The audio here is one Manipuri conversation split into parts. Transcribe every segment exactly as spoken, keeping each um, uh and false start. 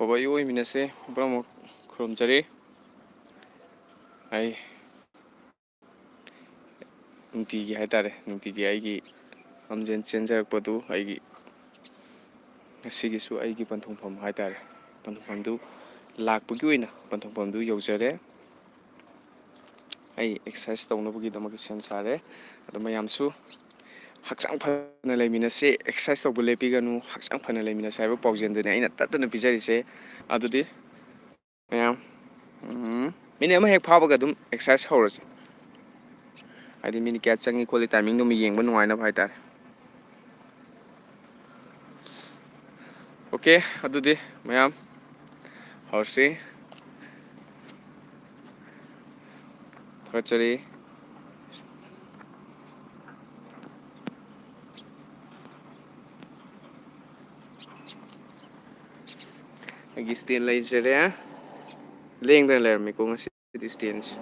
ꯑꯐꯕ ꯑꯌꯨꯛ ꯑꯣꯏꯃꯤꯟꯅꯁꯦ꯫ ꯄꯨꯝꯅꯃꯛ ꯈꯨꯔꯨꯝꯖꯔꯤ꯫ ꯑꯩ ꯅꯨꯡꯇꯤꯒꯤ ꯍꯥꯏꯇꯥꯔꯦ, ꯅꯨꯡꯇꯤꯒꯤ ꯑꯩꯒꯤ ꯂꯝꯖꯦꯟ ꯆꯦꯟꯖꯔꯛꯄꯗꯨ, ꯑꯩꯒꯤ ꯉꯁꯤꯒꯤꯁꯨ ꯑꯩꯒꯤ ꯄꯟꯊꯨꯡꯐꯝ ꯍꯥꯏꯇꯥꯔꯦ, ꯄꯟꯊꯨꯡꯐꯝꯗꯨ ꯂꯥꯛꯄꯒꯤ ꯑꯣꯏꯅ ꯄꯟꯊꯨꯡꯐꯝꯗꯨ ꯌꯧꯖꯔꯦ꯫ ꯑꯩ ꯑꯦꯛꯁꯔꯁꯥꯏꯁ ꯇꯧꯅꯕꯒꯤꯗꯃꯛꯇ ꯁꯦꯝ ꯁꯥꯔꯦ꯫ ꯑꯗꯣ ꯃꯌꯥꯝꯁꯨ ꯍꯛꯆꯥꯡ ꯐꯅ ꯂꯩꯃꯤꯟꯅꯁꯦ, ꯑꯦꯛꯁꯔꯁꯥꯏꯁ ꯇꯧꯕ ꯂꯦꯞꯄꯤꯒꯅꯨ, ꯍꯛꯆꯥꯡ ꯐꯅ ꯂꯩꯃꯤꯟꯅꯁꯦ ꯍꯥꯏꯕ ꯄꯥꯎꯖꯦꯜꯗꯨꯅꯤ ꯑꯩꯅ ꯇꯠꯇꯅ ꯄꯤꯖꯔꯤꯁꯦ꯫ ꯑꯗꯨꯗꯤ ꯃꯌꯥꯝ, ꯎꯝ, ꯃꯤꯅꯤꯠ ꯑꯃ ꯍꯦꯛ ꯐꯥꯕꯒ ꯑꯗꯨꯝ ꯑꯦꯛꯁꯔꯁꯥꯏꯁ ꯍꯧꯔꯁꯦ꯫ ꯍꯥꯏꯗꯤ ꯃꯤꯅꯤꯠ ꯀꯌꯥ ꯆꯪꯉꯤ ꯈꯣꯠꯂꯤ timing ꯗꯨ ꯑꯃ ꯌꯦꯡꯕ ꯅꯨꯡꯉꯥꯏꯅꯕ ꯍꯥꯏꯇꯥꯔꯦ꯫ ꯑꯣꯀꯦ, ꯑꯗꯨꯗꯤ ꯃꯌꯥꯝ ꯍꯧꯔꯁꯤ꯫ ꯊꯥꯒꯠꯆꯔꯤ꯫ ꯑꯩꯒꯤ stand ꯂꯩꯖꯔꯦ꯫ ꯂꯦꯡꯗꯅ ꯂꯩꯔꯝꯃꯤꯀꯣ ꯉꯁꯤꯗꯤ standꯁꯦ꯫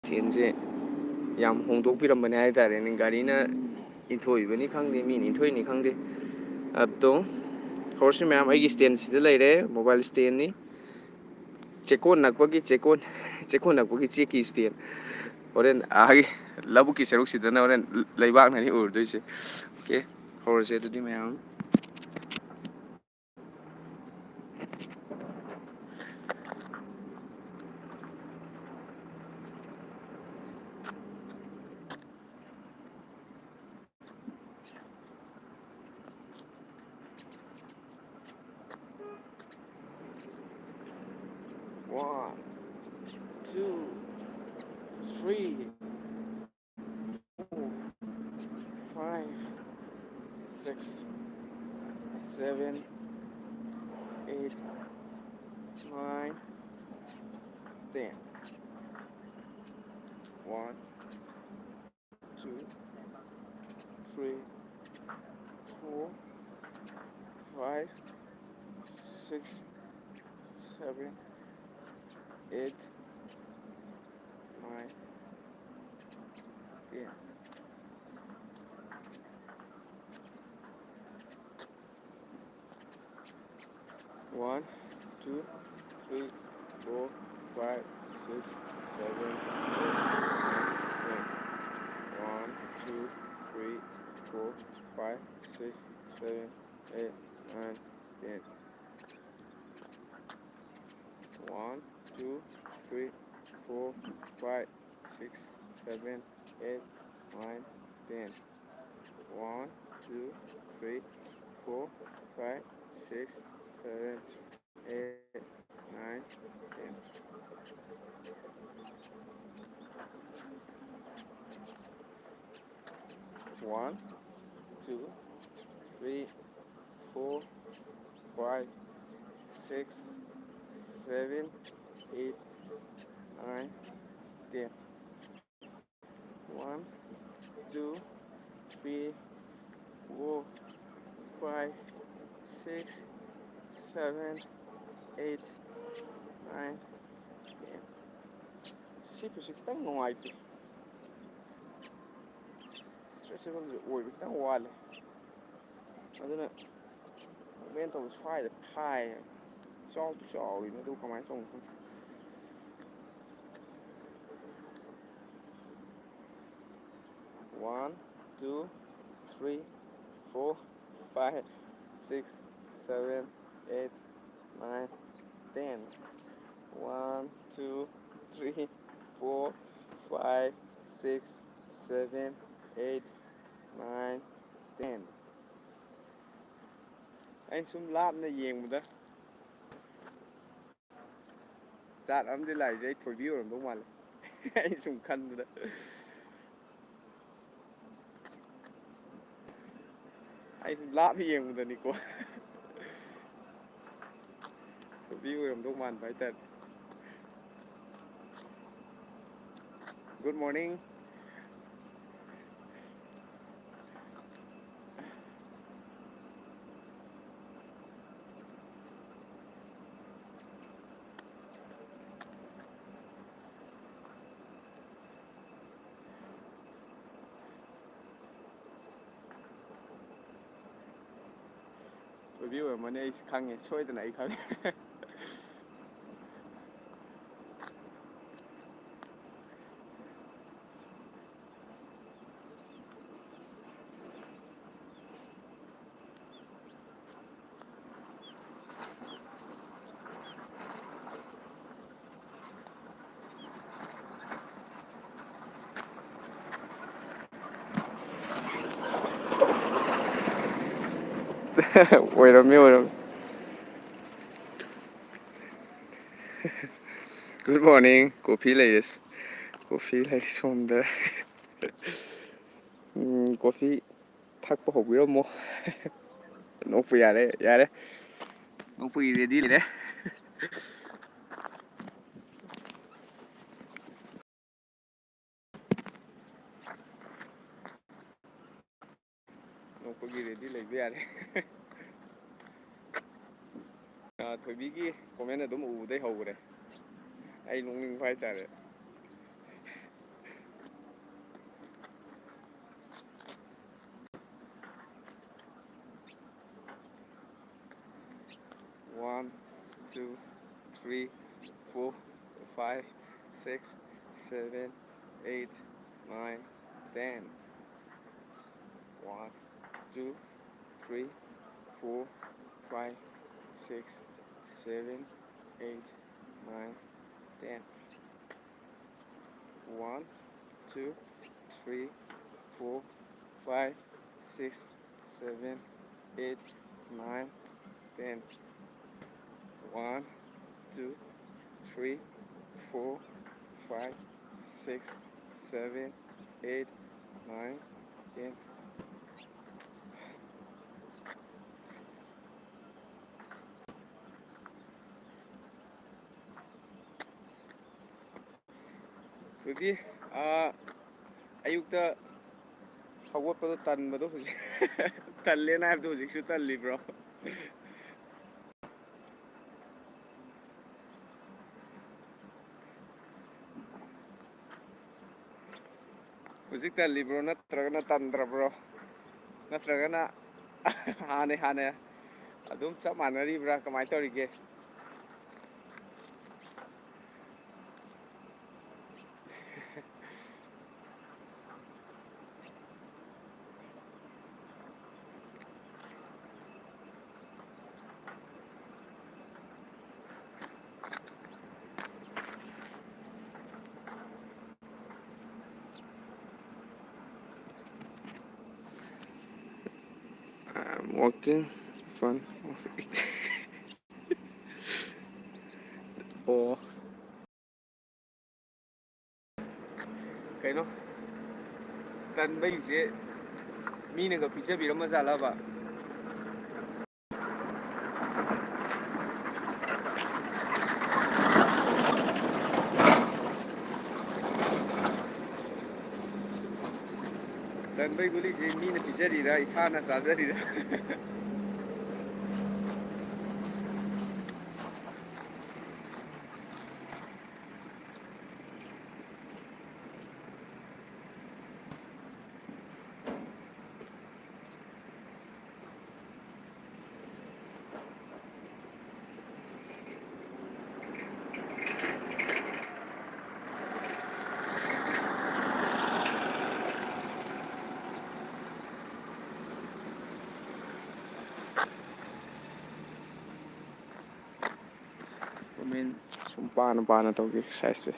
Standꯁꯦ ꯌꯥꯝ ꯍꯣꯡꯗꯣꯛꯄꯤꯔꯝꯕꯅꯦ ꯍꯥꯏꯇꯥꯔꯦꯅꯦ꯫ ꯒꯥꯔꯤꯅ ꯏꯟꯊꯣꯛꯏꯕꯅꯤ ꯈꯪꯗꯦ, ꯃꯤꯅ ꯏꯟꯊꯣꯛꯏꯅꯤ ꯈꯪꯗꯦ꯫ ꯑꯗꯣ ꯍꯧꯔꯁꯤ ꯃꯌꯥꯝ, ꯑꯩꯒꯤ standꯁꯤꯗ ꯂꯩꯔꯦ, mobile standꯅꯤ꯫ ꯆꯦꯛꯀꯣꯟ ꯅꯛꯄꯒꯤ, ꯆꯦꯛꯀꯣꯟ, ꯆꯦꯛꯀꯣꯟ ꯅꯛꯄꯒꯤ ꯆꯦꯛꯀꯤ stand꯫ ꯍꯣꯔꯦꯟ ꯑꯥꯒꯤ ꯂꯧꯕꯨꯛꯀꯤ ꯁꯔꯨꯛꯁꯤꯗꯅ ꯍꯣꯔꯦꯟ ꯂꯩꯕꯥꯛꯅꯅꯤ ꯎꯔꯗꯣꯏꯁꯦ꯫ ꯑꯣꯀꯦ, ꯍꯧꯔꯁꯦ ꯑꯗꯨꯗꯤ ꯃꯌꯥꯝ꯫ One, two, three, four, five, six, seven, eight, nine, ten. One, two, three, four, five, six, seven, eight, nine, ten. One, two, three, four, five, six, seven, eight, nine, ten. One, two, three, four, five, six, seven, eight, nine, ten. One, two, three, four, five, six, seven, eight, nine, ten. One, two, three, four, five, six, seven, eight, nine, ten. One, two, three, four, five, six, seven, eight, nine, ten. One, two, three, four, five, six, seven, eight, nine, ten. ꯁꯤ ꯈꯨꯠꯁꯤ ꯈꯤꯇꯪ ꯅꯨꯡꯉꯥꯏꯇꯦ꯫ Stretchable ꯑꯣꯏꯕ ꯈꯤꯇꯪ ꯋꯥꯠꯂꯦ꯫ ꯑꯗꯨꯅ movement ꯇꯧꯕ ꯁ꯭ꯋꯥꯏꯗ ꯊꯥꯏ꯫ ꯆꯥꯎꯗꯤ ꯆꯥꯎꯔꯤꯅꯦ, ꯑꯗꯨ ꯀꯃꯥꯏꯅ ꯇꯧꯕꯅꯣ ꯈꯪꯗꯦ꯫ One, two, three, four, five, six, seven, eight, nine, ten. One, two, three, four, five, six, seven, eight, nine, ten. ꯑꯩꯅ ꯁꯨꯝ ꯂꯥꯞꯅ ꯌꯦꯡꯕꯗ ꯖꯥꯠ ꯑꯃꯗꯤ ꯂꯥꯛꯏꯁꯦ ꯑꯩ ꯊꯣꯏꯕꯤ ꯑꯣꯏꯔꯝꯗꯧ ꯃꯥꯜꯂꯦ꯫ ꯑꯩ ꯁꯨꯝ ꯈꯟꯕꯗ, ꯑꯩ ꯁꯨꯝ ꯂꯥꯞꯅ ꯌꯦꯡꯕꯗꯅꯤꯀꯣ꯫ ꯊꯣꯏꯕꯤ ꯑꯣꯏꯔꯝꯗꯧ ꯃꯥꯟꯕ ꯍꯥꯏꯇꯥꯔꯦ꯫ Good morning. ꯑꯣꯏꯕꯤ ꯑꯣꯏꯔꯝꯃꯅꯤ, ꯑꯩꯁꯨ ꯈꯪꯉꯦ, ꯁꯣꯏꯗꯅ ꯑꯩ ꯈꯪꯉꯦ꯫ ꯑꯣꯏꯔꯝꯃꯤ, ꯑꯣꯏꯔꯝꯃꯤ꯫ Good morning. Coffee ꯂꯩꯔꯦ꯫ Coffee ꯂꯩꯔꯦ ꯁꯣꯝꯗ꯫ ꯎꯝ, coffee ꯊꯛꯄ ꯍꯧꯕꯤꯔꯝꯃꯣ꯫ ꯅꯣꯛꯄ ꯌꯥꯔꯦ, ꯌꯥꯔꯦ꯫ ꯅꯣꯛꯄꯒꯤ ready ꯂꯩꯔꯦ꯫ ꯅꯣꯛꯄꯒꯤ ready ꯂꯩꯕ ꯌꯥꯔꯦ꯫ ꯑꯥ, ꯊꯣꯏꯕꯤꯒꯤ comment ꯑꯗꯨꯝ ꯎꯕꯗꯩ ꯍꯧꯈ꯭ꯔꯦ꯫ ꯑꯩ ꯅꯣꯛꯅꯤꯡꯕ ꯍꯥꯏꯇꯥꯔꯦ꯫ One, two, three, four, five, six, seven, eight, nine, ten. One, two, three, four, five, six, seven, eight, nine, ten. One, two, three, four, five, six, seven, eight, nine, ten. One, two, three, four, five, six, seven, eight, nine, ten. ꯑꯗꯨꯗꯤ, ꯑꯥ, ꯑꯌꯨꯛꯇ ꯍꯧꯒꯠꯄꯗꯣ ꯇꯟꯕꯗꯣ ꯍꯧꯖꯤꯛ ꯇꯜꯂꯦꯅ ꯍꯥꯏꯕꯗꯣ ꯍꯧꯖꯤꯛꯁꯨ ꯇꯜꯂꯤꯕ꯭ꯔꯣ? ꯍꯧꯖꯤꯛ ꯇꯜꯂꯤꯕ꯭ꯔꯣ? ꯅꯠꯇ꯭ꯔꯒꯅ ꯇꯟꯗ꯭ꯔꯕ꯭ꯔꯣ? ꯅꯠꯇ꯭ꯔꯒꯅ ꯍꯥꯟꯅꯩ, ꯍꯥꯟꯅꯩ, ꯑꯗꯨꯝ ꯆꯞ ꯃꯥꯟꯅꯔꯤꯕ꯭ꯔꯥ? ꯀꯃꯥꯏꯅ ꯇꯧꯔꯤꯒꯦ? I'm working fun. ꯑꯣ꯫ ꯀꯩꯅꯣ, ꯇꯟꯕꯩꯁꯦ ꯃꯤꯅꯒ ꯄꯤꯖꯕꯤꯔꯝꯃꯖꯥꯠꯂꯕ? ꯇꯟꯕꯩ ꯒꯨꯂꯤꯁꯦ ꯃꯤꯅ ꯄꯤꯖꯔꯤꯔꯥ, ꯏꯁꯥꯅ ꯆꯥꯖꯔꯤꯔꯥ? ꯀꯣꯃꯦꯟ ꯁꯨꯝ ꯄꯥꯅ ꯄꯥꯅ ꯇꯧꯒꯦ ꯑꯦꯛꯁꯔꯁꯥꯏꯁꯁꯦ꯫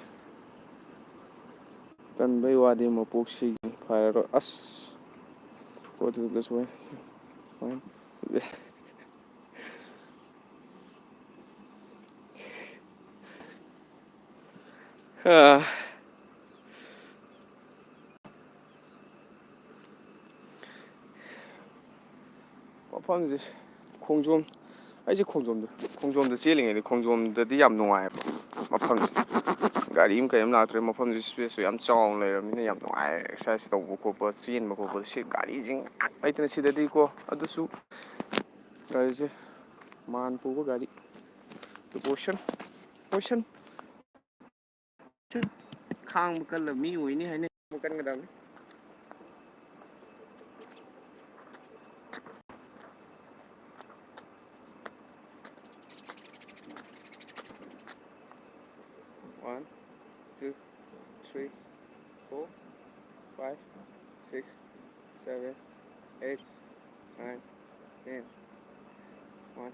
ꯇꯟꯕꯩ ꯋꯥꯗꯤ ꯃꯄꯣꯛꯁꯤꯒꯤ ꯐꯔꯔꯣꯏ꯫ ꯑꯁ! Go to the place where you find ꯑꯥ꯫ ꯃꯐꯝꯁꯦ ꯈꯣꯡꯖꯣꯝ, ꯑꯩꯁꯦ ꯈꯣꯡꯖꯣꯝꯗ, ꯈꯣꯡꯖꯣꯝꯗ ꯆꯦꯜꯂꯤꯉꯩꯗ ꯈꯣꯡꯖꯣꯝꯗꯗꯤ ꯌꯥꯝ ꯅꯨꯡꯉꯥꯏꯕ ꯃꯐꯝꯁꯦ꯫ ꯒꯥꯔꯤ ꯑꯃ ꯀꯩ ꯑꯃ ꯂꯥꯛꯇ꯭ꯔꯦ, ꯃꯐꯝꯁꯦ ꯁ꯭ꯄꯦꯁꯁꯨ ꯌꯥꯝ ꯆꯥꯎꯅ ꯂꯩꯔꯕꯅꯤꯅ ꯌꯥꯝ ꯅꯨꯡꯉꯥꯏ꯫ ꯑꯦꯛꯁꯔꯁꯥꯏꯁ ꯇꯧꯕ ꯈꯣꯠꯄ, ꯆꯦꯟꯕ ꯈꯣꯠꯄ, ꯁꯤ ꯒꯥꯔꯤꯁꯤꯡ ꯂꯩꯇꯅ ꯁꯤꯗꯗꯤꯀꯣ꯫ ꯑꯗꯨꯁꯨ ꯒꯥꯔꯤꯁꯦ ꯃꯥꯟ ꯄꯨꯕ ꯒꯥꯔꯤ꯫ ꯄꯣꯁꯟ, ꯄꯣꯁꯟ꯫ ꯈꯥꯡꯕ ꯀꯜꯂ ꯃꯤ ꯑꯣꯏꯅꯤ ꯍꯥꯏꯅ ꯈꯥꯡꯕ ꯀꯟꯒꯗꯕꯅꯤ꯫ three, four, five, six, seven, eight, nine, ten. One,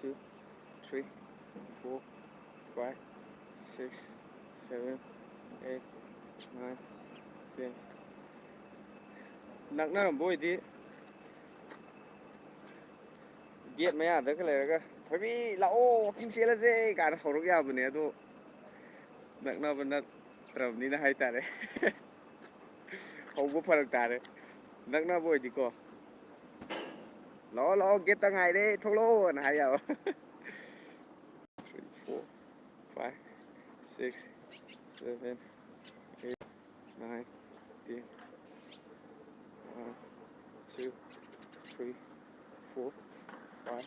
two, three, four, five, six, seven, eight, nine, ten. ꯅꯛꯅꯔꯝꯕ ꯑꯣꯏꯗꯤ ꯒꯦꯠ ꯃꯌꯥꯗꯒ ꯂꯩꯔꯒ, "ꯊꯣꯏꯕꯤ, ꯂꯥꯛꯑꯣ, ꯋꯥꯛꯀꯤꯡ ꯆꯦꯜꯂꯁꯦ" ꯀꯥꯏꯅ ꯍꯧꯔꯛ ꯌꯥꯕꯅꯦ꯫ ꯑꯗꯣ ꯅꯛꯅꯕ ꯅꯠꯇ꯭ꯔꯕꯅꯤꯅ ꯍꯥꯏꯇꯥꯔꯦ꯫ ꯍꯧꯕ ꯐꯔꯛ ꯇꯥꯔꯦ꯫ ꯅꯛꯅꯕ ꯑꯣꯏꯗꯤꯀꯣ, "ꯂꯥꯛꯑꯣ, ꯂꯥꯛꯑꯣ, ꯒꯦꯠꯇ ꯉꯥꯏꯔꯦ, ꯊꯣꯛꯂꯛꯑꯣꯅ" ꯍꯥꯏ ꯌꯥꯕ꯫ Three, four, five, six, seven, eight, nine, ten. One, two, three, four, five,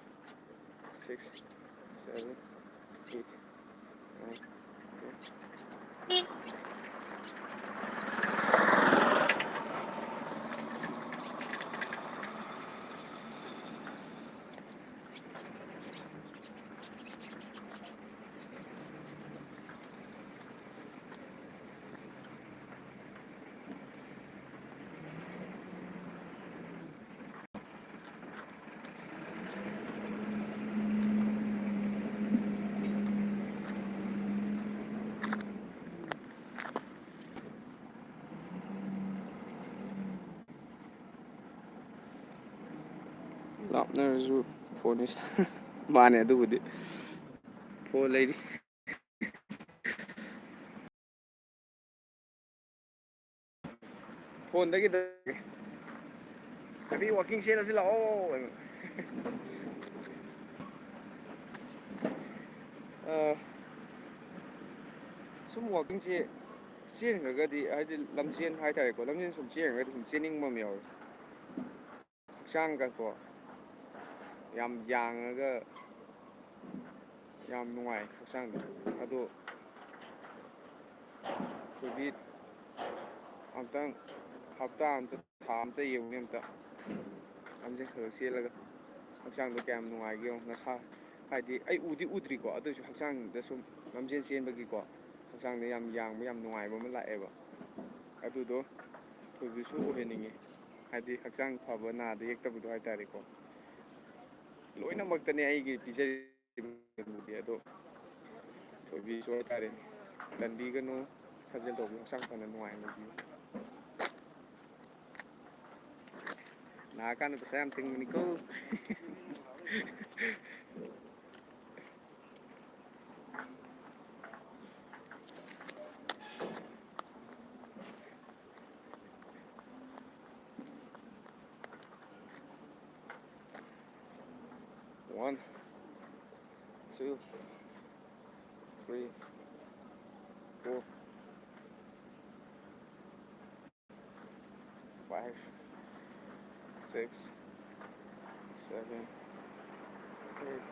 six, seven, eight, nine, ten. ꯂꯥꯞꯅꯔꯁꯨ ꯐꯣꯟ ꯏꯁ-, ꯃꯥꯅꯦ ꯑꯗꯨꯕꯨꯗꯤ꯫ ꯐꯣꯟ ꯂꯩꯔꯤ꯫ ꯐꯣꯟꯗꯒꯤ ꯇꯧꯔꯒꯦ꯫ "ꯊꯣꯏꯕꯤ, ꯋꯥꯛꯀꯤꯡ ꯆꯦꯜꯂꯁꯤ ꯂꯥꯛꯑꯣ" ꯍꯥꯏꯅ꯫ ꯑ, ꯁꯨꯝ ꯋꯥꯛꯀꯤꯡꯁꯦ ꯆꯦꯟꯈ꯭ꯔꯒꯗꯤ, ꯍꯥꯏꯗꯤ ꯂꯝꯖꯦꯟ ꯍꯥꯏꯇꯥꯔꯦꯀꯣ, ꯂꯝꯖꯦꯟ ꯁꯨꯝ ꯆꯦꯟꯈ꯭ꯔꯒꯗꯤ ꯁꯨꯝ ꯆꯦꯟꯅꯤꯡꯕ ꯑꯃ ꯌꯥꯎꯋꯦ꯫ ꯍꯛꯆꯥꯡꯒꯀꯣ ꯌꯥꯝ ꯌꯥꯡꯉꯒ ꯌꯥꯝ ꯅꯨꯡꯉꯥꯏ ꯍꯛꯆꯥꯡꯗ꯫ ꯑꯗꯣ ꯊꯣꯏꯕꯤ ꯑꯝꯇꯪ ꯍꯞꯇꯥ ꯑꯝꯇ, ꯊꯥ ꯑꯝꯇ ꯌꯦꯡꯉꯨꯅꯦ ꯑꯝꯇ꯫ ꯂꯝꯖꯦꯟ ꯈꯔ ꯈꯔ ꯆꯦꯜꯂꯒ ꯍꯛꯆꯥꯡꯗꯣ ꯀꯌꯥꯝ ꯅꯨꯡꯉꯥꯏꯒꯦ ꯌꯦꯡꯉꯣ꯫ ꯅꯁꯥ, ꯍꯥꯏꯗꯤ ꯑꯩ ꯎꯗꯤ ꯎꯗ꯭ꯔꯤꯀꯣ, ꯑꯗꯨ ꯑꯣꯏꯁꯨ ꯍꯛꯆꯥꯡꯗ ꯁꯨꯝ ꯂꯝꯖꯦꯟ ꯆꯦꯟꯕꯒꯤꯀꯣ, ꯍꯛꯆꯥꯡꯗ ꯌꯥꯝ ꯌꯥꯡꯕ, ꯌꯥꯝ ꯅꯨꯡꯉꯥꯏꯕ ꯑꯃ ꯂꯥꯛꯑꯦꯕ꯫ ꯑꯗꯨꯗꯣ ꯊꯣꯏꯕꯤꯁꯨ ꯑꯣꯏꯍꯟꯅꯤꯡꯉꯤ꯫ ꯍꯥꯏꯗꯤ ꯍꯛꯆꯥꯡ ꯐꯕ, ꯅꯥꯗ ꯌꯦꯛꯇꯕꯗꯣ ꯍꯥꯏꯇꯥꯔꯦꯀꯣ꯫ ꯂꯣꯏꯅꯃꯛꯇꯅꯦ ꯑꯩꯒꯤ ꯄꯤꯖꯔꯤꯕ ꯑꯗꯣ ꯊꯣꯏꯕꯤꯁꯨ ꯍꯥꯏꯇꯥꯔꯦꯅꯦ, ꯇꯟꯕꯤꯒꯅꯨ, ꯁꯥꯖꯦꯜ ꯇꯧꯕꯤꯌꯨ, ꯍꯛꯆꯥꯡ ꯐꯅ ꯅꯨꯡꯉꯥꯏꯅ ꯂꯩꯕꯤꯌꯨ꯫ ꯅꯥꯔꯀꯥꯟꯗ ꯄꯩꯁꯥ ꯌꯥꯝ ꯇꯤꯡꯕꯅꯤꯀꯣ꯫ One, two, three, four, five, six, seven, eight,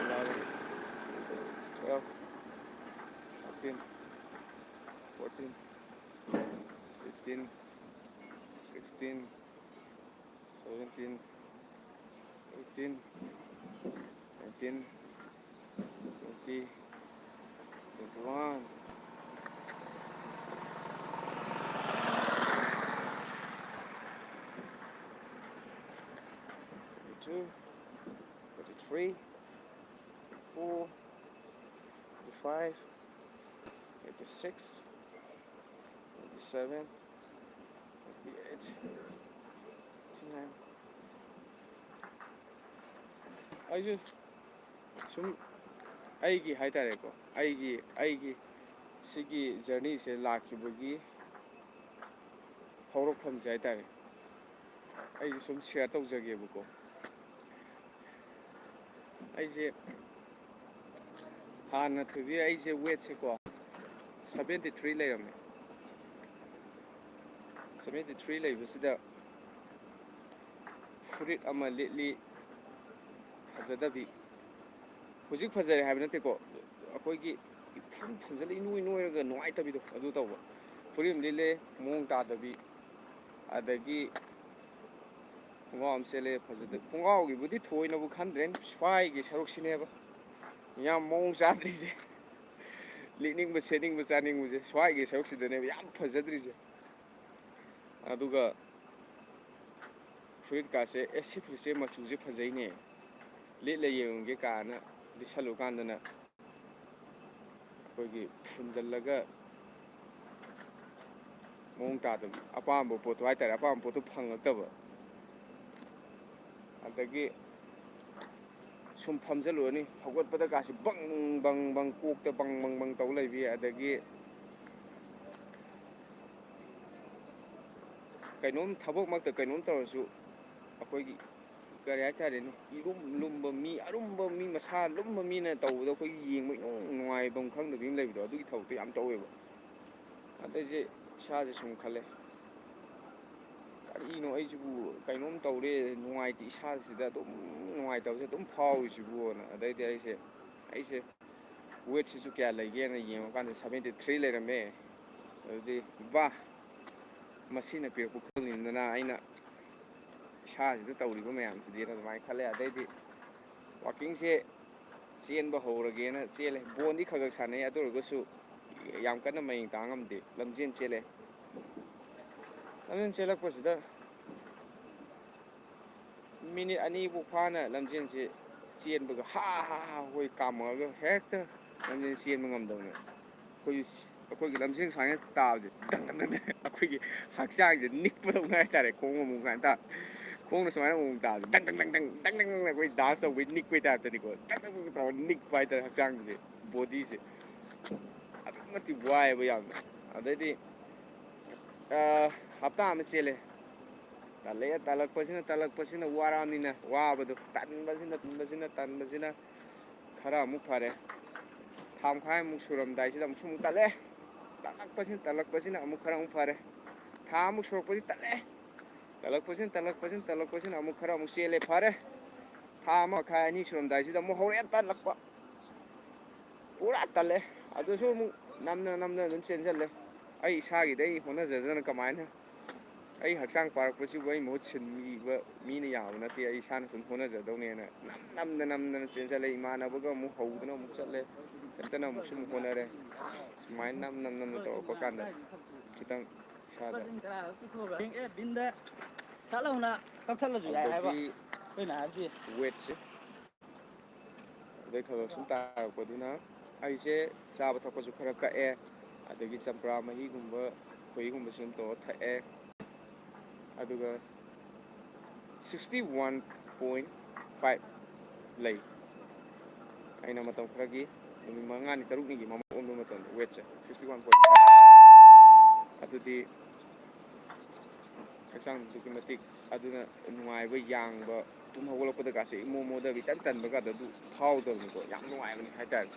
eleven, twelve, thirteen, fourteen, fifteen, sixteen, seventeen, eighteen, nineteen, twenty, twenty-one, twenty-two, twenty-three, twenty-four, twenty-five, twenty-six, twenty-seven, twenty-eight, twenty-nine. ꯑꯩꯁꯨ ꯁꯨꯝ ꯑꯩꯒꯤ ꯍꯥꯏꯇꯥꯔꯦꯀꯣ, ꯑꯩꯒꯤ, ꯑꯩꯒꯤ ꯁꯤꯒꯤ ꯖꯔꯅꯤꯁꯦ ꯂꯥꯛꯈꯤꯕꯒꯤ ꯍꯧꯔꯛꯐꯝꯁꯦ ꯍꯥꯏꯇꯥꯔꯦ, ꯑꯩꯁꯨ ꯁꯨꯝ ꯁꯤꯌꯔ ꯇꯧꯖꯒꯦꯕꯀꯣ꯫ ꯑꯩꯁꯦ ꯍꯥꯟꯅ ꯊꯣꯏꯕꯤ, ꯑꯩꯁꯦ ꯋꯦꯠꯁꯦꯀꯣ, ꯁꯚꯦꯟꯇꯤ ꯊ꯭ꯔꯤ ꯂꯩꯔꯝꯃꯦ꯫ ꯁꯚꯦꯟꯇꯤ ꯊ꯭ꯔꯤ ꯂꯩꯕꯁꯤꯗ ꯐꯨꯔꯤꯠ ꯑꯃ ꯂꯤꯠꯂꯤ, ꯐꯖꯗꯕꯤ꯫ ꯍꯧꯖꯤꯛ ꯐꯖꯔꯦ ꯍꯥꯏꯕ ꯅꯠꯇꯦꯀꯣ, ꯑꯩꯈꯣꯏꯒꯤ ꯏꯐꯨꯟ ꯐꯨꯟꯖꯜꯂ ꯏꯅꯣꯏ ꯅꯣꯏꯔꯒ ꯅꯨꯡꯉꯥꯏꯇꯕꯤꯗꯣ ꯑꯗꯨ ꯇꯧꯕ꯫ ꯐꯨꯔꯤꯠ ꯑꯃ ꯂꯤꯠꯂꯦ, ꯃꯑꯣꯡ ꯇꯥꯗꯕꯤ꯫ ꯑꯗꯒꯤ ꯈꯣꯡꯒ꯭ꯔꯥꯎ ꯑꯃ ꯁꯦꯠꯂꯦ, ꯐꯖꯗꯦ꯫ ꯈꯣꯡꯒ꯭ꯔꯥꯎꯒꯤꯕꯨꯗꯤ ꯊꯣꯏꯅꯕꯨ ꯈꯟꯗ꯭ꯔꯦ, ꯁ꯭ꯋꯥꯏꯒꯤ ꯁꯔꯨꯛꯁꯤꯅꯦꯕ ꯌꯥꯝ ꯃꯑꯣꯡ ꯆꯥꯗ꯭ꯔꯤꯁꯦ꯫ ꯂꯤꯠꯅꯤꯡꯕ, ꯁꯦꯠꯅꯤꯡꯕ, ꯆꯥꯅꯤꯡꯕꯁꯦ ꯁ꯭ꯋꯥꯏꯒꯤ ꯁꯔꯨꯛꯁꯤꯗꯅꯦꯕ ꯌꯥꯝ ꯐꯖꯗ꯭ꯔꯤꯁꯦ꯫ ꯑꯗꯨꯒ ꯐꯨꯔꯤꯠꯀꯥꯁꯦ, "ꯑꯦ, ꯁꯤ ꯐꯨꯔꯤꯠꯁꯦ ꯃꯆꯨꯁꯦ ꯐꯖꯩꯅꯦ, ꯂꯤꯠꯂ ꯌꯦꯡꯉꯨꯒꯦ" ꯀꯥꯏꯅ ꯂꯤꯠꯁꯜꯂꯨꯀꯥꯟꯗꯅ ꯑꯩꯈꯣꯏꯒꯤ ꯐꯨꯟꯖꯜꯂꯒ ꯃꯑꯣꯡ ꯇꯥꯗꯕ, ꯑꯄꯥꯝꯕ ꯄꯣꯠꯇꯣ ꯍꯥꯏꯇꯥꯔꯦ, ꯑꯄꯥꯝꯕ ꯄꯣꯠꯇꯣ ꯐꯪꯉꯛꯇꯕ꯫ ꯑꯗꯒꯤ ꯁꯨꯝ ꯐꯝꯖꯜꯂꯨꯔꯅꯤ, ꯍꯧꯒꯠꯄꯗ ꯀꯥꯁꯤ ꯕꯪ ꯕꯪ ꯕꯪ, ꯀꯣꯛꯇ ꯕꯪ ꯕꯪ ꯕꯪ ꯇꯧ ꯂꯩꯕꯤ꯫ ꯑꯗꯒꯤ ꯀꯩꯅꯣꯝ, ꯊꯕꯛꯃꯛꯇ ꯀꯩꯅꯣꯝ ꯇꯧꯔꯁꯨ, ꯑꯩꯈꯣꯏꯒꯤ ꯀꯔꯤ ꯍꯥꯏꯇꯥꯔꯦꯅꯦ, ꯏꯔꯨꯝ ꯂꯨꯝꯕ ꯃꯤ, ꯑꯔꯨꯝꯕ ꯃꯤ, ꯃꯁꯥ ꯂꯨꯝꯕ ꯃꯤꯅ ꯇꯧꯕꯗꯣ ꯑꯩꯈꯣꯏꯒꯤ ꯌꯦꯡꯕ ꯏꯅꯨꯡ ꯅꯨꯡꯉꯥꯏꯐꯝ ꯈꯪꯗꯕꯤ ꯑꯃ ꯂꯩꯕꯗꯣ, ꯑꯗꯨꯒꯤ ꯊꯕꯛꯇꯣ ꯌꯥꯝ ꯇꯧꯋꯦꯕ꯫ ꯑꯗꯩꯁꯦ ꯏꯁꯥꯁꯦ ꯁꯨꯝ ꯈꯜꯂꯦ, "ꯀꯔꯤꯅꯣ ꯑꯩꯁꯤꯕꯨ, ꯀꯩꯅꯣꯝ ꯇꯧꯔꯦ, ꯅꯨꯡꯉꯥꯏꯇꯦ, ꯏꯁꯥꯁꯤꯗ ꯑꯗꯨꯝ ꯅꯨꯡꯉꯥꯏꯇꯕꯁꯦ ꯑꯗꯨꯝ ꯐꯥꯎꯔꯤꯁꯤꯕꯨꯅ"꯫ ꯑꯗꯩꯗꯤ ꯑꯩꯁꯦ, ꯑꯩꯁꯦ ꯋꯦꯠꯁꯤꯁꯨ ꯀꯌꯥ ꯂꯩꯒꯦꯅ ꯌꯦꯡꯉꯀꯥꯟꯗ seventy three ꯂꯩꯔꯝꯃꯦ꯫ ꯑꯗꯨꯗꯤ, "ꯕꯥ, ꯃꯁꯤꯅ ꯄꯤꯔꯛꯄ ꯈꯨꯗꯣꯜꯅꯤꯗꯅ ꯑꯩꯅ ꯏꯁꯥꯁꯤꯗ ꯇꯧꯔꯤꯕ ꯃꯌꯥꯝꯁꯤꯗꯤ"ꯅ ꯑꯗꯨꯃꯥꯏꯅ ꯈꯜꯂꯦ꯫ ꯑꯗꯩꯗꯤ ꯋꯥꯛꯀꯤꯡꯁꯦ ꯆꯦꯟꯕ ꯍꯧꯔꯒꯦꯅ ꯆꯦꯜꯂꯦ꯫ ꯕꯣꯟꯗꯤ ꯈꯔ ꯈꯔ ꯁꯥꯟꯅꯩ, ꯑꯗꯨ ꯑꯣꯏꯔꯒꯁꯨ ꯌꯥꯝ ꯀꯟꯅ ꯃꯌꯦꯡ ꯇꯥ ꯉꯝꯗꯦ꯫ ꯂꯝꯖꯦꯟ ꯆꯦꯜꯂꯦ꯫ ꯂꯝꯖꯦꯟ ꯆꯦꯜꯂꯛꯄꯁꯤꯗ ꯃꯤꯅꯤꯠ ꯑꯅꯤꯕꯨ ꯐꯥꯅ ꯂꯝꯖꯦꯟꯁꯦ ꯆꯦꯟꯕꯒ ꯍꯥ ꯍꯥ ꯍꯥ ꯑꯩꯈꯣꯏ ꯀꯥꯝꯃꯛꯑꯒ ꯍꯦꯛꯇ ꯂꯝꯖꯦꯟ ꯆꯦꯟꯕ ꯉꯝꯗꯕꯅꯦ꯫ ꯑꯩꯈꯣꯏ, ꯑꯩꯈꯣꯏꯒꯤ ꯂꯝꯖꯦꯟ ꯁꯨꯃꯥꯏꯅ ꯇꯥꯕꯁꯦ ꯗꯪ ꯗꯪ ꯗꯪ ꯗꯪ ꯑꯩꯈꯣꯏꯒꯤ ꯍꯛꯆꯥꯡꯁꯦ ꯅꯤꯛꯄꯗꯧꯅ ꯍꯥꯏꯇꯥꯔꯦ꯫ ꯈꯣꯡ ꯑꯃꯨꯛ ꯁꯨꯃꯥꯏꯅ ꯇꯥ-, ꯈꯣꯡꯅ ꯁꯨꯃꯥꯏꯅ ꯑꯃꯨꯛ ꯇꯥꯕꯁꯦ ꯗꯪ ꯗꯪ ꯗꯪ ꯗꯪ, ꯗꯪ ꯗꯪ ꯗꯪ ꯑꯩꯈꯣꯏ ꯗꯥꯟꯁ ꯇꯧꯕꯩ ꯅꯤꯛꯄꯩ ꯇꯥꯏꯞꯇꯅꯤꯀꯣ꯫ ꯗꯪ ꯗꯪ ꯗꯪ ꯇꯧꯔ ꯅꯤꯛꯄ ꯍꯥꯏꯇꯥꯔꯦ ꯍꯛꯆꯥꯡꯁꯦ, ꯕꯣꯗꯤꯁꯦ꯫ ꯑꯗꯨꯛꯀꯤ ꯃꯇꯤꯛ ꯋꯥꯏꯑꯦꯕ ꯌꯥꯝꯅ꯫ ꯑꯗꯩꯗꯤ, ꯑ, ꯍꯞꯇꯥ ꯑꯃ ꯆꯦꯜꯂꯦ꯫ ꯇꯜꯂꯛꯑꯦ, ꯇꯜꯂꯛꯄꯁꯤꯅ, ꯇꯜꯂꯛꯄꯁꯤꯅ, ꯋꯥꯔꯛꯑꯕꯅꯤꯅ ꯋꯥꯕꯗꯣ, ꯇꯟꯕꯁꯤꯅ, ꯇꯟꯕꯁꯤꯅ, ꯇꯟꯕꯁꯤꯅ ꯈꯔ ꯑꯃꯨꯛ ꯐꯔꯦ꯫ ꯊꯥ ꯃꯈꯥꯏꯃꯨꯛ ꯁꯨꯔꯝꯗꯥꯏꯁꯤꯗ ꯑꯃꯨꯛꯁꯨ ꯑꯃꯨꯛ ꯇꯜꯂꯦ꯫ ꯇꯜꯂꯛꯄꯁꯤꯅ, ꯇꯜꯂꯛꯄꯁꯤꯅ ꯑꯃꯨꯛ ꯈꯔ ꯑꯃꯨꯛ ꯐꯔꯦ꯫ ꯊꯥ ꯑꯃꯨꯛ ꯁꯨꯔꯛꯄꯁꯤ ꯇꯜꯂꯦ꯫ ꯇꯜꯂꯛꯄꯁꯤꯅ, ꯇꯜꯂꯛꯄꯁꯤꯅ, ꯇꯜꯂꯛꯄꯁꯤꯅ ꯑꯃꯨꯛ ꯈꯔ ꯑꯃꯨꯛ ꯆꯦꯜꯂꯦ, ꯐꯔꯦ꯫ ꯊꯥ ꯑꯃ ꯃꯈꯥꯏ, ꯑꯅꯤ ꯁꯨꯔꯝꯗꯥꯏꯁꯤꯗ ꯑꯃꯨꯛ ꯍꯧꯔꯛꯑꯦ ꯇꯜꯂꯛꯄ꯫ ꯄꯨꯔꯥ ꯇꯜꯂꯦ꯫ ꯑꯗꯨꯁꯨ ꯑꯃꯨꯛ ꯅꯝꯅ ꯅꯝꯅ ꯑꯗꯨꯝ ꯆꯦꯟꯁꯤꯜꯂꯦ꯫ ꯑꯩ ꯏꯁꯥꯒꯤꯗꯤ ꯑꯩ ꯍꯣꯠꯅꯖꯗꯅ ꯀꯃꯥꯏꯅ ꯑꯩ ꯍꯛꯆꯥꯡ ꯄꯥꯔꯛꯄꯁꯤꯕꯨ ꯑꯩ ꯃꯍꯨꯠ ꯁꯤꯟꯕꯤꯕ ꯃꯤꯅ ꯌꯥꯕ ꯅꯠꯇꯦ, ꯑꯩ ꯏꯁꯥꯅ ꯁꯨꯝ ꯍꯣꯠꯅꯖꯗꯧꯅꯦꯅ ꯅꯝ ꯅꯝꯗꯅ ꯅꯝꯗꯅ ꯆꯦꯟꯁꯤꯜꯂꯦ꯫ ꯏꯃꯥꯟꯅꯕꯒ ꯑꯃꯨꯛ ꯍꯧꯗꯅ ꯑꯃꯨꯛ ꯆꯠꯂꯦ, ꯆꯠꯇꯅ ꯑꯃꯨꯛꯁꯨ ꯑꯃꯨꯛ ꯍꯣꯠꯅꯔꯦ꯫ ꯁꯨꯃꯥꯏꯅ ꯅꯝ ꯅꯝ ꯅꯝꯅ ꯇꯧꯔꯛꯄ ꯀꯥꯟꯗ ꯈꯤꯇꯪ ꯏꯁꯥꯗ ꯕꯤꯟꯗ ꯁꯠ ꯂꯥꯎꯅ ꯀꯛꯊꯠꯂꯁꯨ ꯌꯥꯏ ꯍꯥꯏꯕ꯫ ꯑꯗꯒꯤ ꯑꯩꯈꯣꯏꯅ ꯍꯥꯏꯕꯗꯤ ꯋꯦꯠꯁꯦ ꯑꯗꯩ ꯈꯔ ꯈꯔ ꯁꯨꯝ ꯇꯥꯔꯛꯄꯗꯨꯅ ꯑꯩꯁꯦ ꯆꯥꯕ ꯊꯛꯄꯁꯨ ꯈꯔ ꯀꯛꯑꯦ, ꯑꯗꯒꯤ ꯆꯝꯄ꯭ꯔꯥ ꯃꯍꯤꯒꯨꯝꯕ, ꯈꯣꯏꯍꯤꯒꯨꯝꯕꯁꯨ ꯑꯗꯨꯝ ꯇꯧꯔ ꯊꯛꯑꯦ꯫ ꯑꯗꯨꯒ sixty one point five ꯂꯩ꯫ ꯑꯩꯅ ꯃꯇꯝ ꯈꯔꯒꯤ, ꯅꯨꯃꯤꯠ ꯃꯉꯥꯅꯤ ꯇꯔꯨꯛꯅꯤꯒꯤ ꯃꯃꯥꯡ ꯑꯣꯟꯕ ꯃꯇꯝꯗ ꯋꯦꯠꯁꯦ sixty one point five꯫ ꯑꯗꯨꯗꯤ ꯍꯛꯆꯥꯡ ꯑꯗꯨꯛꯀꯤ ꯃꯇꯤꯛ ꯑꯗꯨꯅ ꯅꯨꯡꯉꯥꯏꯕ, ꯌꯥꯡꯕ, ꯇꯨꯝ ꯍꯧꯒꯠꯂꯛꯄꯗ ꯀꯥꯁꯦ ꯏꯃꯣ ꯃꯣꯗꯕꯤ, ꯏꯇꯟ ꯇꯟꯕ ꯀꯥꯗꯣ ꯑꯗꯨ ꯐꯥꯎꯗꯕꯅꯤꯀꯣ꯫ ꯌꯥꯝ ꯅꯨꯡꯉꯥꯏꯕꯅꯤ ꯍꯥꯏꯇꯥꯔꯦ꯫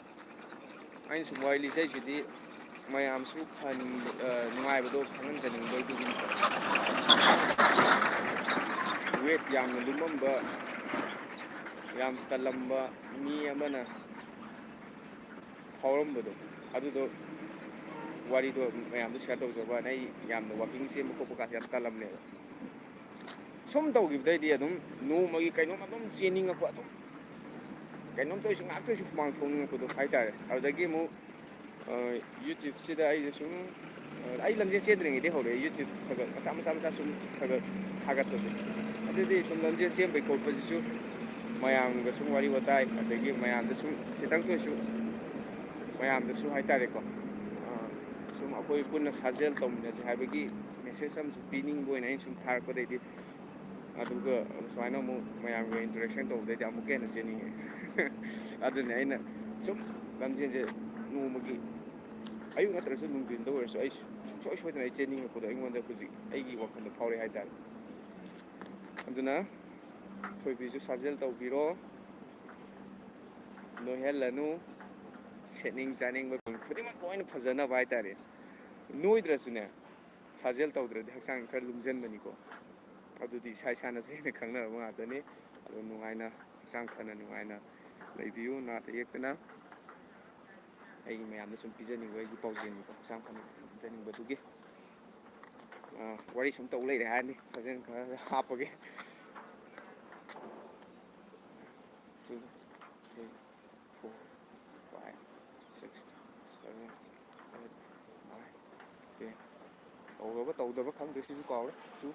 ꯑꯩꯅ ꯁꯨꯝ ꯋꯥꯔꯤ ꯂꯤꯖꯩꯁꯤꯗꯤ ꯃꯌꯥꯝꯁꯨ ꯐꯍꯟꯅꯤꯡꯕ, ꯑ, ꯅꯨꯡꯉꯥꯏꯕꯗꯣ ꯈꯪꯍꯟꯖꯅꯤꯡꯕꯒꯤꯗꯨꯒꯤꯅꯤꯀꯣ꯫ ꯋꯦꯠ ꯌꯥꯝꯅ ꯂꯨꯝꯃꯝꯕ, ꯌꯥꯝ ꯇꯜꯂꯝꯕ ꯃꯤ ꯑꯃꯅ ꯐꯥꯎꯔꯝꯕꯗꯣ, ꯑꯗꯨꯗꯣ ꯋꯥꯔꯤꯗꯣ ꯃꯌꯥꯝꯗ ꯁꯤꯌꯔ ꯇꯧꯖꯕ ꯋꯥꯅꯤ꯫ ꯑꯩ ꯌꯥꯝꯅ ꯋꯥꯀꯤꯡ ꯆꯦꯟꯕ ꯈꯣꯠꯄ ꯀꯥꯁꯦ ꯌꯥꯝ ꯇꯜꯂꯝꯅꯦꯕ꯫ ꯁꯨꯝ ꯇꯧꯈꯤꯕꯗꯩꯗꯤ ꯑꯗꯨꯝ ꯅꯣꯡꯃꯒꯤ ꯀꯩꯅꯣꯝ ꯑꯗꯨꯝ ꯆꯦꯟꯅꯤꯡꯉꯛꯄ, ꯑꯗꯨꯝ ꯀꯩꯅꯣꯝꯇ ꯑꯣꯏꯁꯨ ꯉꯥꯏꯍꯥꯛꯇ ꯑꯣꯏꯁꯨ ꯍꯨꯃꯥꯡ ꯊꯣꯛꯅꯤꯡꯉꯛꯄꯗꯣ ꯍꯥꯏꯇꯥꯔꯦ꯫ ꯑꯗꯨꯗꯒꯤ ꯑꯃꯨꯛ, ꯑ, YouTube-ꯁꯤꯗ ꯑꯩꯁꯦ ꯁꯨꯝ, ꯑ, ꯑꯩ ꯂꯝꯖꯦꯜ ꯆꯦꯟꯗ꯭ꯔꯤꯉꯩꯗꯩ ꯍꯧꯔꯛꯑꯦ꯫ YouTube ꯈꯔ ꯈꯔ ꯃꯆꯥ ꯃꯆꯥ ꯃꯆꯥ ꯁꯨꯝ ꯈꯔ ꯈꯔ ꯊꯥꯒꯠꯄꯁꯦ꯫ ꯑꯗꯨꯗꯤ ꯁꯨꯝ ꯂꯝꯖꯦꯜ ꯆꯦꯟꯕꯩ ꯈꯣꯠꯄꯁꯤꯁꯨ ꯃꯌꯥꯝꯒ ꯁꯨꯝ ꯋꯥꯔꯤ ꯋꯥꯇꯥꯏ, ꯑꯗꯒꯤ ꯃꯌꯥꯝꯗ ꯁꯨꯝ ꯈꯤꯇꯪꯇ ꯑꯣꯏꯁꯨ, ꯃꯌꯥꯝꯗꯁꯨ ꯍꯥꯏꯇꯥꯔꯦꯀꯣ, ꯑ, ꯁꯨꯝ ꯑꯩꯈꯣꯏ ꯄꯨꯟꯅ ꯁꯥꯖꯦꯜ ꯇꯧꯃꯤꯟꯅꯁꯦ ꯍꯥꯏꯕꯒꯤ message ꯑꯃꯁꯨ ꯄꯤꯅꯤꯡꯕ ꯑꯣꯏꯅ ꯑꯩꯅ ꯁꯨꯝ ꯊꯥꯔꯛꯄꯗꯩꯗꯤ, ꯑꯗꯨꯒ ꯁꯨꯃꯥꯏꯅ ꯑꯃꯨꯛ ꯃꯌꯥꯝꯒ interaction ꯇꯧꯕꯗꯩꯗꯤ ꯑꯃꯨꯛꯀ ꯍꯦꯟꯅ ꯆꯦꯟꯅꯤꯡꯉꯦ꯫ ꯑꯗꯨꯅꯤ ꯑꯩꯅ ꯁꯨꯝ ꯂꯝꯖꯦꯜꯁꯦ ꯅꯣꯡꯃꯒꯤ ꯑꯌꯨꯛ ꯅꯠꯇ꯭ꯔꯁꯨ ꯅꯨꯡꯊꯤꯟꯗ ꯑꯣꯏꯔꯁꯨ ꯑꯩ ꯁꯨꯡꯁꯣꯏ ꯁꯣꯏꯗꯅ ꯑꯩ ꯆꯦꯟꯅꯤꯡꯉꯛꯄꯗꯣ ꯑꯩꯉꯣꯟꯗ ꯍꯧꯖꯤꯛ ꯑꯩꯒꯤ ꯋꯥꯈꯜꯗ ꯐꯥꯎꯔꯛꯑꯦ ꯍꯥꯏꯇꯥꯔꯦ꯫ ꯑꯗꯨꯅ ꯊꯣꯏꯕꯤꯁꯨ ꯁꯥꯖꯦꯜ ꯇꯧꯕꯤꯔꯣ, ꯅꯣꯏꯍꯜꯂꯅꯨ, ꯁꯦꯠꯅꯤꯡ ꯆꯥꯅꯤꯡꯕ ꯈꯨꯗꯤꯡꯃꯛ ꯂꯣꯏꯅ ꯐꯖꯅꯕ ꯍꯥꯏꯇꯥꯔꯦ꯫ ꯅꯣꯏꯗ꯭ꯔꯁꯨꯅꯦ, ꯁꯥꯖꯦꯜ ꯇꯧꯗ꯭ꯔꯗꯤ ꯍꯛꯆꯥꯡ ꯈꯔ ꯂꯨꯝꯖꯟꯕꯅꯤꯀꯣ꯫ ꯑꯗꯨꯗꯤ ꯏꯁꯥ ꯏꯁꯥꯅꯁꯨ ꯍꯦꯟꯅ ꯈꯪꯅꯔꯕ ꯉꯥꯛꯇꯅꯤ꯫ ꯑꯗꯨ ꯅꯨꯡꯉꯥꯏꯅ ꯍꯛꯆꯥꯡ ꯐꯅ ꯅꯨꯡꯉꯥꯏꯅ ꯂꯩꯕꯤꯌꯨ, ꯅꯥꯗ ꯌꯦꯛꯇꯅ꯫ ꯑꯩꯒꯤ ꯃꯌꯥꯝꯗ ꯁꯨꯝ ꯄꯤꯖꯅꯤꯡꯕ ꯑꯩꯒꯤ ꯄꯥꯎꯖꯦꯜꯅꯤꯀꯣ, ꯍꯛꯆꯥꯡ ꯐꯅ ꯄꯤꯖꯅꯤꯡꯕꯗꯨꯒꯤ꯫ ꯋꯥꯔꯤ ꯁꯨꯝ ꯇꯧ ꯂꯩꯔꯦ ꯍꯥꯏꯔꯅꯤ, ꯁꯖꯦꯟ ꯈꯔ ꯍꯥꯞꯄꯒꯦ꯫ Two, three, four, five, six, seven, eight, nine, ten. ꯇꯧꯔꯕ ꯇꯧꯗꯕ ꯈꯪꯗ꯭ꯔꯦ, ꯁꯤꯁꯨ ꯀꯥꯎꯔꯦ꯫ Two,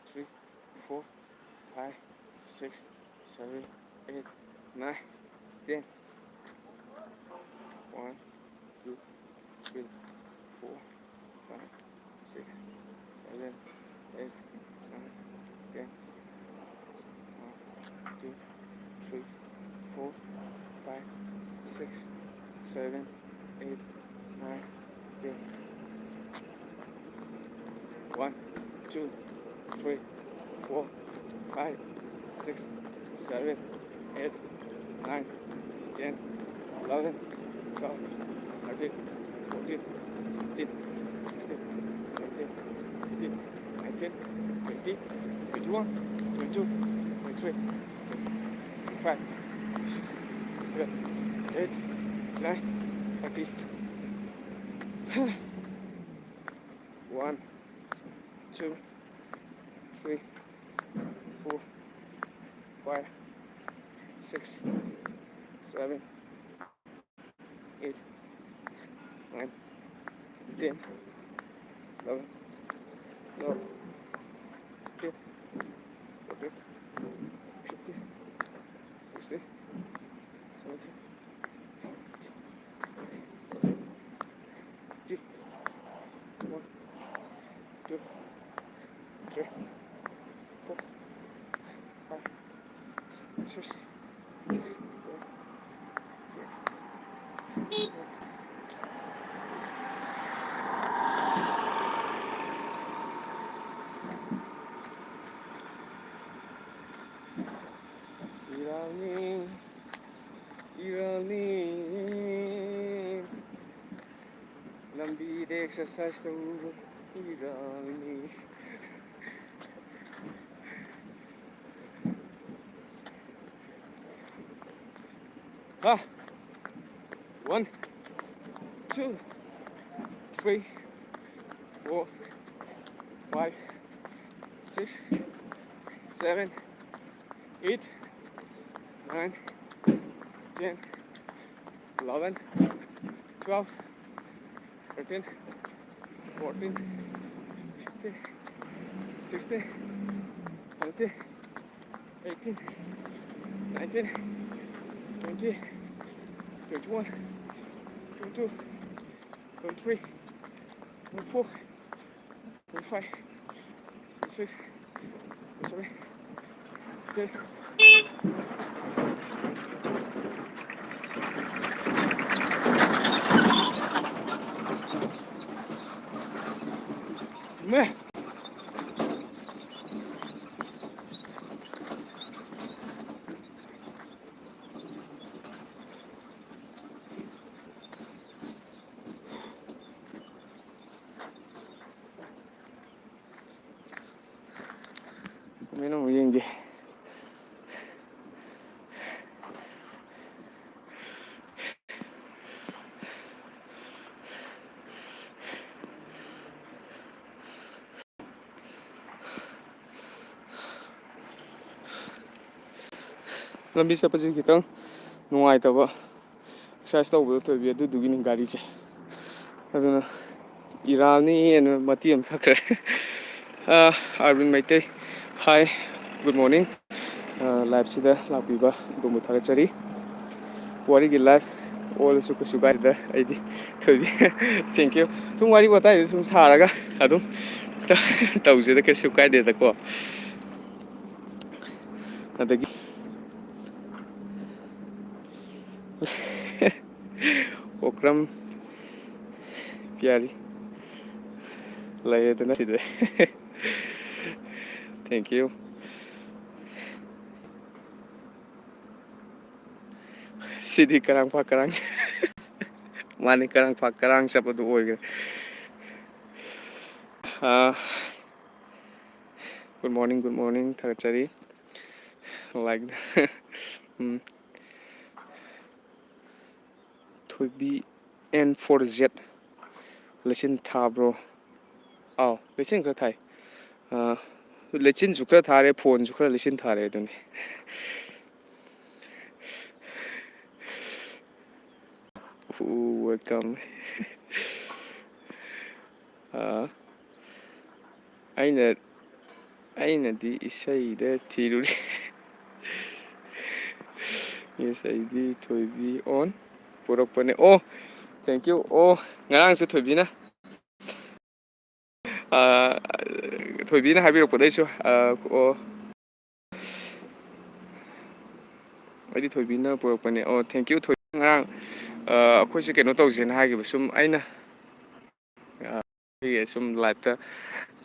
three, four, five, six, seven, eight, nine, ten. One, two, three, four, five, six, seven, eight, nine, ten. One, two, three, four, five, six, seven, eight, nine, ten. One, two, three, four, five, six, seven, eight, nine, ten, eleven, twelve, thirteen, fourteen, fifteen, sixteen, seventeen, eighteen, nineteen, twenty, twenty-one, twenty-two, twenty-three, twenty-five, twenty-six, twenty-seven, twenty-eight, twenty-nine, thirty. One, two, three, four, five, six, seven, eight, nine, ten, eleven, twelve, thirteen, fourteen, fifteen, sixteen, seventeen, eighteen, nineteen, twenty, twenty-one, twenty-two, twenty-three, twenty-four, twenty-five, twenty-six, twenty-seven, twenty-eight. ꯏꯔꯥꯜꯅꯤ, ꯏꯔꯥꯜꯅꯤ, ꯂꯝꯕꯤꯗ exercise ꯇꯧꯕ ꯏꯔꯥꯜꯅꯤ꯫ ꯍꯥ? One, two, three, four, Five, six, seven, eight, nine, ten, eleven, twelve, thirteen, fourteen, fifteen, sixteen, seventeen, eighteen, nineteen, twenty, twenty-one, twenty-two, twenty-three, twenty-four, twenty-five, twenty-six, twenty-seven, thirty. ꯀꯃꯦꯟ ꯑꯃꯨꯛ ꯌꯦꯡꯒꯦ꯫ ꯂꯝꯕꯤ ꯆꯠꯄꯁꯤ ꯈꯤꯇꯪ ꯅꯨꯡꯉꯥꯏꯇꯕ, ꯑꯦꯛꯁꯔꯁꯥꯏꯁ ꯇꯧꯕꯗꯣ ꯊꯣꯏꯕꯤ, ꯑꯗꯨꯗꯨꯒꯤꯅꯤ ꯒꯥꯔꯤꯁꯦ꯫ ꯑꯗꯨꯅ ꯏꯔꯥꯜꯅꯤꯅ ꯃꯇꯦꯛ ꯑꯃ ꯁꯛꯈ꯭ꯔꯦ꯫ ꯑꯥ, ꯑꯥꯔꯕꯤꯟ ꯃꯩꯇꯩ, hi, good morning꯫ ꯑꯥ, ꯂꯥꯏꯞꯁꯤꯗ ꯂꯥꯛꯄꯤꯕ ꯑꯗꯣꯝꯕꯨ ꯊꯥꯒꯠꯆꯔꯤ꯫ ꯋꯥꯔꯤꯒꯤ ꯂꯥꯏꯞ ꯑꯣꯜꯂꯁꯨ ꯀꯩꯁꯨ ꯀꯥꯏꯗꯦꯗ, ꯑꯩꯗꯤ ꯊꯣꯏꯕꯤ꯫ Thank you꯫ ꯁꯨꯝ ꯋꯥꯔꯤ ꯋꯥꯇꯥꯏꯗ ꯁꯨꯝ ꯁꯥꯔꯒ ꯑꯗꯨꯝ ꯇꯧꯁꯤꯗ, ꯀꯩꯁꯨ ꯀꯥꯏꯗꯦꯗꯀꯣ꯫ ꯑꯗꯒꯤ ꯑꯣꯀ꯭ꯔꯝ ꯄꯤꯌꯥꯔꯤ ꯂꯩꯔꯦꯗꯅ ꯁꯤꯗ꯫ Thank you꯫ ꯁꯤꯗꯤ ꯀꯔꯥꯡ ꯐꯥ ꯀꯔꯥꯡ꯫ ꯃꯥꯅꯤ, ꯀꯔꯥꯡ ꯐꯥ ꯀꯔꯥꯡ ꯆꯠꯄꯗꯨ ꯑꯣꯏꯈ꯭ꯔꯦ꯫ ꯑꯥ, good morning, good morning, ꯊꯥꯒꯠꯆꯔꯤ꯫ Like, ꯎꯝ꯫ ꯊꯣꯏꯕꯤ N four Z ꯂꯩꯆꯤꯟ ꯊꯥꯕ꯭ꯔꯣ? ꯑꯥꯎ, ꯂꯩꯆꯤꯟ ꯈꯔ ꯊꯥꯏ꯫ ꯑ, ꯂꯩꯆꯤꯟꯁꯨ ꯈꯔ ꯊꯥꯔꯦ, ꯐꯣꯟꯁꯨ ꯈꯔ ꯂꯩꯆꯤꯟ ꯊꯥꯔꯦ ꯑꯗꯨꯅꯤ꯫ Ooh, welcome. ꯑ, ꯑꯩꯅ, ꯑꯩꯅꯗꯤ ꯏꯁꯩꯗ ꯊꯤꯔꯨꯔꯤ꯫ Yes, ꯑꯩꯗꯤ ꯊꯣꯏꯕꯤ on ꯄꯨꯔꯛꯄꯅꯦ꯫ ꯑꯣ, thank you꯫ ꯑꯣ, ꯉꯔꯥꯡꯁꯨ ꯊꯣꯏꯕꯤꯅ, ꯑ, ꯊꯣꯏꯕꯤꯅ ꯍꯥꯏꯕꯤꯔꯛꯄꯗꯩꯁꯨ, ꯑ, ꯑꯣ, ꯑꯩꯗꯤ ꯊꯣꯏꯕꯤꯅ ꯄꯨꯔꯛꯄꯅꯦ꯫ ꯑꯣ, thank you, ꯊꯣꯏꯕꯤ꯫ ꯉꯔꯥꯡ, ꯑ, ꯑꯩꯈꯣꯏꯁꯦ ꯀꯩꯅꯣ ꯇꯧꯁꯦꯅ ꯍꯥꯏꯈꯤꯕ, ꯁꯨꯝ ꯑꯩꯅ, ꯑ, ꯑꯩꯒꯤ ꯁꯨꯝ live-ꯇ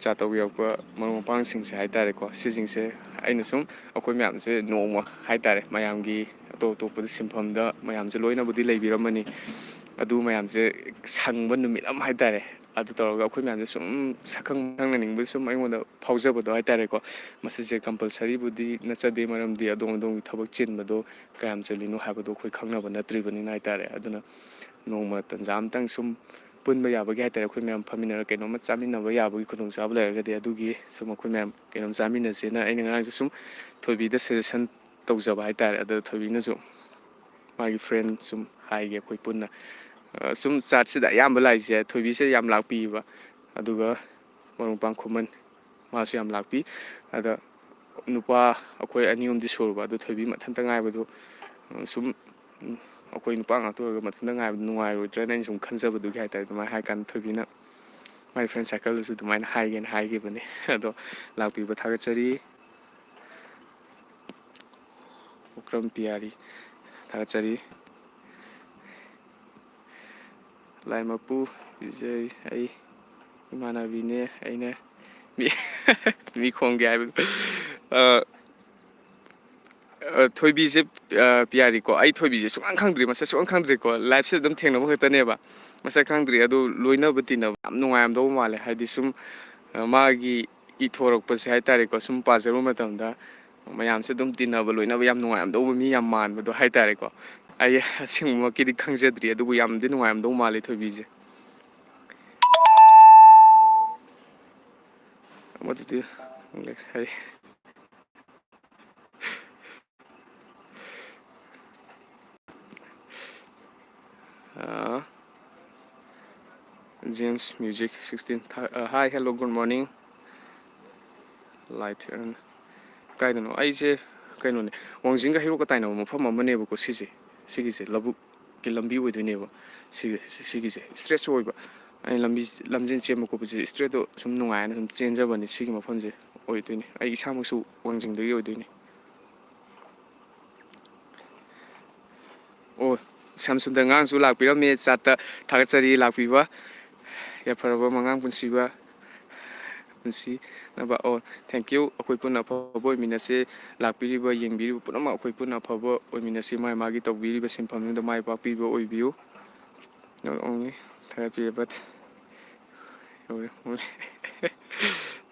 ꯆꯥ ꯇꯧꯕꯤꯔꯛꯄ ꯃꯔꯨꯞ ꯃꯄꯥꯡꯁꯤꯡꯁꯦ ꯍꯥꯏꯇꯥꯔꯦꯀꯣ, ꯁꯤꯁꯤꯡꯁꯦ ꯑꯩꯅ ꯁꯨꯝ ꯑꯩꯈꯣꯏ ꯃꯌꯥꯝꯁꯦ ꯅꯣꯡꯃ ꯍꯥꯏꯇꯥꯔꯦ, ꯃꯌꯥꯝꯒꯤ ꯑꯇꯣꯞ ꯑꯇꯣꯞꯄꯗ ꯁꯤꯟꯐꯝꯗ ꯃꯌꯥꯝꯁꯦ ꯂꯣꯏꯅꯕꯨꯗꯤ ꯂꯩꯕꯤꯔꯝꯃꯅꯤ, ꯑꯗꯨ ꯃꯌꯥꯝꯁꯦ ꯁꯪꯕ ꯅꯨꯃꯤꯠ ꯑꯃ ꯍꯥꯏꯇꯥꯔꯦ, ꯑꯗꯨ ꯇꯧꯔꯒ ꯑꯩꯈꯣꯏ ꯃꯌꯥꯝꯁꯦ ꯁꯨꯝ ꯁꯛꯈꯪ ꯃꯥꯏꯈꯪꯅꯅꯤꯡꯕ ꯁꯨꯝ ꯑꯩꯉꯣꯟꯗ ꯐꯥꯎꯖꯕꯗꯣ ꯍꯥꯏꯇꯥꯔꯦꯀꯣ꯫ ꯃꯁꯤꯁꯦ compulsory-ꯕꯨꯗꯤ ꯅꯠꯆꯗꯦ, ꯃꯔꯝꯗꯤ ꯑꯗꯣꯝ ꯑꯗꯣꯝꯒꯤ ꯊꯕꯛ ꯆꯤꯟꯕꯗꯣ ꯀꯌꯥꯝ ꯆꯤꯜꯂꯤꯅꯣ ꯍꯥꯏꯕꯗꯣ ꯑꯩꯈꯣꯏ ꯈꯪꯅꯕ ꯅꯠꯇ꯭ꯔꯤꯕꯅꯤꯅ ꯍꯥꯏꯇꯥꯔꯦ꯫ ꯑꯗꯨꯅ ꯅꯣꯡꯃ ꯇꯟꯖꯥ ꯑꯝꯇꯪ ꯁꯨꯝ ꯄꯨꯟꯕ ꯌꯥꯕꯒꯤ ꯍꯥꯏꯇꯥꯔꯦ, ꯑꯩꯈꯣꯏ ꯃꯌꯥꯝ ꯐꯝꯃꯤꯟꯅꯔꯒ ꯀꯩꯅꯣꯝꯃ ꯆꯥꯃꯤꯟꯅꯕ ꯌꯥꯕꯒꯤ ꯈꯨꯗꯣꯡꯆꯥꯕ ꯂꯩꯔꯒꯗꯤ ꯑꯗꯨꯒꯤ ꯁꯨꯝ ꯑꯩꯈꯣꯏ ꯃꯌꯥꯝ ꯀꯩꯅꯣꯝ ꯆꯥꯃꯤꯟꯅꯁꯦꯅ ꯑꯩꯅ ꯉꯔꯥꯡꯁꯨ ꯁꯨꯝ ꯊꯣꯏꯕꯤꯗ suggestion ꯇꯧꯖꯕ ꯍꯥꯏꯇꯥꯔꯦ꯫ ꯑꯗꯣ ꯊꯣꯏꯕꯤꯅꯁꯨ ꯃꯥꯒꯤ friend ꯁꯨꯝ ꯍꯥꯏꯒꯦ ꯑꯩꯈꯣꯏ ꯄꯨꯟꯅ꯫ ꯑ, ꯁꯨꯝ chat-ꯁꯤꯗ ꯑꯌꯥꯝꯕ ꯂꯥꯛꯏꯁꯦ ꯊꯣꯏꯕꯤꯁꯦ ꯌꯥꯝ ꯂꯥꯛꯄꯤꯌꯦꯕ, ꯑꯗꯨꯒ ꯃꯔꯨꯞ ꯃꯄꯥꯡ ꯈꯨꯃꯟ, ꯃꯥꯁꯨ ꯌꯥꯝ ꯂꯥꯛꯄꯤ꯫ ꯑꯗ ꯅꯨꯄꯥ ꯑꯩꯈꯣꯏ ꯑꯅꯤ ꯑꯍꯨꯝꯗꯤ ꯁꯨꯔꯕ, ꯑꯗꯨ ꯊꯣꯏꯕꯤ ꯃꯊꯟꯇ ꯉꯥꯏꯕꯗꯨ, ꯎꯝ, ꯁꯨꯝ, ꯎꯝ, ꯑꯩꯈꯣꯏ ꯅꯨꯄꯥ ꯉꯥꯛꯇ ꯑꯣꯏꯔꯒ ꯃꯊꯟꯇ ꯉꯥꯏꯕꯗꯨ ꯅꯨꯡꯉꯥꯏꯔꯣꯏꯗ꯭ꯔꯅ ꯑꯩꯅ ꯁꯨꯝ ꯈꯟꯖꯕꯗꯨꯒꯤ ꯍꯥꯏꯇꯥꯔꯦ꯫ ꯑꯗꯨꯃꯥꯏꯅ ꯍꯥꯏ ꯀꯥꯟꯗ ꯊꯣꯏꯕꯤꯅ ꯃꯥꯏ friend circle-ꯗꯁꯨ ꯑꯗꯨꯃꯥꯏꯅ ꯍꯥꯏꯒꯦꯅ ꯍꯥꯏꯈꯤꯕꯅꯦ꯫ ꯑꯗꯣ ꯂꯥꯛꯄꯤꯕ ꯊꯥꯒꯠꯆꯔꯤ꯫ ꯎꯀ꯭ꯔꯝ ꯄꯤꯌꯥꯔꯤ ꯊꯥꯒꯠꯆꯔꯤ꯫ ꯂꯥꯏ ꯃꯄꯨ ꯄꯤꯖꯩ꯫ ꯑꯩ ꯏꯃꯥꯟꯅꯕꯤꯅꯦ, ꯑꯩꯅ ꯃꯤ, ꯃꯤ ꯈꯣꯝꯒꯦ ꯍꯥꯏꯕꯗꯣ꯫ ꯑ, ꯑ, ꯊꯣꯏꯕꯤꯁꯦ, ꯑ, ꯄꯤꯌꯥꯔꯤꯀꯣ, ꯑꯩ ꯊꯣꯏꯕꯤꯁꯦ ꯁꯨꯡꯈꯪ ꯈꯪꯗ꯭ꯔꯤ, ꯃꯁꯛ ꯁꯨꯡꯈꯪ ꯈꯪꯗ꯭ꯔꯤꯀꯣ, live-ꯁꯤꯗ ꯑꯗꯨꯝ ꯊꯦꯡꯅꯕ ꯈꯛꯇꯅꯦꯕ꯫ ꯃꯁꯛ ꯈꯪꯗ꯭ꯔꯤ, ꯑꯗꯨ ꯂꯣꯏꯅꯕ ꯇꯤꯟꯅꯕ ꯌꯥꯝ ꯅꯨꯡꯉꯥꯏꯔꯝꯗꯧꯕ ꯃꯥꯜꯂꯦ, ꯍꯥꯏꯗꯤ ꯁꯨꯝ, ꯑ, ꯃꯥꯒꯤ ꯏꯊꯣꯔꯛꯄꯁꯦ ꯍꯥꯏꯇꯥꯔꯦꯀꯣ, ꯁꯨꯝ ꯄꯥꯖꯔꯨꯕ ꯃꯇꯝꯗ ꯃꯌꯥꯝꯁꯦ ꯑꯗꯨꯝ ꯇꯤꯟꯅꯕ ꯂꯣꯏꯅꯕ ꯌꯥꯝ ꯅꯨꯡꯉꯥꯏꯔꯝꯗꯧꯕ ꯃꯤ ꯌꯥꯝ ꯃꯥꯟꯕꯗꯣ ꯍꯥꯏꯇꯥꯔꯦꯀꯣ꯫ ꯑꯩ ꯑꯁꯦꯡꯕꯃꯛꯀꯤꯗꯤ ꯈꯪꯖꯗ꯭ꯔꯤ, ꯑꯗꯨꯕꯨ ꯌꯥꯝꯗꯤ ꯅꯨꯡꯉꯥꯏꯔꯝꯗꯧ ꯃꯥꯜꯂꯦ ꯊꯣꯏꯕꯤꯁꯦ꯫ ꯑꯃꯗꯨꯗꯤ ꯍꯥꯏ꯫ ꯑꯥ, James Music sixteen꯫ Hi, hello, good morning꯫ Light, ꯀꯥꯏꯗꯅꯣ? ꯑꯩꯁꯦ ꯀꯩꯅꯣꯅꯦ, ꯋꯥꯡꯖꯤꯡꯒ ꯍꯩꯔꯣꯛꯀ ꯇꯥꯏꯅꯕ ꯃꯐꯝ ꯑꯃꯅꯦꯕꯀꯣ ꯁꯤꯁꯦ꯫ ꯁꯤꯒꯤꯁꯦ ꯂꯧꯕꯨꯛꯀꯤ ꯂꯝꯕꯤ ꯑꯣꯏꯗꯣꯏꯅꯦꯕ꯫ ꯁꯤꯒꯤ, ꯁꯤꯒꯤꯁꯦ straight ꯑꯣꯏꯕ꯫ ꯑꯩ ꯂꯝꯕꯤ, ꯂꯝꯖꯦꯟ ꯆꯦꯟꯕ ꯈꯣꯠꯄꯁꯦ straight ꯁꯨꯝ ꯅꯨꯡꯉꯥꯏꯅ ꯁꯨꯝ ꯆꯦꯟꯖꯕꯅꯤ꯫ ꯁꯤꯒꯤ ꯃꯐꯝꯁꯦ ꯑꯣꯏꯗꯣꯏꯅꯤ꯫ ꯑꯩ ꯏꯁꯥꯃꯛꯁꯨ ꯋꯥꯡꯖꯤꯡꯗꯒꯤ ꯑꯣꯏꯗꯣꯏꯅꯤ꯫ ꯑꯣ, ꯁ꯭ꯌꯥꯝꯁꯨꯟꯗꯔ ꯑꯉꯥꯡꯁꯨ ꯂꯥꯛꯄꯤꯔꯝꯃꯦ ꯆꯥꯠꯇ꯫ ꯊꯥꯒꯠꯆꯔꯤ ꯂꯥꯛꯄꯤꯕ꯫ ꯌꯥꯏꯐꯔꯕ ꯃꯉꯥꯡ ꯄꯨꯟꯁꯤꯕ, ꯄꯨꯟꯁꯤꯅꯕ꯫ ꯑꯣ, thank you꯫ ꯑꯩꯈꯣꯏ ꯄꯨꯟꯅ ꯑꯐꯕ ꯑꯣꯏꯃꯤꯟꯅꯁꯦ꯫ ꯂꯥꯛꯄꯤꯔꯤꯕ, ꯌꯦꯡꯕꯤꯔꯤꯕ ꯄꯨꯝꯅꯃꯛ ꯑꯩꯈꯣꯏ ꯄꯨꯟꯅ ꯑꯐꯕ ꯑꯣꯏꯃꯤꯟꯅꯁꯤ꯫ ꯃꯥꯏ ꯃꯥꯒꯤ ꯇꯧꯕꯤꯔꯤꯕ ꯁꯤꯟꯐꯝꯗꯨꯗ ꯃꯥꯏ ꯄꯥꯛꯄꯤꯕ ꯑꯣꯏꯕꯤꯌꯨ꯫ Not only ꯊꯥꯒꯠꯄꯤꯔꯕ, ꯌꯧꯔꯦ꯫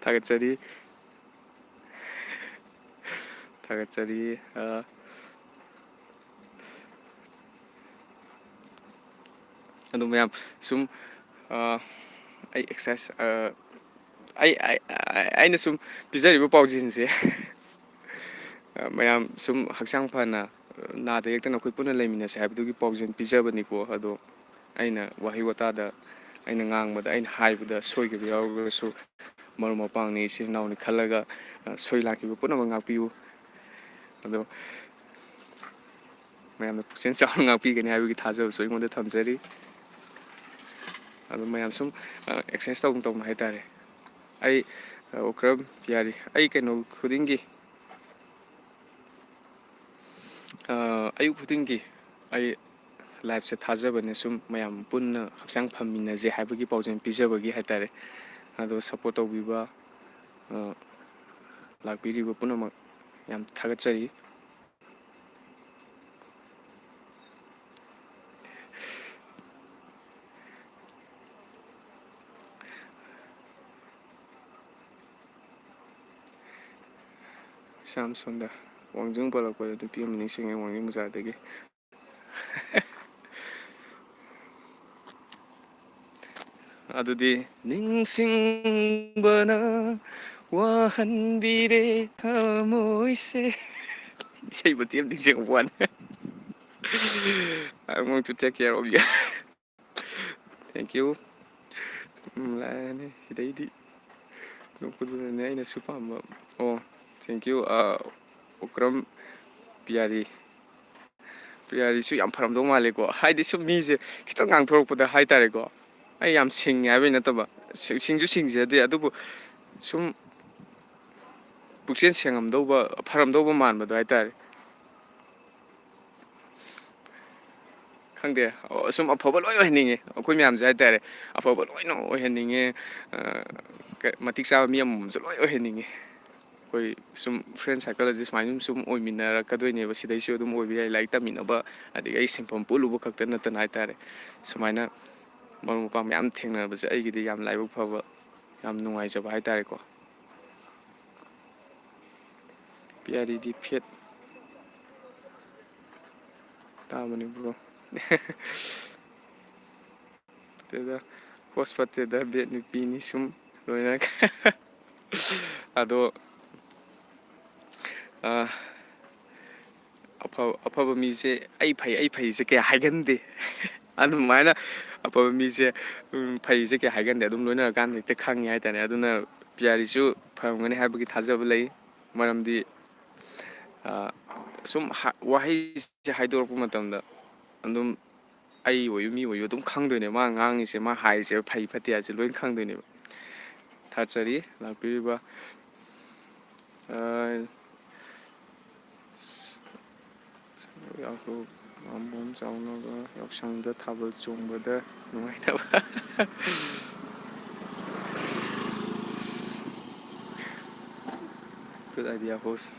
ꯊꯥꯒꯠꯆꯔꯤ꯫ ꯊꯥꯒꯠꯆꯔꯤ꯫ ꯑ, ꯑꯗꯨ ꯃꯌꯥꯝ ꯁꯨꯝ, ꯑ, ꯑꯩ exercise, ꯑ, ꯑꯩ, ꯑꯩ, ꯑꯩꯅ ꯁꯨꯝ ꯄꯤꯖꯔꯤꯕ ꯄꯥꯎꯖꯦꯜꯁꯦ, ꯑ, ꯃꯌꯥꯝ ꯁꯨꯝ ꯍꯛꯆꯥꯡ ꯐꯅ, ꯑ, ꯅꯥꯗ ꯌꯦꯛꯇꯅ ꯑꯩꯈꯣꯏ ꯄꯨꯟꯅ ꯂꯩꯃꯤꯟꯅꯁꯦ ꯍꯥꯏꯕꯗꯨꯒꯤ ꯄꯥꯎꯖꯦꯜ ꯄꯤꯖꯕꯅꯤꯀꯣ꯫ ꯑꯗꯣ ꯑꯩꯅ ꯋꯥꯍꯩ ꯋꯥꯇꯥꯗ, ꯑꯩꯅ ꯉꯥꯡꯕꯗ, ꯑꯩꯅ ꯍꯥꯏꯕꯗ ꯁꯣꯏꯈꯤꯕ ꯌꯥꯎꯔꯒꯁꯨ, ꯃꯔꯨꯞ ꯃꯄꯥꯡꯅꯤ, ꯏꯆꯤꯜ ꯏꯅꯥꯎꯅꯤ ꯈꯜꯂꯒ, ꯑ, ꯁꯣꯏ ꯂꯥꯟꯈꯤꯕ ꯄꯨꯝꯅꯃꯛ ꯉꯥꯛꯄꯤꯌꯨ꯫ ꯑꯗꯣ ꯃꯌꯥꯝꯅ ꯄꯨꯛꯆꯦꯜ ꯆꯥꯎꯅ ꯉꯥꯛꯄꯤꯒꯅꯤ ꯍꯥꯏꯕꯒꯤ ꯊꯥꯖꯕꯁꯨ ꯑꯩꯉꯣꯟꯗ ꯊꯝꯖꯔꯤ꯫ ꯑꯗꯣ ꯃꯌꯥꯝ ꯁꯨꯝ, ꯑ, exercise ꯇꯧꯅ ꯇꯧꯅ ꯍꯥꯏꯇꯥꯔꯦ꯫ ꯑꯩ, ꯑ, ꯑꯣꯀ꯭ꯔꯝ ꯄꯤꯌꯥꯔꯤ꯫ ꯑꯩ ꯀꯩꯅꯣ ꯈꯨꯗꯤꯡꯒꯤ, ꯑ, ꯑꯌꯨꯛ ꯈꯨꯗꯤꯡꯒꯤ ꯑꯩ liveꯁꯦ ꯊꯥꯖꯕꯅꯦ, ꯁꯨꯝ ꯃꯌꯥꯝ ꯄꯨꯟꯅ ꯍꯛꯆꯥꯡ ꯐꯃꯤꯟꯅꯁꯦ ꯍꯥꯏꯕꯒꯤ ꯄꯥꯎꯖꯦꯜ ꯄꯤꯖꯕꯒꯤ ꯍꯥꯏꯇꯥꯔꯦ꯫ ꯑꯗꯣ support ꯇꯧꯕꯤꯕ, ꯑ, ꯂꯥꯛꯄꯤꯔꯤꯕ ꯄꯨꯝꯅꯃꯛ ꯌꯥꯝ ꯊꯥꯒꯠꯆꯔꯤ꯫ ꯁ꯭ꯌꯥꯝ ꯁꯨꯟꯗꯔ, ꯋꯥꯡꯖꯤꯡ ꯄꯜꯂꯛꯄꯗ ꯅꯨꯄꯤ ꯑꯃ ꯅꯤꯡꯁꯤꯡꯉꯦ ꯋꯥꯡꯖꯤꯡ ꯕꯖꯥꯔꯗꯒꯤ꯫ ꯑꯗꯨꯗꯤ ꯅꯤꯡꯁꯤꯡꯕꯅ ꯋꯥꯍꯟꯕꯤꯔꯦ ꯊꯃꯣꯏꯁꯦ꯫ ꯏꯁꯩ ꯃꯇꯦꯛ ꯑꯃ ꯅꯤꯡꯁꯤꯡꯉꯛꯄ ꯋꯥꯅꯤ꯫ I'm going to take care of you. Thank you. ꯎꯝ, ꯂꯥꯛꯑꯅꯤ ꯁꯤꯗꯩꯗꯤ꯫ ꯅꯣꯛꯄꯗꯨꯅꯅꯦ ꯑꯩꯅꯁꯨ ꯄꯥꯝꯕ꯫ ꯑꯣ, thank you, ꯑ, ꯑꯣꯀ꯭ꯔꯝ ꯄꯤꯌꯥꯔꯤ꯫ ꯄꯤꯌꯥꯔꯤꯁꯨ ꯌꯥꯝ ꯐꯔꯝꯗꯧ ꯃꯥꯜꯂꯦꯀꯣ꯫ ꯍꯥꯏꯗꯤ ꯁꯨꯝ ꯃꯤꯁꯦ ꯈꯤꯇꯪ ꯉꯥꯡꯊꯣꯔꯛꯄꯗ ꯍꯥꯏꯇꯥꯔꯦꯀꯣ, ꯑꯩ ꯌꯥꯝ ꯁꯤꯡꯉꯦ ꯍꯥꯏꯕꯩ ꯅꯠꯇꯕ, ꯁꯤꯡ-, ꯁꯤꯡꯁꯨ ꯁꯤꯡꯖꯗꯦ, ꯑꯗꯨꯕꯨ ꯁꯨꯝ ꯄꯨꯛꯆꯦꯜ ꯁꯦꯡꯉꯝꯗꯧꯕ, ꯐꯔꯝꯗꯧꯕ ꯃꯥꯟꯕꯗꯣ ꯍꯥꯏꯇꯥꯔꯦ꯫ ꯈꯪꯗꯦ, ꯑꯣ, ꯁꯨꯝ ꯑꯐꯕ ꯂꯣꯏ ꯑꯣꯏꯍꯟꯅꯤꯡꯉꯦ ꯑꯩꯈꯣꯏ ꯃꯌꯥꯝꯁꯦ ꯍꯥꯏꯇꯥꯔꯦ꯫ ꯑꯐꯕ ꯂꯣꯏꯅ ꯑꯣꯏꯍꯟꯅꯤꯡꯉꯦ꯫ ꯑ, ꯀ-, ꯃꯇꯤꯛ ꯆꯥꯕ ꯃꯤ ꯑꯃꯃꯝꯁꯨ ꯂꯣꯏ ꯑꯣꯏꯍꯟꯅꯤꯡꯉꯦ꯫ ꯑꯩꯈꯣꯏ ꯁꯨꯝ friend circle ꯑꯁꯦ ꯁꯨꯃꯥꯏꯅ ꯁꯨꯝ ꯑꯣꯏꯃꯤꯟꯅꯔꯛꯀꯗꯣꯏꯅꯦꯕ꯫ ꯁꯤꯗꯩꯁꯨ ꯑꯗꯨꯝ ꯑꯣꯏꯕ ꯌꯥꯏ, ꯂꯥꯏꯔꯤꯛ ꯇꯝꯃꯤꯟꯅꯕ, ꯑꯗꯒꯤ ꯑꯩ ꯁꯤꯟꯐꯝ ꯄꯨꯜꯂꯨꯕ ꯈꯛꯇ ꯅꯠꯇꯅ ꯍꯥꯏꯇꯥꯔꯦ꯫ ꯁꯨꯃꯥꯏꯅ ꯃꯔꯨꯞ ꯃꯄꯥꯡ ꯃꯌꯥꯝ ꯊꯦꯡꯅꯕꯁꯦ ꯑꯩꯒꯤꯗꯤ ꯌꯥꯝ ꯂꯥꯏꯕꯛ ꯐꯕ, ꯌꯥꯝ ꯅꯨꯡꯉꯥꯏꯖꯕ ꯍꯥꯏꯇꯥꯔꯦꯀꯣ꯫ ꯄꯤꯌꯥꯔꯤꯗꯤ ꯐꯦꯠ ꯇꯥꯕꯅꯤ, bro꯫ ꯐꯠꯇꯦꯗ, host ꯐꯠꯇꯦꯗ, bad ꯅꯨꯄꯤꯅꯤ ꯁꯨꯝ ꯂꯣꯏꯅ꯫ ꯑꯗꯣ, ꯑ, ꯑꯐ-, ꯑꯐꯕ ꯃꯤꯁꯦ "ꯑꯩ ꯐꯩ, ꯑꯩ ꯐꯩꯁꯦ" ꯀꯌꯥ ꯍꯥꯏꯒꯟꯗꯦ꯫ ꯑꯗꯨꯃꯥꯏꯅ ꯑꯐꯕ ꯃꯤꯁꯦ, ꯎꯝ, ꯐꯩꯁꯦ ꯀꯌꯥ ꯍꯥꯏꯒꯟꯗꯦ꯫ ꯑꯗꯨꯝ ꯂꯣꯏꯅꯔꯀꯥꯟꯗ ꯍꯦꯛꯇ ꯈꯪꯉꯤ ꯍꯥꯏꯇꯥꯔꯦ꯫ ꯑꯗꯨꯅ ꯄꯤꯌꯥꯔꯤꯁꯨ ꯐꯔꯝꯒꯅꯤ ꯍꯥꯏꯕꯒꯤ ꯊꯥꯖꯕ ꯂꯩ꯫ ꯃꯔꯝꯗꯤ, ꯑ, ꯁꯨꯝ ꯍꯥ-, ꯋꯥꯍꯩꯁꯦ ꯍꯥꯏꯗꯣꯔꯛꯄ ꯃꯇꯝꯗ ꯑꯗꯨꯝ ꯑꯩ ꯑꯣꯏꯌꯨ, ꯃꯤ ꯑꯣꯏꯌꯨ, ꯑꯗꯨꯝ ꯈꯪꯗꯣꯏꯅꯦ꯫ ꯃꯥ ꯉꯥꯡꯉꯤꯁꯦ, ꯃꯥ ꯍꯥꯏꯔꯤꯁꯦ ꯐꯩ ꯐꯠꯇꯦ ꯍꯥꯏꯁꯦ ꯂꯣꯏ ꯈꯪꯗꯣꯏꯅꯦꯕ꯫ ꯊꯥꯒꯠꯆꯔꯤ ꯂꯥꯛꯄꯤꯔꯤꯕ, ꯑ, ꯌꯥꯀꯨꯞ ꯃꯥꯝꯕꯣꯝ ꯆꯥꯎꯅꯕ ꯌꯥꯎꯁꯪꯗ ꯊꯥꯕꯜ ꯆꯣꯡꯕꯗ ꯅꯨꯡꯉꯥꯏꯅꯕ꯫ Good idea, host꯫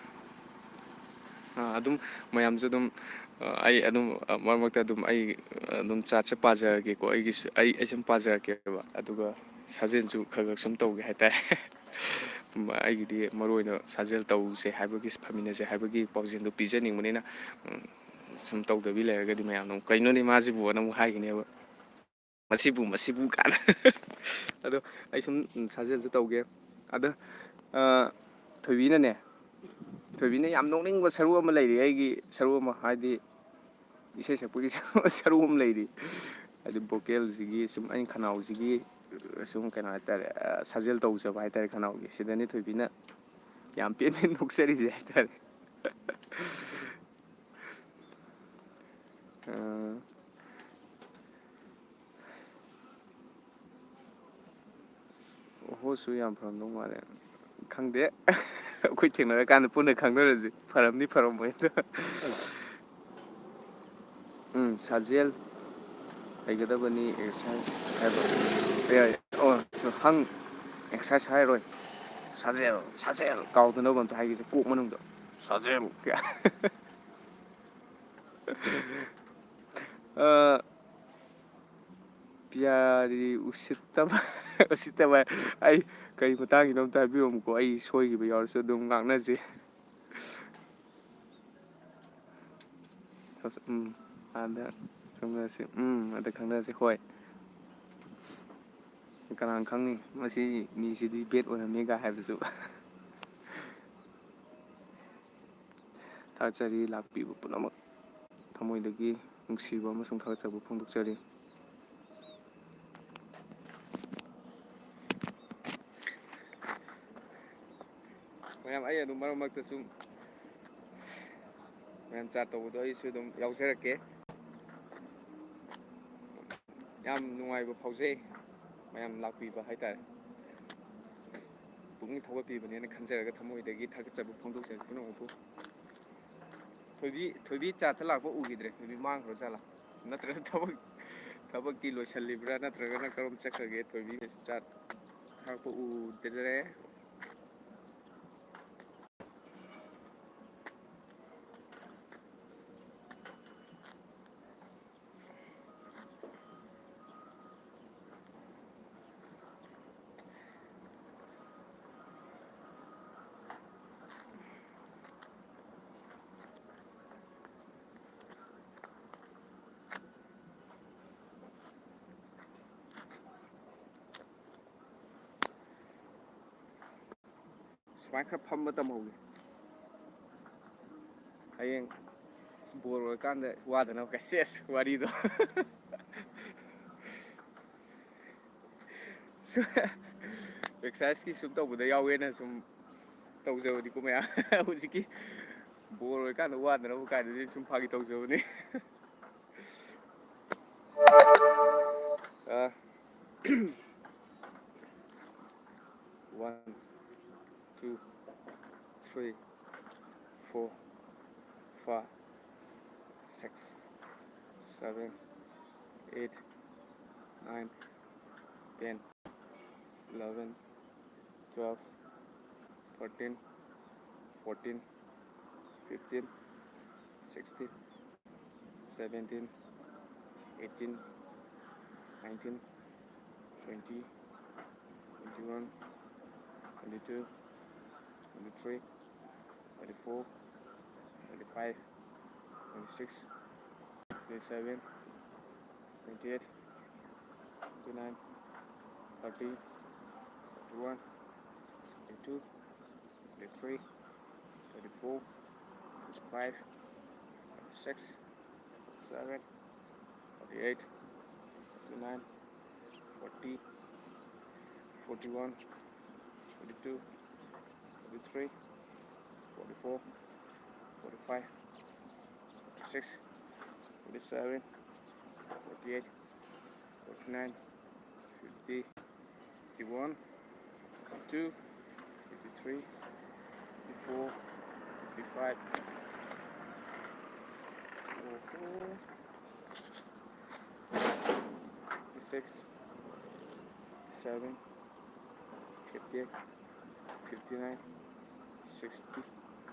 ꯑꯥ, ꯑꯗꯨꯝ ꯃꯌꯥꯝꯁꯨ ꯑꯗꯨꯝ, ꯑꯥ, ꯑꯩ ꯑꯗꯨꯝ, ꯑꯥ, ꯃꯔꯛ ꯃꯔꯛꯇ ꯑꯗꯨꯝ ꯑꯩ, ꯑꯥ, ꯑꯗꯨꯝ ꯆꯥꯠꯁꯦ ꯄꯥꯖꯔꯒꯦꯀꯣ꯫ ꯑꯩꯒꯤꯁꯨ, ꯑꯩ, ꯑꯩ ꯁꯨꯝ ꯄꯥꯖꯔꯛꯀꯦꯕ꯫ ꯑꯗꯨꯒ ꯁꯥꯖꯦꯜꯁꯨ ꯈꯔ ꯈꯔ ꯁꯨꯝ ꯇꯧꯒꯦ ꯍꯥꯏꯇꯥꯔꯦ꯫ ꯑꯩꯒꯤꯗꯤ ꯃꯔꯨ ꯑꯣꯏꯅ ꯁꯥꯖꯦꯜ ꯇꯧꯁꯦ ꯍꯥꯏꯕꯒꯤ, ꯐꯝꯃꯤꯟꯅꯁꯦ ꯍꯥꯏꯕꯒꯤ ꯄꯥꯎꯖꯦꯜꯗꯣ ꯄꯤꯖꯅꯤꯡꯕꯅꯤꯅ, ꯎꯝ, ꯁꯨꯝ ꯇꯧꯗꯕꯤ ꯂꯩꯔꯒꯗꯤ ꯃꯌꯥꯝꯅ ꯑꯃꯨꯛ "ꯀꯩꯅꯣꯅꯦ ꯃꯥꯁꯤꯕꯨ?" ꯑꯅ ꯑꯃꯨꯛ ꯍꯥꯏꯒꯅꯦꯕ꯫ ꯃꯁꯤꯕꯨ, ꯃꯁꯤꯕꯨ ꯀꯥꯟꯅ꯫ ꯑꯗꯣ ꯑꯩ ꯁꯨꯝ, ꯎꯝ, ꯁꯥꯖꯦꯜꯁꯨ ꯇꯧꯒꯦ꯫ ꯑꯗꯣ, ꯑ, ꯊꯣꯏꯕꯤꯅꯅꯦ, ꯊꯣꯏꯕꯤꯅ ꯌꯥꯝ ꯅꯣꯛꯅꯤꯡꯕ ꯁꯔꯨ ꯑꯃ ꯂꯩꯔꯤ, ꯑꯩꯒꯤ ꯁꯔꯨ ꯑꯃ, ꯍꯥꯏꯗꯤ ꯏꯁꯩ ꯁꯛꯄꯒꯤ ꯁꯔꯨ ꯑꯃ ꯂꯩꯔꯤ꯫ ꯍꯥꯏꯗꯤ vocalꯁꯤꯒꯤ ꯁꯨꯝ ꯑꯩꯅ ꯈꯅꯥꯎꯁꯤꯒꯤ ꯁꯨꯝ ꯀꯩꯅꯣ ꯍꯥꯏꯇꯥꯔꯦ, ꯑ, ꯁꯥꯖꯦꯜ ꯇꯧꯖꯕ ꯍꯥꯏꯇꯥꯔꯦ ꯈꯅꯥꯎꯒꯤ꯫ ꯁꯤꯗꯅꯤ ꯊꯣꯏꯕꯤꯅ ꯌꯥꯝ ꯄꯦꯟ ꯄꯦꯟ ꯅꯣꯛꯆꯔꯤꯁꯦ ꯍꯥꯏꯇꯥꯔꯦ꯫ ꯑ, ꯑꯣꯍꯣꯁꯨ ꯌꯥꯝ ꯐꯔꯝꯗꯧ ꯃꯥꯜꯂꯦ꯫ ꯈꯪꯗꯦ꯫ ꯑꯩꯈꯣꯏ ꯊꯦꯡꯅꯔꯀꯥꯟꯗ ꯄꯨꯟꯅ ꯈꯪꯅꯔꯁꯤ꯫ ꯐꯔꯝꯅꯤ ꯐꯔꯝꯃꯣꯏ꯫ ꯎꯝ, ꯁꯥꯖꯦꯜ ꯍꯩꯒꯗꯕꯅꯤ, exercise ꯍꯥꯏꯕ꯫ ꯑꯦ, ꯑꯣ, ꯍꯪ, exercise ꯍꯥꯏꯔꯣꯏ꯫ ꯁꯥꯖꯦꯜ, ꯁꯥꯖꯦꯜ ꯀꯥꯎꯗꯅꯕ ꯑꯝꯇ ꯍꯥꯏꯒꯦꯁꯦ, ꯀꯣꯛ ꯃꯅꯨꯡꯗ꯫ ꯁꯥꯖꯦꯜ꯫ ꯑ, ꯄꯤꯌꯥꯔꯤ ꯎꯁꯤꯠꯇꯕ, ꯎꯁꯤꯠꯇꯕ꯫ ꯑꯩ ꯀꯔꯤ ꯃꯇꯥꯡꯒꯤꯅꯣ ꯑꯝꯇ ꯍꯥꯏꯕꯤꯔꯝꯃꯨꯀꯣ, ꯑꯩ ꯁꯣꯏꯈꯤꯕ ꯌꯥꯎꯔꯁꯨ ꯑꯗꯨꯝ ꯉꯥꯛꯅꯁꯦ꯫ ꯎꯝ, ꯑꯥꯗ ꯈꯪꯅꯁꯤ꯫ ꯎꯝ, ꯑꯥꯗ ꯈꯪꯅꯁꯤ꯫ ꯍꯣꯏ꯫ ꯀꯅꯥꯅ ꯈꯪꯅꯤ ꯃꯁꯤ ꯃꯤꯁꯤꯗꯤ bad ꯑꯣꯏꯔꯝꯃꯦꯒ ꯍꯥꯏꯕꯁꯨ꯫ ꯊꯥꯒꯠꯆꯔꯤ, ꯂꯥꯛꯄꯤꯕ ꯄꯨꯝꯅꯃꯛ ꯊꯃꯣꯏꯗꯒꯤ ꯅꯨꯡꯁꯤꯕ ꯑꯃꯁꯨꯡ ꯊꯥꯒꯠꯆꯕ ꯐꯣꯡꯗꯣꯛꯆꯔꯤ꯫ ꯃꯌꯥꯝ, ꯑꯩ ꯑꯗꯨꯝ ꯃꯔꯛ ꯃꯔꯛꯇ ꯁꯨꯝ ꯃꯌꯥꯝ chat ꯇꯧꯕꯗꯣ ꯑꯩꯁꯨ ꯑꯗꯨꯝ ꯌꯥꯎꯖꯔꯛꯀꯦ꯫ ꯌꯥꯝ ꯅꯨꯡꯉꯥꯏꯕ ꯐꯥꯎꯖꯩ, ꯃꯌꯥꯝ ꯂꯥꯛꯄꯤꯕ ꯍꯥꯏꯇꯥꯔꯦ꯫ ꯄꯨꯛꯅꯤꯡ ꯊꯧꯒꯠꯄꯤꯕꯅꯦꯅ ꯈꯟꯖꯔꯒ ꯊꯃꯣꯏꯗꯒꯤ ꯊꯥꯒꯠꯆꯕ ꯐꯣꯡꯗꯣꯛꯆꯔꯤ ꯄꯨꯝꯅꯃꯛꯄꯨ꯫ ꯊꯣꯏꯕꯤ, ꯊꯣꯏꯕꯤ chatꯇ ꯂꯥꯛꯄ ꯎꯈꯤꯗ꯭ꯔꯦ꯫ ꯊꯣꯏꯕꯤ ꯃꯥꯡꯈ꯭ꯔ ꯖꯥꯠꯂꯥ? ꯅꯠꯇ꯭ꯔꯒ ꯊꯕꯛ, ꯊꯕꯛꯀꯤ ꯂꯣꯏꯁꯤꯜꯂꯤꯕ꯭ꯔꯥ? ꯅꯠꯇ꯭ꯔꯒꯅ ꯀꯔꯣꯝ ꯆꯠꯈ꯭ꯔꯒꯦ? ꯊꯣꯏꯕꯤ chat ꯊꯥꯔꯛꯄ ꯎꯗ꯭ꯔꯦ꯫ ꯁꯨꯃꯥꯏꯅ ꯈꯔ ꯐꯝꯕ ꯇꯝꯍꯧꯒꯦ꯫ ꯍꯌꯦꯡ ꯕꯣꯔ ꯑꯣꯏꯔꯀꯥꯟꯗ ꯋꯥꯗꯅꯕ ꯀꯥꯏ꯫ ꯁꯦꯁ, ꯋꯥꯔꯤꯗꯣ꯫ ꯑꯦꯛꯁꯔꯁꯥꯏꯁꯀꯤ ꯁꯨꯝ ꯇꯧꯕꯗ ꯌꯥꯎꯋꯦꯅ ꯁꯨꯝ ꯇꯧꯖꯕꯅꯤꯀꯣ ꯃꯌꯥꯝ꯫ ꯍꯧꯖꯤꯛꯀꯤ ꯕꯣꯔ ꯑꯣꯏꯔꯀꯥꯟꯗ ꯋꯥꯗꯅꯕ ꯀꯥꯏꯗꯨꯗꯤ ꯁꯨꯝ ꯐꯥꯒꯤ ꯇꯧꯖꯕꯅꯤ꯫ ꯑ, one, two, three, four, five, six, seven, eight, nine, ten, eleven, twelve, thirteen, fourteen, fifteen, sixteen, seventeen, eighteen, nineteen, twenty, twenty-one, twenty-two, twenty-three, twenty-four, twenty-five, twenty-six, twenty-seven, twenty-eight, twenty-nine, thirty, thirty-one, thirty-two, thirty-three, thirty-four, thirty-five, thirty-six, thirty-seven, thirty-eight, thirty-nine, forty, forty-one, forty-two, forty-three, forty-four, forty-five, forty-six, forty-seven, forty-eight, forty-nine, fifty, fifty-one, fifty-two, fifty-three, fifty-four, fifty-five, fifty-six, fifty-seven, fifty-eight, fifty-nine, sixty꯫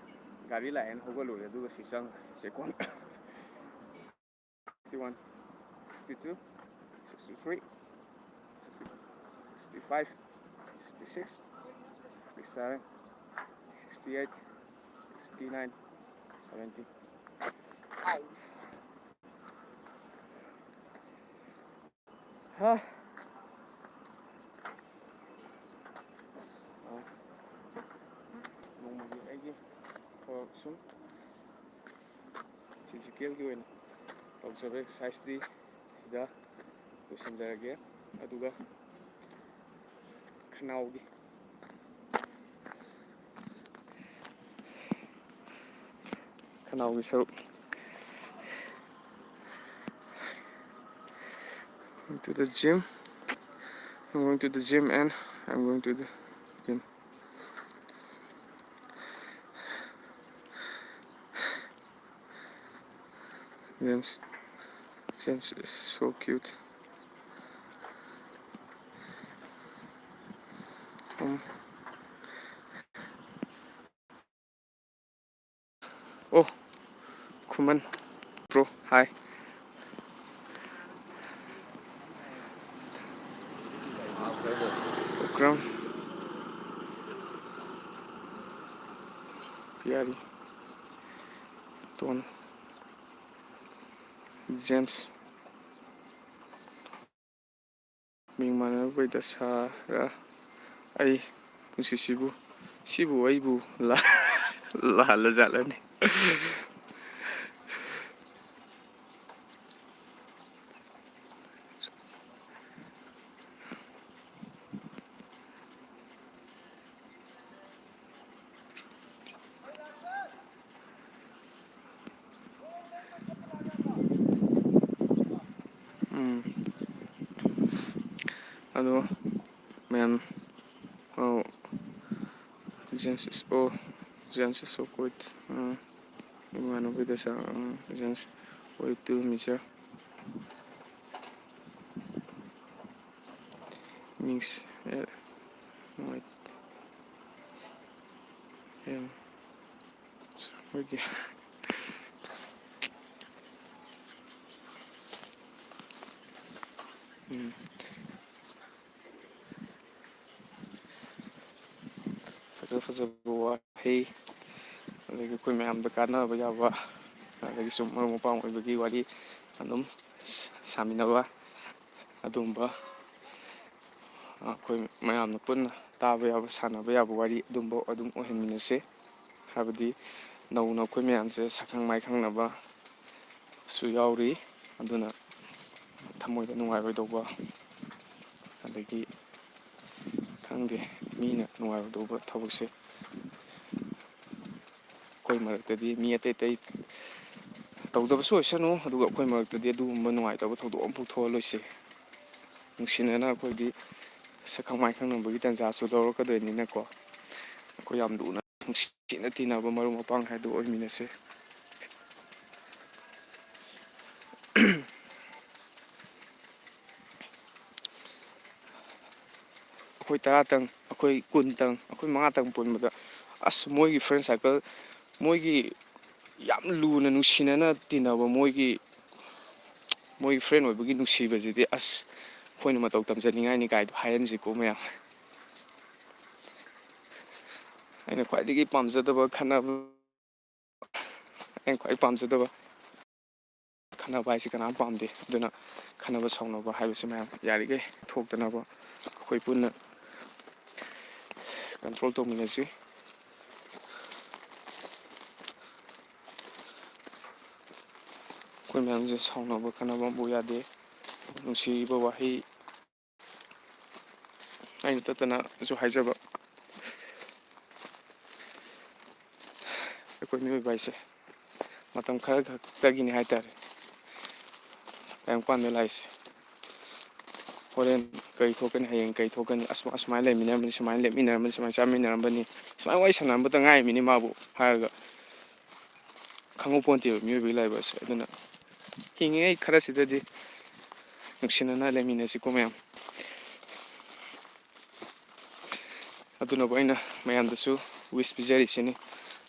ꯒꯥꯔꯤ ꯂꯥꯛꯑꯦꯅ ꯍꯧꯒꯠꯂꯨꯔꯦ, ꯑꯗꯨꯒ ꯁꯤ ꯆꯪꯉꯦ꯫ ꯁꯦꯀꯣꯟ sixty-one, sixty-two, sixty-three, sixty, sixty-five, sixty-six, sixty-seven, sixty-eight, sixty-nine, seventy. ꯍꯥ꯫ ꯁꯨꯝ ꯐꯤꯖꯤꯀꯦꯜꯒꯤ ꯑꯣꯏꯅ ꯇꯧꯖꯕ ꯑꯦꯛꯁꯔꯁꯥꯏꯁꯇꯤ ꯁꯤꯗ ꯂꯣꯏꯁꯤꯟꯖꯔꯒꯦ꯫ ꯑꯗꯨꯒ ꯈꯅꯥꯎꯒꯤ, ꯈꯅꯥꯎꯒꯤ ꯁꯔꯨꯛ, going to the gym. I'm going to the gym and I'm going to the gym. James, James is so cute. Um. Oh, Kuman, bro, hi. Program. Piari. Ton. James. ꯃꯤꯡ ꯃꯥꯟꯅꯔꯨꯕꯩ ꯗꯁꯥꯔꯥ ꯑꯩ ꯄꯨꯟꯁꯤꯁꯤꯕꯨ, ꯁꯤꯕꯨ ꯑꯩꯕꯨ ꯂꯥ-, ꯂꯥꯜꯂꯖꯥꯠꯂꯅꯦ? ꯎꯝ꯫ ꯑꯗꯣ ꯃꯌꯥꯝ, ꯑꯣ, James is, oh, James is so good. ꯎꯝ꯫ ꯏꯃꯥꯟꯅꯕꯒꯤꯗ ꯆꯥ-, ꯎꯝ, James, ꯍꯣꯏ, ꯇꯨ ꯃꯤꯆꯔ꯫ ꯃꯤꯡꯁ-, ꯑꯦ, ꯅꯨꯡꯉꯥꯏ-, ꯌꯥꯝ ꯍꯣꯏꯗꯤ꯫ ꯎꯝ꯫ ꯐꯖ ꯐꯖꯕ ꯋꯥꯍꯩ, ꯑꯗꯒꯤ ꯑꯩꯈꯣꯏ ꯃꯌꯥꯝꯗ ꯀꯥꯟꯅꯕ ꯌꯥꯕ, ꯑꯗꯒꯤ ꯁꯨꯝ ꯃꯔꯨꯞ ꯃꯄꯥꯡ ꯑꯣꯏꯕꯒꯤ ꯋꯥꯔꯤ ꯑꯗꯨꯝ ꯁꯥꯃꯤꯟꯅꯕ, ꯑꯗꯨꯒꯨꯝꯕ ꯑꯩꯈꯣꯏ ꯃꯌꯥꯝꯅ ꯄꯨꯟꯅ ꯇꯥꯕ ꯌꯥꯕ, ꯁꯥꯟꯅꯕ ꯌꯥꯕ ꯋꯥꯔꯤ ꯑꯗꯨꯝꯕ ꯑꯗꯨꯝ ꯑꯣꯏꯍꯟꯃꯤꯟꯅꯁꯦ꯫ ꯍꯥꯏꯕꯗꯤ ꯅꯧꯅ ꯑꯩꯈꯣꯏ ꯃꯌꯥꯝꯁꯦ ꯁꯛꯈꯪ ꯃꯥꯏꯈꯪꯅꯕꯁꯨ ꯌꯥꯎꯔꯤ꯫ ꯑꯗꯨꯅ ꯊꯃꯣꯏꯗ ꯅꯨꯡꯉꯥꯏꯔꯣꯏꯗꯧꯕ, ꯑꯗꯒꯤ ꯈꯪꯗꯦ, ꯃꯤꯅ ꯅꯨꯡꯉꯥꯏꯔꯣꯏꯗꯧꯕ ꯊꯕꯛꯁꯦ ꯑꯩꯈꯣꯏ ꯃꯔꯛꯇꯗꯤ, ꯃꯤ ꯑꯇꯩ ꯑꯇꯩ ꯇꯧꯗꯕꯁꯨ ꯑꯣꯏꯁꯅꯨ, ꯑꯗꯨꯒ ꯑꯩꯈꯣꯏ ꯃꯔꯛꯇꯗꯤ ꯑꯗꯨꯒꯨꯝꯕ ꯅꯨꯡꯉꯥꯏꯇꯕ ꯊꯧꯗꯣꯛ ꯑꯃꯐꯥꯎ ꯊꯣꯛꯍꯜꯂꯣꯏꯁꯦ꯫ ꯅꯨꯡꯁꯤꯅꯅ ꯑꯩꯈꯣꯏꯗꯤ ꯁꯛꯈꯪ ꯃꯥꯏꯈꯪꯅꯕꯒꯤ ꯇꯥꯟꯖꯥꯁꯨ ꯂꯧꯔꯛꯀꯗꯣꯏꯅꯤꯅꯀꯣ, ꯑꯩꯈꯣꯏ ꯌꯥꯝ ꯂꯨꯅ ꯅꯨꯡꯁꯤꯅ ꯇꯤꯟꯅꯕ ꯃꯔꯨꯞ ꯃꯄꯥꯡ ꯍꯥꯏꯗꯨ ꯑꯣꯏꯃꯤꯟꯅꯁꯦ꯫ ꯑꯩꯈꯣꯏ ꯇꯔꯥꯇꯪ, ꯑꯩꯈꯣꯏ ꯀꯨꯟꯇꯪ, ꯑꯩꯈꯣꯏ ꯃꯉꯥꯇꯪ ꯄꯨꯟꯕꯗ, ꯑꯁ, ꯃꯣꯏꯒꯤ friend circle, ꯃꯣꯏꯒꯤ ꯌꯥꯝ ꯂꯨꯅ ꯅꯨꯡꯁꯤꯅꯅ ꯇꯤꯟꯅꯕ ꯃꯣꯏꯒꯤ, ꯃꯣꯏꯒꯤ friend ꯑꯣꯏꯕꯒꯤ ꯅꯨꯡꯁꯤꯕꯁꯤꯗꯤ, ꯑꯁ, ꯑꯩꯈꯣꯏꯅ ꯃꯇꯧ ꯇꯝꯖꯅꯤꯡꯉꯥꯏꯅꯤ ꯀꯥꯏꯗꯣ ꯍꯥꯏꯍꯟꯁꯤꯀꯣ ꯃꯌꯥꯝ꯫ ꯑꯩꯅ ꯈ꯭ꯋꯥꯏꯗꯒꯤ ꯄꯥꯝꯖꯗꯕ ꯈꯠꯅꯕ, ꯑꯩꯅ ꯈ꯭ꯋꯥꯏ ꯄꯥꯝꯖꯗꯕ, ꯈꯠꯅꯕ ꯍꯥꯏꯁꯤ ꯀꯅꯥꯝ ꯄꯥꯝꯗꯦ꯫ ꯑꯗꯨꯅ ꯈꯠꯅꯕ ꯁꯥꯎꯅꯕ ꯍꯥꯏꯕꯁꯤ ꯃꯌꯥꯝ ꯌꯥꯔꯤꯈꯩ ꯊꯣꯛꯇꯅꯕ ꯑꯩꯈꯣꯏ ꯄꯨꯟꯅ control ꯇꯧꯃꯤꯟꯅꯁꯤ꯫ ꯑꯩꯈꯣꯏ ꯃꯌꯥꯝꯁꯦ ꯁꯥꯎꯅꯕ ꯈꯠꯅꯕ ꯑꯃꯐꯥꯎ ꯌꯥꯗꯦ꯫ ꯅꯨꯡꯁꯤꯕ ꯋꯥꯍꯩ ꯑꯩꯅ ꯇꯠꯇꯅꯁꯨ ꯍꯥꯏꯖꯕ, ꯑꯩꯈꯣꯏ ꯃꯤꯑꯣꯏꯕ ꯍꯥꯏꯁꯦ ꯃꯇꯝ ꯈꯔ ꯈꯛꯇꯒꯤꯅꯤ ꯍꯥꯏꯇꯥꯔꯦ꯫ ꯇꯥꯏꯕꯪꯄꯥꯟꯗ ꯂꯥꯛꯏꯁꯦ꯫ ꯍꯣꯔꯦꯟ ꯀꯔꯤ ꯊꯣꯛꯀꯅꯤ, ꯍꯌꯦꯡ ꯀꯔꯤ ꯊꯣꯛꯀꯅꯤ, ꯑꯁ, ꯑꯁꯨꯃꯥꯏꯅ ꯂꯩꯃꯤꯟꯅꯔꯝꯕꯅꯤ, ꯁꯨꯃꯥꯏꯅ ꯂꯦꯞꯃꯤꯟꯅꯔꯝꯕꯅꯤ, ꯁꯨꯃꯥꯏꯅ ꯆꯥꯃꯤꯟꯅꯔꯝꯕꯅꯤ, ꯁꯨꯃꯥꯏꯅ ꯋꯥꯔꯤ ꯁꯥꯟꯅꯔꯝꯕꯇ ꯉꯥꯏꯔꯤꯃꯤꯅꯤ ꯃꯥꯕꯨ ꯍꯥꯏꯔꯒ, ꯈꯪꯍꯧ ꯄꯣꯟꯇꯦꯕ ꯃꯤꯑꯣꯏꯕꯒꯤ ꯂꯥꯏꯕꯛ ꯑꯁꯦ꯫ ꯑꯗꯨꯅ ꯍꯤꯡꯉꯤꯉꯩ ꯈꯔꯁꯤꯗꯗꯤ ꯅꯨꯡꯁꯤꯅꯅ ꯂꯩꯃꯤꯟꯅꯁꯤꯀꯣ ꯃꯌꯥꯝ꯫ ꯑꯗꯨꯅꯕꯨ ꯑꯩꯅ ꯃꯌꯥꯝꯗꯁꯨ wish ꯄꯤꯖꯔꯤꯁꯤꯅꯤ꯫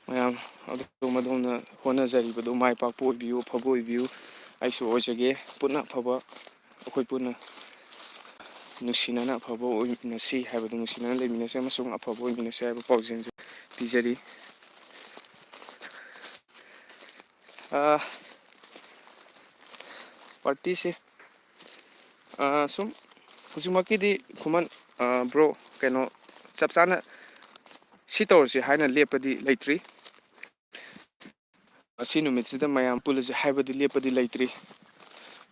ꯃꯌꯥꯝ ꯑꯗꯣꯝ ꯑꯗꯣꯝꯅ ꯍꯣꯠꯅꯖꯔꯤꯕꯗꯨ ꯃꯥꯏ ꯄꯥꯛꯄ ꯑꯣꯏꯕꯤꯌꯨ, ꯑꯐꯕ ꯑꯣꯏꯕꯤꯌꯨ꯫ ꯑꯩꯁꯨ ꯑꯣꯏꯖꯒꯦ꯫ ꯄꯨꯟꯅ ꯑꯐꯕ, ꯑꯩꯈꯣꯏ ꯄꯨꯟꯅ ꯅꯨꯡꯁꯤꯅꯅ ꯑꯐꯕ ꯑꯣꯏꯃꯤꯟꯅꯁꯤ ꯍꯥꯏꯕꯗꯨ, ꯅꯨꯡꯁꯤꯅꯅ ꯂꯩꯃꯤꯟꯅꯁꯤ ꯑꯃꯁꯨꯡ ꯑꯐꯕ ꯑꯣꯏꯃꯤꯟꯅꯁꯤ ꯍꯥꯏꯕ ꯄꯥꯎꯖꯦꯜꯁꯦ ꯄꯤꯖꯔꯤ꯫ ꯑꯥ, party ꯁꯦ, ꯑꯥ, ꯁꯨꯝ ꯍꯧꯖꯤꯛꯃꯛꯀꯤꯗꯤ ꯈꯨꯃꯟ, ꯑꯥ, bro, ꯀꯩꯅꯣ, ꯆꯞ ꯆꯥꯅ ꯁꯤ ꯇꯧꯔꯁꯤ ꯍꯥꯏꯅ ꯂꯦꯞꯄꯗꯤ ꯂꯩꯇ꯭ꯔꯤ꯫ ꯉꯁꯤ ꯅꯨꯃꯤꯠꯁꯤꯗ ꯃꯌꯥꯝ ꯄꯨꯜꯂꯁꯦ ꯍꯥꯏꯕꯗꯤ ꯂꯦꯞꯄꯗꯤ ꯂꯩꯇ꯭ꯔꯤ꯫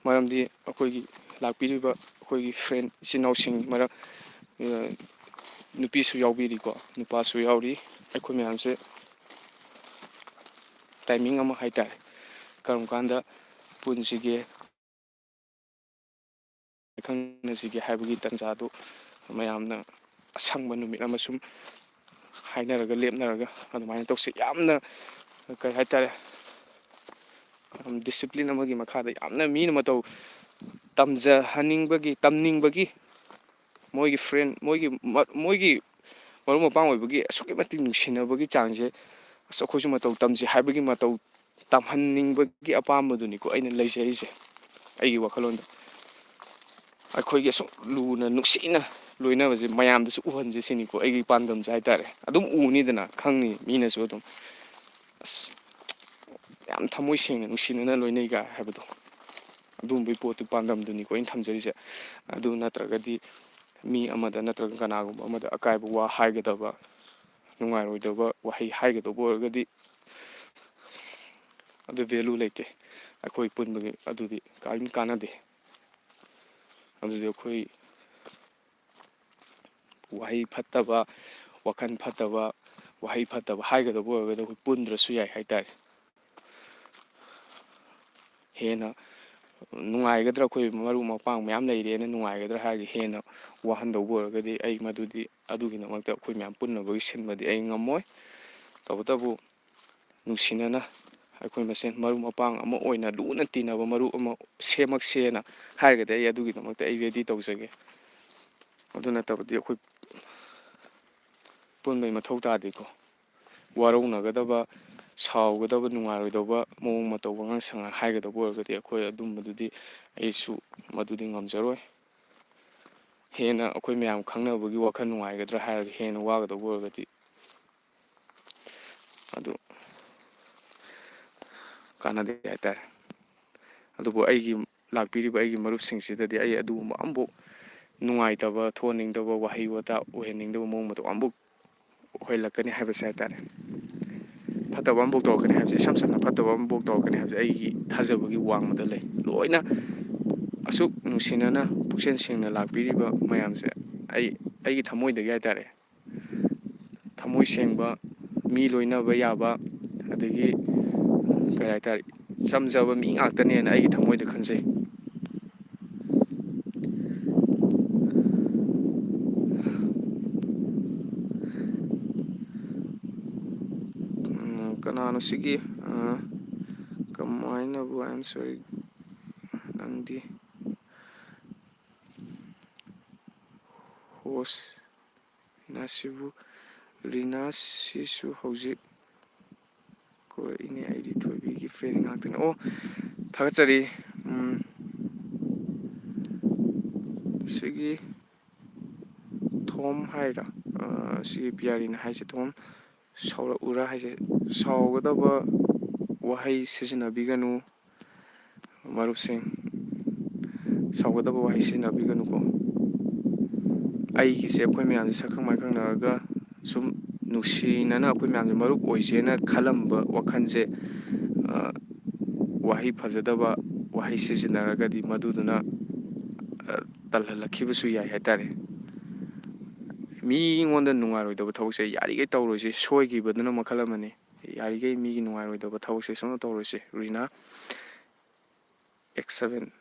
ꯃꯔꯝꯗꯤ ꯑꯩꯈꯣꯏꯒꯤ ꯂꯥꯛꯄꯤꯔꯤꯕ ꯑꯩꯈꯣꯏꯒꯤ ꯐ꯭ꯔꯦꯟ ꯏꯆꯤꯟ ꯏꯅꯥꯎꯁꯤꯡ ꯃꯔꯛ, ꯑ, ꯅꯨꯄꯤꯁꯨ ꯌꯥꯎꯕꯤꯔꯤꯀꯣ, ꯅꯨꯄꯥꯁꯨ ꯌꯥꯎꯔꯤ꯫ ꯑꯩꯈꯣꯏ ꯃꯌꯥꯝꯁꯦ ꯇꯥꯏꯃꯤꯡ ꯑꯃ ꯍꯥꯏꯇꯥꯔꯦ, ꯀꯔꯝ ꯀꯥꯟꯗ ꯄꯨꯟꯁꯤꯒꯦ, ꯈꯪꯅꯁꯤꯒꯦ ꯍꯥꯏꯕꯒꯤ ꯇꯥꯟꯖꯥꯗꯨ ꯃꯌꯥꯝꯅ ꯑꯁꯪꯕ ꯅꯨꯃꯤꯠ ꯑꯃ ꯁꯨꯝ ꯍꯥꯏꯅꯔꯒ, ꯂꯦꯞꯅꯔꯒ ꯑꯗꯨꯃꯥꯏꯅ ꯇꯧꯁꯤ꯫ ꯌꯥꯝꯅ, ꯀꯩ ꯍꯥꯏꯇꯥꯔꯦ, ꯗꯤꯁꯤꯄ꯭ꯂꯤꯟ ꯑꯃꯒꯤ ꯃꯈꯥꯗ ꯌꯥꯝꯅ ꯃꯤꯅ ꯃꯇꯧ ꯇꯝꯖꯍꯟꯅꯤꯡꯕꯒꯤ, ꯇꯝꯅꯤꯡꯕꯒꯤ, ꯃꯣꯏꯒꯤ ꯐ꯭ꯔꯦꯟ, ꯃꯣꯏꯒꯤ ꯃ-, ꯃꯣꯏꯒꯤ ꯃꯔꯨꯞ ꯃꯄꯥꯡ ꯑꯣꯏꯕꯒꯤ ꯑꯁꯨꯛꯀꯤ ꯃꯇꯤꯛ ꯅꯨꯡꯁꯤꯅꯕꯒꯤ ꯆꯥꯡꯁꯦ, ꯑꯁ, ꯑꯩꯈꯣꯏꯁꯨ ꯃꯇꯧ ꯇꯝꯁꯤ ꯍꯥꯏꯕꯒꯤ ꯃꯇꯧ ꯇꯝꯍꯟꯅꯤꯡꯕꯒꯤ ꯑꯄꯥꯝꯕꯗꯨꯅꯤꯀꯣ ꯑꯩꯅ ꯂꯩꯖꯔꯤꯁꯦ꯫ ꯑꯩꯒꯤ ꯋꯥꯈꯜꯂꯣꯟꯗ ꯑꯩꯈꯣꯏꯒꯤ ꯑꯁꯨꯛ ꯂꯨꯅ ꯅꯨꯡꯁꯤꯅ ꯂꯣꯏꯅꯕꯁꯦ ꯃꯌꯥꯝꯗꯁꯨ ꯎꯍꯟꯁꯦ ꯁꯤꯅꯤꯀꯣ ꯑꯩꯒꯤ ꯄꯥꯟꯗꯝꯁꯦ ꯍꯥꯏꯇꯥꯔꯦ꯫ ꯑꯗꯨꯝ ꯎꯅꯤꯗꯅ, ꯈꯪꯅꯤ ꯃꯤꯅꯁꯨ ꯑꯗꯨꯝ, "ꯑꯁ, ꯌꯥꯝ ꯊꯃꯣꯏ ꯁꯦꯡꯅ ꯅꯨꯡꯁꯤꯅꯅ ꯂꯣꯏꯅꯩꯒ" ꯍꯥꯏꯕꯗꯣ, ꯑꯗꯨꯒꯨꯝꯕꯒꯤ ꯄꯣꯠꯇꯨ ꯄꯥꯟꯗꯝꯗꯨꯅꯤꯀꯣ ꯑꯩꯅ ꯊꯝꯖꯔꯤꯁꯦ꯫ ꯑꯗꯨ ꯅꯠꯇ꯭ꯔꯒꯗꯤ ꯃꯤ ꯑꯃꯗ ꯅꯠꯇ꯭ꯔꯒ ꯀꯅꯥꯒꯨꯝꯕ ꯑꯃꯗ ꯑꯀꯥꯏꯕ ꯋꯥ ꯍꯥꯏꯒꯗꯕ, ꯅꯨꯡꯉꯥꯏꯔꯣꯏꯗꯕ ꯋꯥꯍꯩ ꯍꯥꯏꯒꯗꯧꯕ ꯑꯣꯏꯔꯒꯗꯤ ꯑꯗꯨ ꯚꯦꯂꯨ ꯂꯩꯇꯦ꯫ ꯑꯩꯈꯣꯏ ꯄꯨꯟꯕꯒꯤ ꯑꯗꯨꯗꯤ ꯀꯔꯤꯝ ꯀꯥꯟꯅꯗꯦ꯫ ꯑꯗꯨꯗꯤ ꯑꯩꯈꯣꯏ ꯋꯥꯍꯩ ꯐꯠꯇꯕ, ꯋꯥꯈꯜ ꯐꯠꯇꯕ, ꯋꯥꯍꯩ ꯐꯠꯇꯕ ꯍꯥꯏꯒꯗꯕ ꯑꯣꯏꯔꯒꯗꯤ ꯑꯩꯈꯣꯏ ꯄꯨꯟꯗ꯭ꯔꯁꯨ ꯌꯥꯏ ꯍꯥꯏꯇꯥꯔꯦ꯫ ꯍꯦꯟꯅ ꯅꯨꯡꯉꯥꯏꯒꯗ꯭ꯔꯥ, ꯑꯩꯈꯣꯏ ꯃꯔꯨꯞ ꯃꯄꯥꯡ ꯃꯌꯥꯝ ꯂꯩꯔꯦꯅ ꯅꯨꯡꯉꯥꯏꯒꯗ꯭ꯔꯥ ꯍꯥꯏꯔꯒ ꯍꯦꯟꯅ ꯋꯥꯍꯟꯗꯧꯕ ꯑꯣꯏꯔꯒꯗꯤ ꯑꯩ ꯃꯗꯨꯗꯤ, ꯑꯗꯨꯒꯤꯗꯃꯛꯇ ꯑꯩꯈꯣꯏ ꯃꯌꯥꯝ ꯄꯨꯟꯅꯕꯒꯤ ꯁꯤꯟꯕꯗꯤ ꯑꯩ ꯉꯝꯃꯣꯏ꯫ ꯇꯧꯕꯇꯕꯨ ꯅꯨꯡꯁꯤꯅꯅ ꯑꯩꯈꯣꯏ ꯃꯁꯦꯟ ꯃꯔꯨꯞ ꯃꯄꯥꯡ ꯑꯃ ꯑꯣꯏꯅ ꯂꯨꯅ ꯇꯤꯟꯅꯕ ꯃꯔꯨꯞ ꯑꯃ ꯁꯦꯝꯃꯛꯁꯦꯅ ꯍꯥꯏꯔꯒꯗꯤ ꯑꯩ ꯑꯗꯨꯒꯤꯗꯃꯛꯇ ꯑꯩ ꯔꯦꯗꯤ ꯇꯧꯖꯒꯦ꯫ ꯑꯗꯨ ꯅꯠꯇꯕꯗꯤ ꯑꯩꯈꯣꯏ ꯄꯨꯟꯕꯩ ꯃꯊꯧ ꯇꯥꯗꯦꯀꯣ꯫ ꯋꯥꯔꯧꯅꯒꯗꯕ, ꯁꯥꯎꯒꯗꯕ, ꯅꯨꯡꯉꯥꯏꯔꯣꯏꯗꯧꯕ ꯃꯑꯣꯡ ꯃꯇꯧ, ꯋꯥꯉꯥꯡ ꯁꯉꯥꯡ ꯍꯥꯏꯒꯗꯕ ꯑꯣꯏꯔꯒꯗꯤ ꯑꯩꯈꯣꯏ ꯑꯗꯨꯝꯕꯗꯨꯗꯤ ꯑꯩꯁꯨ ꯃꯗꯨꯗꯤ ꯉꯝꯖꯔꯣꯏ꯫ ꯍꯦꯟꯅ ꯑꯩꯈꯣꯏ ꯃꯌꯥꯝ ꯈꯪꯅꯕꯒꯤ ꯋꯥꯈꯜ ꯅꯨꯡꯉꯥꯏꯒꯗ꯭ꯔꯥ ꯍꯥꯏꯔꯒ ꯍꯦꯟꯅ ꯋꯥꯒꯗꯧꯕ ꯑꯣꯏꯔꯒꯗꯤ ꯑꯗꯨ ꯀꯥꯟꯅꯗꯦ ꯍꯥꯏꯇꯥꯔꯦ꯫ ꯑꯗꯨꯕꯨ ꯑꯩꯒꯤ ꯂꯥꯛꯄꯤꯔꯤꯕ ꯑꯩꯒꯤ ꯃꯔꯨꯞꯁꯤꯡꯁꯤꯗꯗꯤ ꯑꯩ ꯑꯗꯨꯒꯨꯝꯕ ꯑꯃꯐꯥꯎ ꯅꯨꯡꯉꯥꯏꯇꯕ, ꯊꯣꯛꯍꯟꯅꯤꯡꯗꯕ, ꯋꯥꯍꯩ ꯋꯥꯇꯥ ꯑꯣꯏꯍꯟꯅꯤꯡꯗꯕ ꯃꯑꯣꯡ ꯃꯇꯧ ꯑꯃꯐꯥꯎ ꯑꯣꯏꯍꯜꯂꯛꯀꯅꯤ ꯍꯥꯏꯕꯁꯦ ꯍꯥꯏꯇꯥꯔꯦ꯫ ꯐꯠꯇꯕ ꯑꯃꯐꯥꯎ ꯇꯧꯔꯛꯀꯅꯤ ꯍꯥꯏꯕꯁꯦ, ꯏꯁꯝ ꯁꯝꯅ ꯐꯠꯇꯕ ꯑꯃꯐꯥꯎ ꯇꯧꯔꯛꯀꯅꯤ ꯍꯥꯏꯕꯁꯦ ꯑꯩꯒꯤ ꯊꯥꯖꯕꯒꯤ ꯋꯥꯡꯃꯗ ꯂꯩ꯫ ꯂꯣꯏꯅ ꯑꯁꯨꯛ ꯅꯨꯡꯁꯤꯅꯅ, ꯄꯨꯛꯆꯦꯜ ꯁꯦꯡꯅ ꯂꯥꯛꯄꯤꯔꯤꯕ ꯃꯌꯥꯝꯁꯦ ꯑꯩ, ꯑꯩꯒꯤ ꯊꯃꯣꯏꯗꯒꯤ ꯍꯥꯏꯇꯥꯔꯦ, ꯊꯃꯣꯏ ꯁꯦꯡꯕ, ꯃꯤ ꯂꯣꯏꯅꯕ ꯌꯥꯕ, ꯑꯗꯒꯤ ꯀꯔꯤ ꯍꯥꯏꯇꯥꯔꯦ, ꯆꯝꯖꯕ ꯃꯤ ꯉꯥꯛꯇꯅꯦꯅ ꯑꯩꯒꯤ ꯊꯃꯣꯏꯗ ꯈꯟꯖꯩ꯫ ꯎꯝ, ꯀꯅꯥꯅꯣ ꯁꯤꯒꯤ? ꯑ, ꯀꯃꯥꯏꯅꯕꯨ, I am sorry, ꯅꯪꯗꯤ host ꯔꯤꯅꯥꯁꯤꯕꯨ, ꯔꯤꯅꯥꯁꯤꯁꯨ ꯍꯧꯖꯤꯛ ꯀꯣ, ꯏꯅꯦ, ꯑꯩꯗꯤ ꯊꯣꯏꯕꯤꯒꯤ fan ꯉꯥꯛꯇꯅꯦ꯫ ꯑꯣ, ꯊꯥꯒꯠꯆꯔꯤ꯫ ꯎꯝ, ꯁꯤꯒꯤ ꯊꯣꯝ ꯍꯥꯏꯔ, ꯑ, ꯁꯤꯒꯤ ꯄꯤꯌꯥꯔꯤꯅ ꯍꯥꯏꯁꯦ, ꯊꯣꯝ ꯁꯥꯎꯔꯛꯎꯔꯥ ꯍꯥꯏꯁꯦ, ꯁꯥꯎꯒꯗꯕ ꯋꯥꯍꯩ ꯁꯤꯖꯤꯟꯅꯕꯤꯒꯅꯨ꯫ ꯃꯔꯨꯞꯁꯤꯡ, ꯁꯥꯎꯒꯗꯕ ꯋꯥꯍꯩ ꯁꯤꯖꯤꯟꯅꯕꯤꯒꯅꯨꯀꯣ꯫ ꯑꯩꯒꯤꯁꯦ ꯑꯩꯈꯣꯏ ꯃꯌꯥꯝꯁꯦ ꯁꯛꯈꯪ ꯃꯥꯏꯈꯪꯅꯔꯒ ꯁꯨꯝ ꯅꯨꯡꯁꯤꯅꯅ ꯑꯩꯈꯣꯏ ꯃꯌꯥꯝꯁꯦ ꯃꯔꯨꯞ ꯑꯣꯏꯁꯦꯅ ꯈꯜꯂꯝꯕ ꯋꯥꯈꯜꯁꯦ, ꯑ, ꯋꯥꯍꯩ ꯐꯖꯗꯕ ꯋꯥꯍꯩ ꯁꯤꯖꯤꯟꯅꯔꯒꯗꯤ ꯃꯗꯨꯗꯨꯅ, ꯑ, ꯇꯜꯍꯜꯂꯛꯈꯤꯕꯁꯨ ꯌꯥꯏ ꯍꯥꯏꯇꯥꯔꯦ꯫ ꯃꯤꯉꯣꯟꯗ ꯅꯨꯡꯉꯥꯏꯔꯣꯏꯗꯕ ꯊꯕꯛꯁꯦ ꯌꯥꯔꯤꯈꯩ ꯇꯧꯔꯣꯏꯁꯦ, ꯁꯣꯏꯈꯤꯕꯗꯨꯅ ꯃꯈꯜ ꯑꯃꯅꯤ꯫ ꯌꯥꯔꯤꯈꯩ ꯃꯤꯒꯤ ꯅꯨꯡꯉꯥꯏꯔꯣꯏꯗꯕ ꯊꯕꯛꯁꯦ ꯁꯨꯡꯇꯧ ꯇꯧꯔꯣꯏꯁꯦ꯫ ꯔꯤꯅꯥ ꯑꯦꯛꯁ ꯁꯚꯦꯟ꯫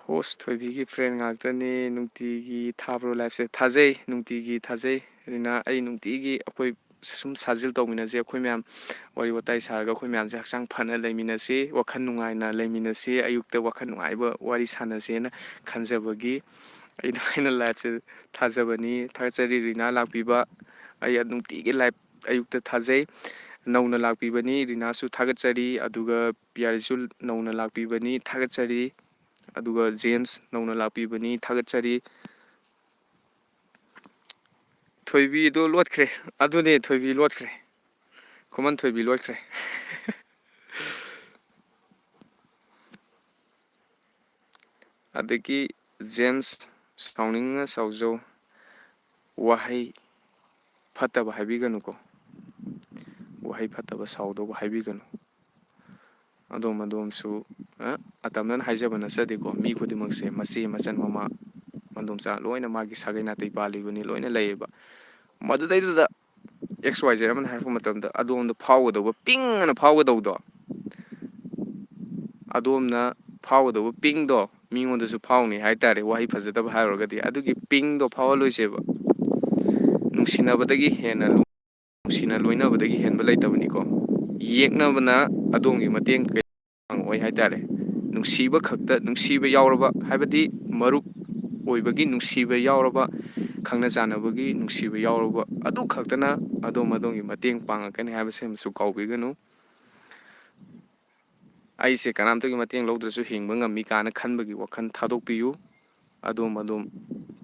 Host ꯊꯣꯏꯕꯤꯒꯤ fan ꯉꯥꯛꯇꯅꯤ꯫ ꯅꯨꯡꯇꯤꯒꯤ ꯊꯥꯕ꯭ꯔꯣ liveꯁꯦ? ꯊꯥꯖꯩ, ꯅꯨꯡꯇꯤꯒꯤ ꯊꯥꯖꯩ꯫ ꯔꯤꯅꯥ, ꯑꯩ ꯅꯨꯡꯇꯤꯒꯤ ꯑꯩꯈꯣꯏ ꯁꯨꯝ ꯁꯥꯖꯤꯜ ꯇꯧꯃꯤꯟꯅꯁꯤ, ꯑꯩꯈꯣꯏ ꯃꯌꯥꯝ ꯋꯥꯔꯤ ꯋꯥꯇꯥꯏ ꯁꯥꯔꯒ ꯑꯩꯈꯣꯏ ꯃꯌꯥꯝꯁꯦ ꯍꯛꯆꯥꯡ ꯐꯅ ꯂꯩꯃꯤꯟꯅꯁꯤ, ꯋꯥꯈꯜ ꯅꯨꯡꯉꯥꯏꯅ ꯂꯩꯃꯤꯟꯅꯁꯤ, ꯑꯌꯨꯛꯇ ꯋꯥꯈꯜ ꯅꯨꯡꯉꯥꯏꯕ ꯋꯥꯔꯤ ꯁꯥꯟꯅꯁꯦꯅ ꯈꯟꯖꯕꯒꯤ ꯑꯩ ꯑꯗꯨꯃꯥꯏꯅ liveꯁꯦ ꯊꯥꯖꯕꯅꯤ꯫ ꯊꯥꯒꯠꯆꯔꯤ ꯔꯤꯅꯥ ꯂꯥꯛꯄꯤꯕ꯫ ꯑꯩ ꯅꯨꯡꯇꯤꯒꯤ live ꯑꯌꯨꯛꯇ ꯊꯥꯖꯩ꯫ ꯅꯧꯅ ꯂꯥꯛꯄꯤꯕꯅꯤ, ꯔꯤꯅꯥꯁꯨ ꯊꯥꯒꯠꯆꯔꯤ꯫ ꯑꯗꯨꯒ ꯄꯤꯌꯥꯔꯤꯁꯨ ꯅꯧꯅ ꯂꯥꯛꯄꯤꯕꯅꯤ, ꯊꯥꯒꯠꯆꯔꯤ꯫ ꯑꯗꯨꯒ ꯖꯦꯝꯁ ꯅꯧꯅ ꯂꯥꯛꯄꯤꯕꯅꯤ, ꯊꯥꯒꯠꯆꯔꯤ꯫ ꯊꯣꯏꯕꯤꯗꯣ ꯂꯣꯠꯈ꯭ꯔꯦ꯫ ꯑꯗꯨꯅꯦ, ꯊꯣꯏꯕꯤ ꯂꯣꯠꯈ꯭ꯔꯦ꯫ ꯈꯨꯃꯟ ꯊꯣꯏꯕꯤ ꯂꯣꯠꯈ꯭ꯔꯦ꯫ ꯑꯗꯒꯤ ꯖꯦꯝꯁ, ꯁꯥꯎꯅꯤꯡꯅ ꯁꯥꯎꯖꯧ, ꯋꯥꯍꯩ ꯐꯠꯇꯕ ꯍꯥꯏꯕꯤꯒꯅꯨꯀꯣ꯫ ꯋꯥꯍꯩ ꯐꯠꯇꯕ ꯁꯥꯎꯗꯧꯕ ꯍꯥꯏꯕꯤꯒꯅꯨ꯫ ꯑꯗꯣꯝ ꯑꯗꯣꯝꯁꯨ, ꯑ, ꯑꯇꯝꯅꯅ ꯍꯥꯏꯖꯕ ꯅꯠꯆꯗꯦꯀꯣ, ꯃꯤ ꯈꯨꯗꯤꯡꯃꯛꯁꯦ ꯃꯆꯦ ꯃꯆꯟ ꯃꯃꯥ ꯃꯗꯣꯝꯆꯥ ꯂꯣꯏꯅ ꯃꯥꯒꯤ ꯁꯥꯒꯩ ꯅꯥꯇꯩ ꯄꯥꯜꯂꯤꯕꯅꯤ, ꯂꯣꯏꯅ ꯂꯩꯌꯦꯕ꯫ ꯃꯗꯨꯗꯩꯗꯨꯗ ꯑꯦꯛꯁ ꯋꯥꯏ ꯖꯦꯠ ꯑꯃꯅ ꯍꯥꯏꯔꯛꯄ ꯃꯇꯝꯗ ꯑꯗꯣꯝꯗ ꯐꯥꯎꯒꯗꯧꯕ, ꯄꯤꯡ ꯑꯅ ꯐꯥꯎꯒꯗꯧꯕꯗꯣ, ꯑꯗꯣꯝꯅ ꯐꯥꯎꯒꯗꯧꯕ ꯄꯤꯡꯗꯣ ꯃꯤꯉꯣꯟꯗꯁꯨ ꯐꯥꯎꯅꯤ ꯍꯥꯏ ꯇꯥꯔꯦ꯫ ꯋꯥꯍꯩ ꯐꯖꯗꯕ ꯍꯥꯏꯔꯨꯔꯒꯗꯤ ꯑꯗꯨꯒꯤ ꯄꯤꯡꯗꯣ ꯐꯥꯎꯍꯜꯂꯣꯏꯁꯦꯕ꯫ ꯅꯨꯡꯁꯤꯅꯕꯗꯒꯤ ꯍꯦꯟꯅ ꯂꯨ-, ꯅꯨꯡꯁꯤꯅ ꯂꯣꯏꯅꯕꯗꯒꯤ ꯍꯦꯟꯕ ꯂꯩꯇꯕꯅꯤꯀꯣ꯫ ꯌꯦꯛꯅꯕꯅ ꯑꯗꯣꯝꯒꯤ ꯃꯇꯦꯡ ꯀꯌꯥ ꯄꯥꯡꯉꯛꯑꯣꯏ ꯍꯥꯏ ꯇꯥꯔꯦ꯫ ꯅꯨꯡꯁꯤꯕ ꯈꯛꯇ, ꯅꯨꯡꯁꯤꯕ ꯌꯥꯎꯔꯕ, ꯍꯥꯏꯕꯗꯤ ꯃꯔꯨꯞ ꯑꯣꯏꯕꯒꯤ ꯅꯨꯡꯁꯤꯕ ꯌꯥꯎꯔꯕ, ꯈꯪꯅ ꯆꯥꯟꯅꯕꯒꯤ ꯅꯨꯡꯁꯤꯕ ꯌꯥꯎꯔꯕ, ꯑꯗꯨ ꯈꯛꯇꯅ ꯑꯗꯣꯝ ꯑꯗꯣꯝꯒꯤ ꯃꯇꯦꯡ ꯄꯥꯡꯉꯛꯀꯅꯤ ꯍꯥꯏꯕꯁꯤꯃꯁꯨ ꯀꯥꯎꯕꯤꯒꯅꯨ꯫ ꯑꯩꯁꯦ ꯀꯅꯥꯝꯇꯒꯤ ꯃꯇꯦꯡ ꯂꯧꯗ꯭ꯔꯁꯨ ꯍꯤꯡꯕ ꯉꯝꯃꯤ ꯀꯥꯏꯅ ꯈꯟꯕꯒꯤ ꯋꯥꯈꯜ ꯊꯥꯗꯣꯛꯄꯤꯌꯨ꯫ ꯑꯗꯣꯝ ꯑꯗꯣꯝ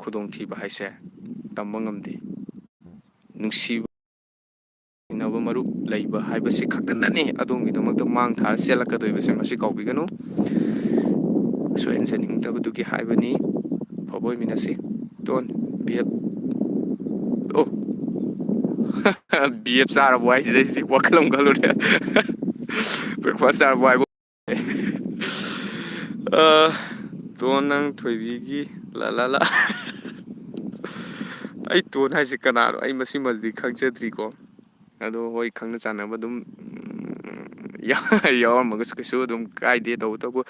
ꯈꯨꯗꯣꯡꯊꯤꯕ ꯍꯥꯏꯁꯦ ꯇꯝꯕ ꯉꯝꯗꯦ꯫ ꯅꯨꯡꯁꯤꯕ ꯏꯅꯕ ꯃꯔꯨꯞ ꯂꯩꯕ ꯍꯥꯏꯕꯁꯤ ꯈꯛꯇꯅꯅꯤ ꯑꯗꯣꯝꯒꯤꯗꯃꯛꯇ ꯃꯥꯡ ꯊꯥꯔ ꯆꯦꯜꯂꯛꯀꯗꯣꯏꯕꯁꯦ, ꯃꯁꯤ ꯀꯥꯎꯕꯤꯒꯅꯨ꯫ ꯁꯣꯏꯍꯟꯖꯅꯤꯡꯗꯕꯗꯨꯒꯤ ꯍꯥꯏꯕꯅꯤ꯫ ꯑꯐꯕ ꯑꯣꯏꯃꯤꯟꯅꯁꯤ꯫ ꯇꯣꯟ, ꯕꯤ ꯑꯦꯐ꯫ ꯑꯣ꯫ ꯕꯤ ꯑꯦꯐ ꯆꯥꯔꯕꯣ ꯍꯥꯏꯁꯤꯗꯩꯁꯤꯗꯤ ꯋꯥꯈꯜ ꯑꯃ ꯈꯜꯂꯨꯔꯦ꯫ ꯕ꯭ꯔꯦꯛꯐꯥꯁ ꯆꯥꯔꯕꯣ ꯍꯥꯏꯕ꯫ ꯑ, ꯇꯣꯟ, ꯅꯪ ꯊꯣꯏꯕꯤꯒꯤ ꯂꯥ ꯂꯥ ꯂꯥ꯫ ꯑꯩ ꯇꯣꯟ ꯍꯥꯏꯁꯦ ꯀꯅꯥꯅꯣ? ꯑꯩ ꯃꯁꯤꯃꯗꯤ ꯈꯪꯖꯗ꯭ꯔꯤꯀꯣ꯫ ꯑꯗꯣ ꯍꯣꯏ, ꯈꯪꯅ ꯆꯥꯟꯅꯕ ꯑꯗꯨꯝ, ꯎꯝ, ꯌꯥ-, ꯌꯥꯎꯔꯝꯃꯒꯁꯨ ꯀꯩꯁꯨ ꯑꯗꯨꯝ ꯀꯥꯏꯗꯦ꯫ ꯇꯧꯕꯇꯕꯨ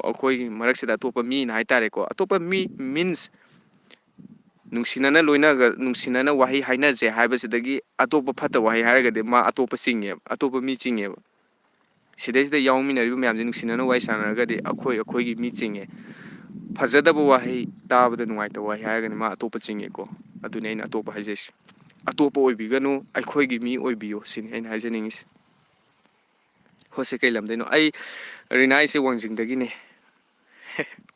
ꯑꯩꯈꯣꯏꯒꯤ ꯃꯔꯛꯁꯤꯗ ꯑꯇꯣꯞꯄ ꯃꯤꯅ ꯍꯥꯏꯇꯥꯔꯦꯀꯣ, ꯑꯇꯣꯞꯄ ꯃꯤ means ꯅꯨꯡꯁꯤꯅꯅ ꯂꯣꯏꯅꯒ-, ꯅꯨꯡꯁꯤꯅꯅ ꯋꯥꯍꯩ ꯍꯥꯏꯅꯁꯦ ꯍꯥꯏꯕꯁꯤꯗꯒꯤ ꯑꯇꯣꯞꯄ ꯐꯠꯇ ꯋꯥꯍꯩ ꯍꯥꯏꯔꯒꯗꯤ ꯃꯥ ꯑꯇꯣꯞꯄ ꯆꯤꯡꯉꯦꯕ, ꯑꯇꯣꯞꯄ ꯃꯤ ꯆꯤꯡꯉꯦꯕ꯫ ꯁꯤꯗꯩꯁꯤꯗ ꯌꯥꯎꯃꯤꯟꯅꯔꯤꯕ ꯃꯌꯥꯝꯁꯦ ꯅꯨꯡꯁꯤꯅꯅ ꯋꯥꯔꯤ ꯁꯥꯟꯅꯔꯒꯗꯤ ꯑꯩꯈꯣꯏ, ꯑꯩꯈꯣꯏꯒꯤ ꯃꯤ ꯆꯤꯡꯉꯦ꯫ ꯐꯖꯗꯕ ꯋꯥꯍꯩ, ꯇꯥꯕꯗ ꯅꯨꯡꯉꯥꯏꯇꯕ ꯋꯥꯍꯩ ꯍꯥꯏꯔꯒꯅꯤ ꯃꯥ ꯑꯇꯣꯞꯄ ꯆꯤꯡꯉꯦꯀꯣ꯫ ꯑꯗꯨꯅꯤ ꯑꯩꯅ ꯑꯇꯣꯞꯄ ꯍꯥꯏꯖꯩꯁꯦ꯫ ꯑꯇꯣꯞꯄ ꯑꯣꯏꯕꯤꯒꯅꯨ, ꯑꯩꯈꯣꯏꯒꯤ ꯃꯤ ꯑꯣꯏꯕꯤꯌꯨ ꯁꯤꯅꯤ ꯑꯩꯅ ꯍꯥꯏꯖꯅꯤꯡꯉꯤꯁꯦ꯫ ꯍꯣꯏꯁꯦ, ꯀꯩ ꯂꯝꯗꯩꯅꯣ? ꯑꯩ, ꯔꯤꯅꯥ, ꯑꯩꯁꯦ ꯋꯥꯡꯖꯤꯡꯗꯒꯤꯅꯦ꯫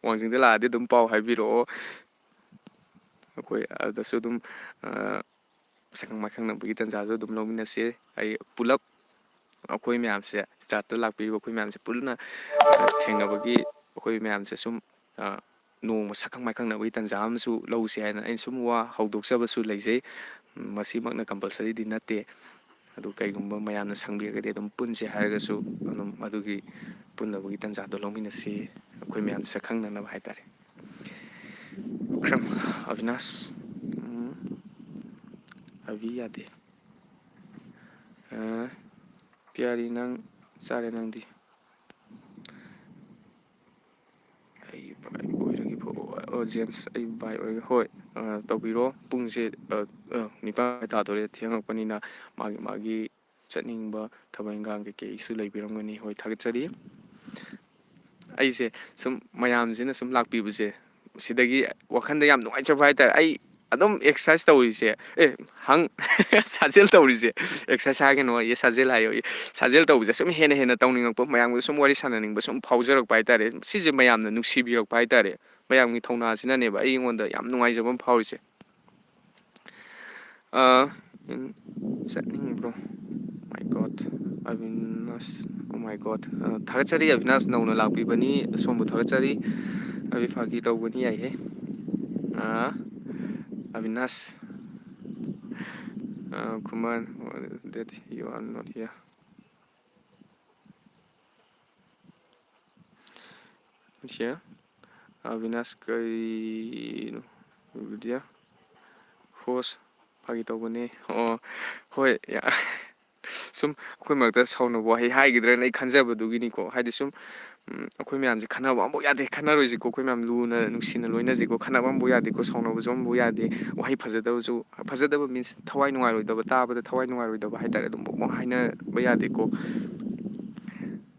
ꯋꯥꯡꯖꯤꯡꯗ ꯂꯥꯛꯑꯗꯤ ꯑꯗꯨꯝ ꯄꯥꯎ ꯍꯥꯏꯕꯤꯔꯛꯑꯣ꯫ ꯑꯩꯈꯣꯏ ꯑꯗꯨꯗꯁꯨ ꯑꯗꯨꯝ, ꯑ, ꯁꯛꯈꯪ ꯃꯥꯏꯈꯪꯅꯕꯒꯤ ꯇꯥꯟꯖꯥꯁꯨ ꯑꯗꯨꯝ ꯂꯧꯃꯤꯟꯅꯁꯤ꯫ ꯑꯩ ꯄꯨꯂꯞ ꯑꯩꯈꯣꯏ ꯃꯌꯥꯝꯁꯦ, ꯆꯥꯠꯇ ꯂꯥꯛꯄꯤꯔꯤꯕ ꯑꯩꯈꯣꯏ ꯃꯌꯥꯝꯁꯦ ꯄꯨꯟꯅ, ꯑ, ꯊꯦꯡꯅꯕꯒꯤ, ꯑꯩꯈꯣꯏ ꯃꯌꯥꯝꯁꯦ ꯁꯨꯝ, ꯑ, ꯅꯣꯡꯃ ꯁꯛꯈꯪ ꯃꯥꯏꯈꯪꯅꯕꯒꯤ ꯇꯥꯟꯖꯥ ꯑꯃꯁꯨ ꯂꯧꯁꯤ ꯍꯥꯏꯅ ꯑꯩꯅ ꯁꯨꯝ ꯋꯥ ꯍꯧꯗꯣꯛꯆꯕꯁꯨ ꯂꯩꯖꯩ꯫ ꯃꯁꯤꯃꯛꯅ compulsoryꯗꯤ ꯅꯠꯇꯦ꯫ ꯑꯗꯨ ꯀꯩꯒꯨꯝꯕ ꯃꯌꯥꯝꯅ ꯁꯪꯕꯤꯔꯒꯗꯤ ꯑꯗꯨꯝ ꯄꯨꯟꯁꯦ ꯍꯥꯏꯔꯒꯁꯨ ꯑꯗꯨꯝ ꯑꯗꯨꯒꯤ ꯄꯨꯟꯅꯕꯒꯤ ꯇꯥꯟꯖꯥꯗꯣ ꯂꯧꯃꯤꯟꯅꯁꯤ, ꯑꯩꯈꯣꯏ ꯃꯌꯥꯝ ꯁꯛꯈꯪꯅꯅꯕ ꯍꯥꯏꯇꯥꯔꯦ꯫ ꯎꯈ꯭ꯔꯝ ꯑꯕꯤꯅꯥꯁ, ꯎꯝ, ꯑꯕꯤ ꯌꯥꯗꯦ꯫ ꯑ, ꯄꯤꯌꯥꯔꯤ, ꯅꯪ ꯆꯥꯔꯦ ꯅꯪꯗꯤ? ꯑꯩꯒꯤ ꯚꯥꯏ ꯑꯣꯏꯔꯒꯦ꯫ ꯑꯣ, ꯖꯦꯝꯁ, ꯑꯩ ꯚꯥꯏ ꯑꯣꯏꯔꯒꯦ꯫ ꯍꯣꯏ, ꯑ, ꯇꯧꯕꯤꯔꯣ꯫ ꯄꯨꯡꯁꯦ, ꯑ, ꯑ, ꯅꯤꯄꯥꯟ ꯇꯥꯗꯣꯔꯦ, ꯊꯦꯡꯉꯛꯄꯅꯤꯅ ꯃꯥꯒꯤ ꯃꯥꯒꯤ ꯆꯠꯅꯤꯡꯕ ꯊꯕꯛ ꯏꯪꯈꯥꯡ ꯀꯩꯀꯩꯁꯨ ꯂꯩꯕꯤꯔꯝꯒꯅꯤ꯫ ꯍꯣꯏ, ꯊꯥꯒꯠꯆꯔꯤ꯫ ꯑꯩꯁꯦ ꯁꯨꯝ ꯃꯌꯥꯝꯁꯤꯅ ꯁꯨꯝ ꯂꯥꯛꯄꯤꯕꯁꯦ, ꯁꯤꯗꯒꯤ ꯋꯥꯈꯜꯗ ꯌꯥꯝ ꯅꯨꯡꯉꯥꯏꯖꯕ ꯍꯥꯏꯇꯥꯔꯦ꯫ ꯑꯩ ꯑꯗꯨꯝ ꯑꯦꯛꯁꯔꯁꯥꯏꯁ ꯇꯧꯔꯤꯁꯦ, ꯑꯦ, ꯍꯪ, ꯁꯥꯖꯦꯜ ꯇꯧꯔꯤꯁꯦ, ꯑꯦꯛꯁꯔꯁꯥꯏꯁ ꯍꯥꯏꯒꯅꯣ ꯑꯩ, ꯁꯥꯖꯦꯜ ꯍꯥꯏꯌꯣ꯫ ꯁꯥꯖꯦꯜ ꯇꯧꯕꯁꯦ ꯁꯨꯝ ꯍꯦꯟꯅ ꯍꯦꯟꯅ ꯇꯧꯅꯤꯡꯉꯛꯄ, ꯃꯌꯥꯝꯒ ꯁꯨꯝ ꯋꯥꯔꯤ ꯁꯥꯟꯅꯅꯤꯡꯕ ꯁꯨꯝ ꯐꯥꯎꯖꯔꯛꯄ ꯍꯥꯏꯇꯥꯔꯦ꯫ ꯁꯤꯁꯦ ꯃꯌꯥꯝꯅ ꯅꯨꯡꯁꯤꯕꯤꯔꯛꯄ ꯍꯥꯏꯇꯥꯔꯦ꯫ ꯃꯌꯥꯝꯒꯤ ꯊꯧꯅꯥꯁꯤꯅꯅꯦꯕ ꯑꯩꯉꯣꯟꯗ ꯌꯥꯝ ꯅꯨꯡꯉꯥꯏꯖꯕ ꯑꯃ ꯐꯥꯎꯔꯤꯁꯦ꯫ ꯑ, ꯏꯟ-, ꯆꯠꯅꯤꯡꯕ꯭ꯔꯣ? My God, Abinash, oh my God꯫ ꯑ, ꯊꯥꯒꯠꯆꯔꯤ ꯑꯕꯤꯅꯥꯁ, ꯅꯧꯅ ꯂꯥꯛꯄꯤꯕꯅꯤ, ꯑꯁꯣꯝꯕꯨ ꯊꯥꯒꯠꯆꯔꯤ꯫ ꯑꯕꯤ ꯐꯥꯒꯤ ꯇꯧꯕꯅꯤ, ꯌꯥꯏꯍꯦ꯫ ꯑ, ꯑꯕꯤꯅꯥꯁ, ꯑ, ꯈꯨꯃꯟ, what is that? You are not here. Here. Abinash ꯀꯔꯤꯅꯣ? ꯕꯤꯗ꯭ꯌꯥ꯫ ꯍꯣꯁ꯫ ꯐꯥꯒꯤ ꯇꯧꯕꯅꯦ꯫ ꯑꯣ, ꯍꯣꯏ, ꯌꯥ-, ꯁꯨꯝ ꯑꯩꯈꯣꯏ ꯃꯔꯛꯇ ꯁꯥꯎꯅꯕ ꯋꯥꯍꯩ ꯍꯥꯏꯈꯤꯗ꯭ꯔꯅ ꯑꯩ ꯈꯟꯖꯕꯗꯨꯒꯤꯅꯤꯀꯣ꯫ ꯍꯥꯏꯗꯤ ꯁꯨꯝ, ꯎꯝ, ꯑꯩꯈꯣꯏ ꯃꯌꯥꯝꯁꯦ ꯈꯟꯅꯕ ꯑꯃꯐꯥꯎ ꯌꯥꯗꯦ, ꯈꯟꯅꯔꯣꯏꯁꯤꯀꯣ꯫ ꯑꯩꯈꯣꯏ ꯃꯌꯥꯝ ꯂꯨꯅ ꯅꯨꯡꯁꯤꯅ ꯂꯣꯏꯅꯁꯤꯀꯣ꯫ ꯈꯟꯅꯕ ꯑꯃꯐꯥꯎ ꯌꯥꯗꯦꯀꯣ, ꯁꯥꯎꯅꯕꯁꯨ ꯑꯃꯐꯥꯎ ꯌꯥꯗꯦ꯫ ꯋꯥꯍꯩ ꯐꯖꯗꯕꯁꯨ, ꯐꯖꯗꯕ means ꯊꯋꯥꯏ ꯅꯨꯡꯉꯥꯏꯔꯣꯏꯗꯕ, ꯇꯥꯕꯗ ꯊꯋꯥꯏ ꯅꯨꯡꯉꯥꯏꯔꯣꯏꯗꯕ ꯍꯥꯏꯇꯥꯔꯦ, ꯑꯗꯨꯝ ꯄꯪꯄꯪ ꯍꯥꯏꯅꯕ ꯌꯥꯗꯦꯀꯣ꯫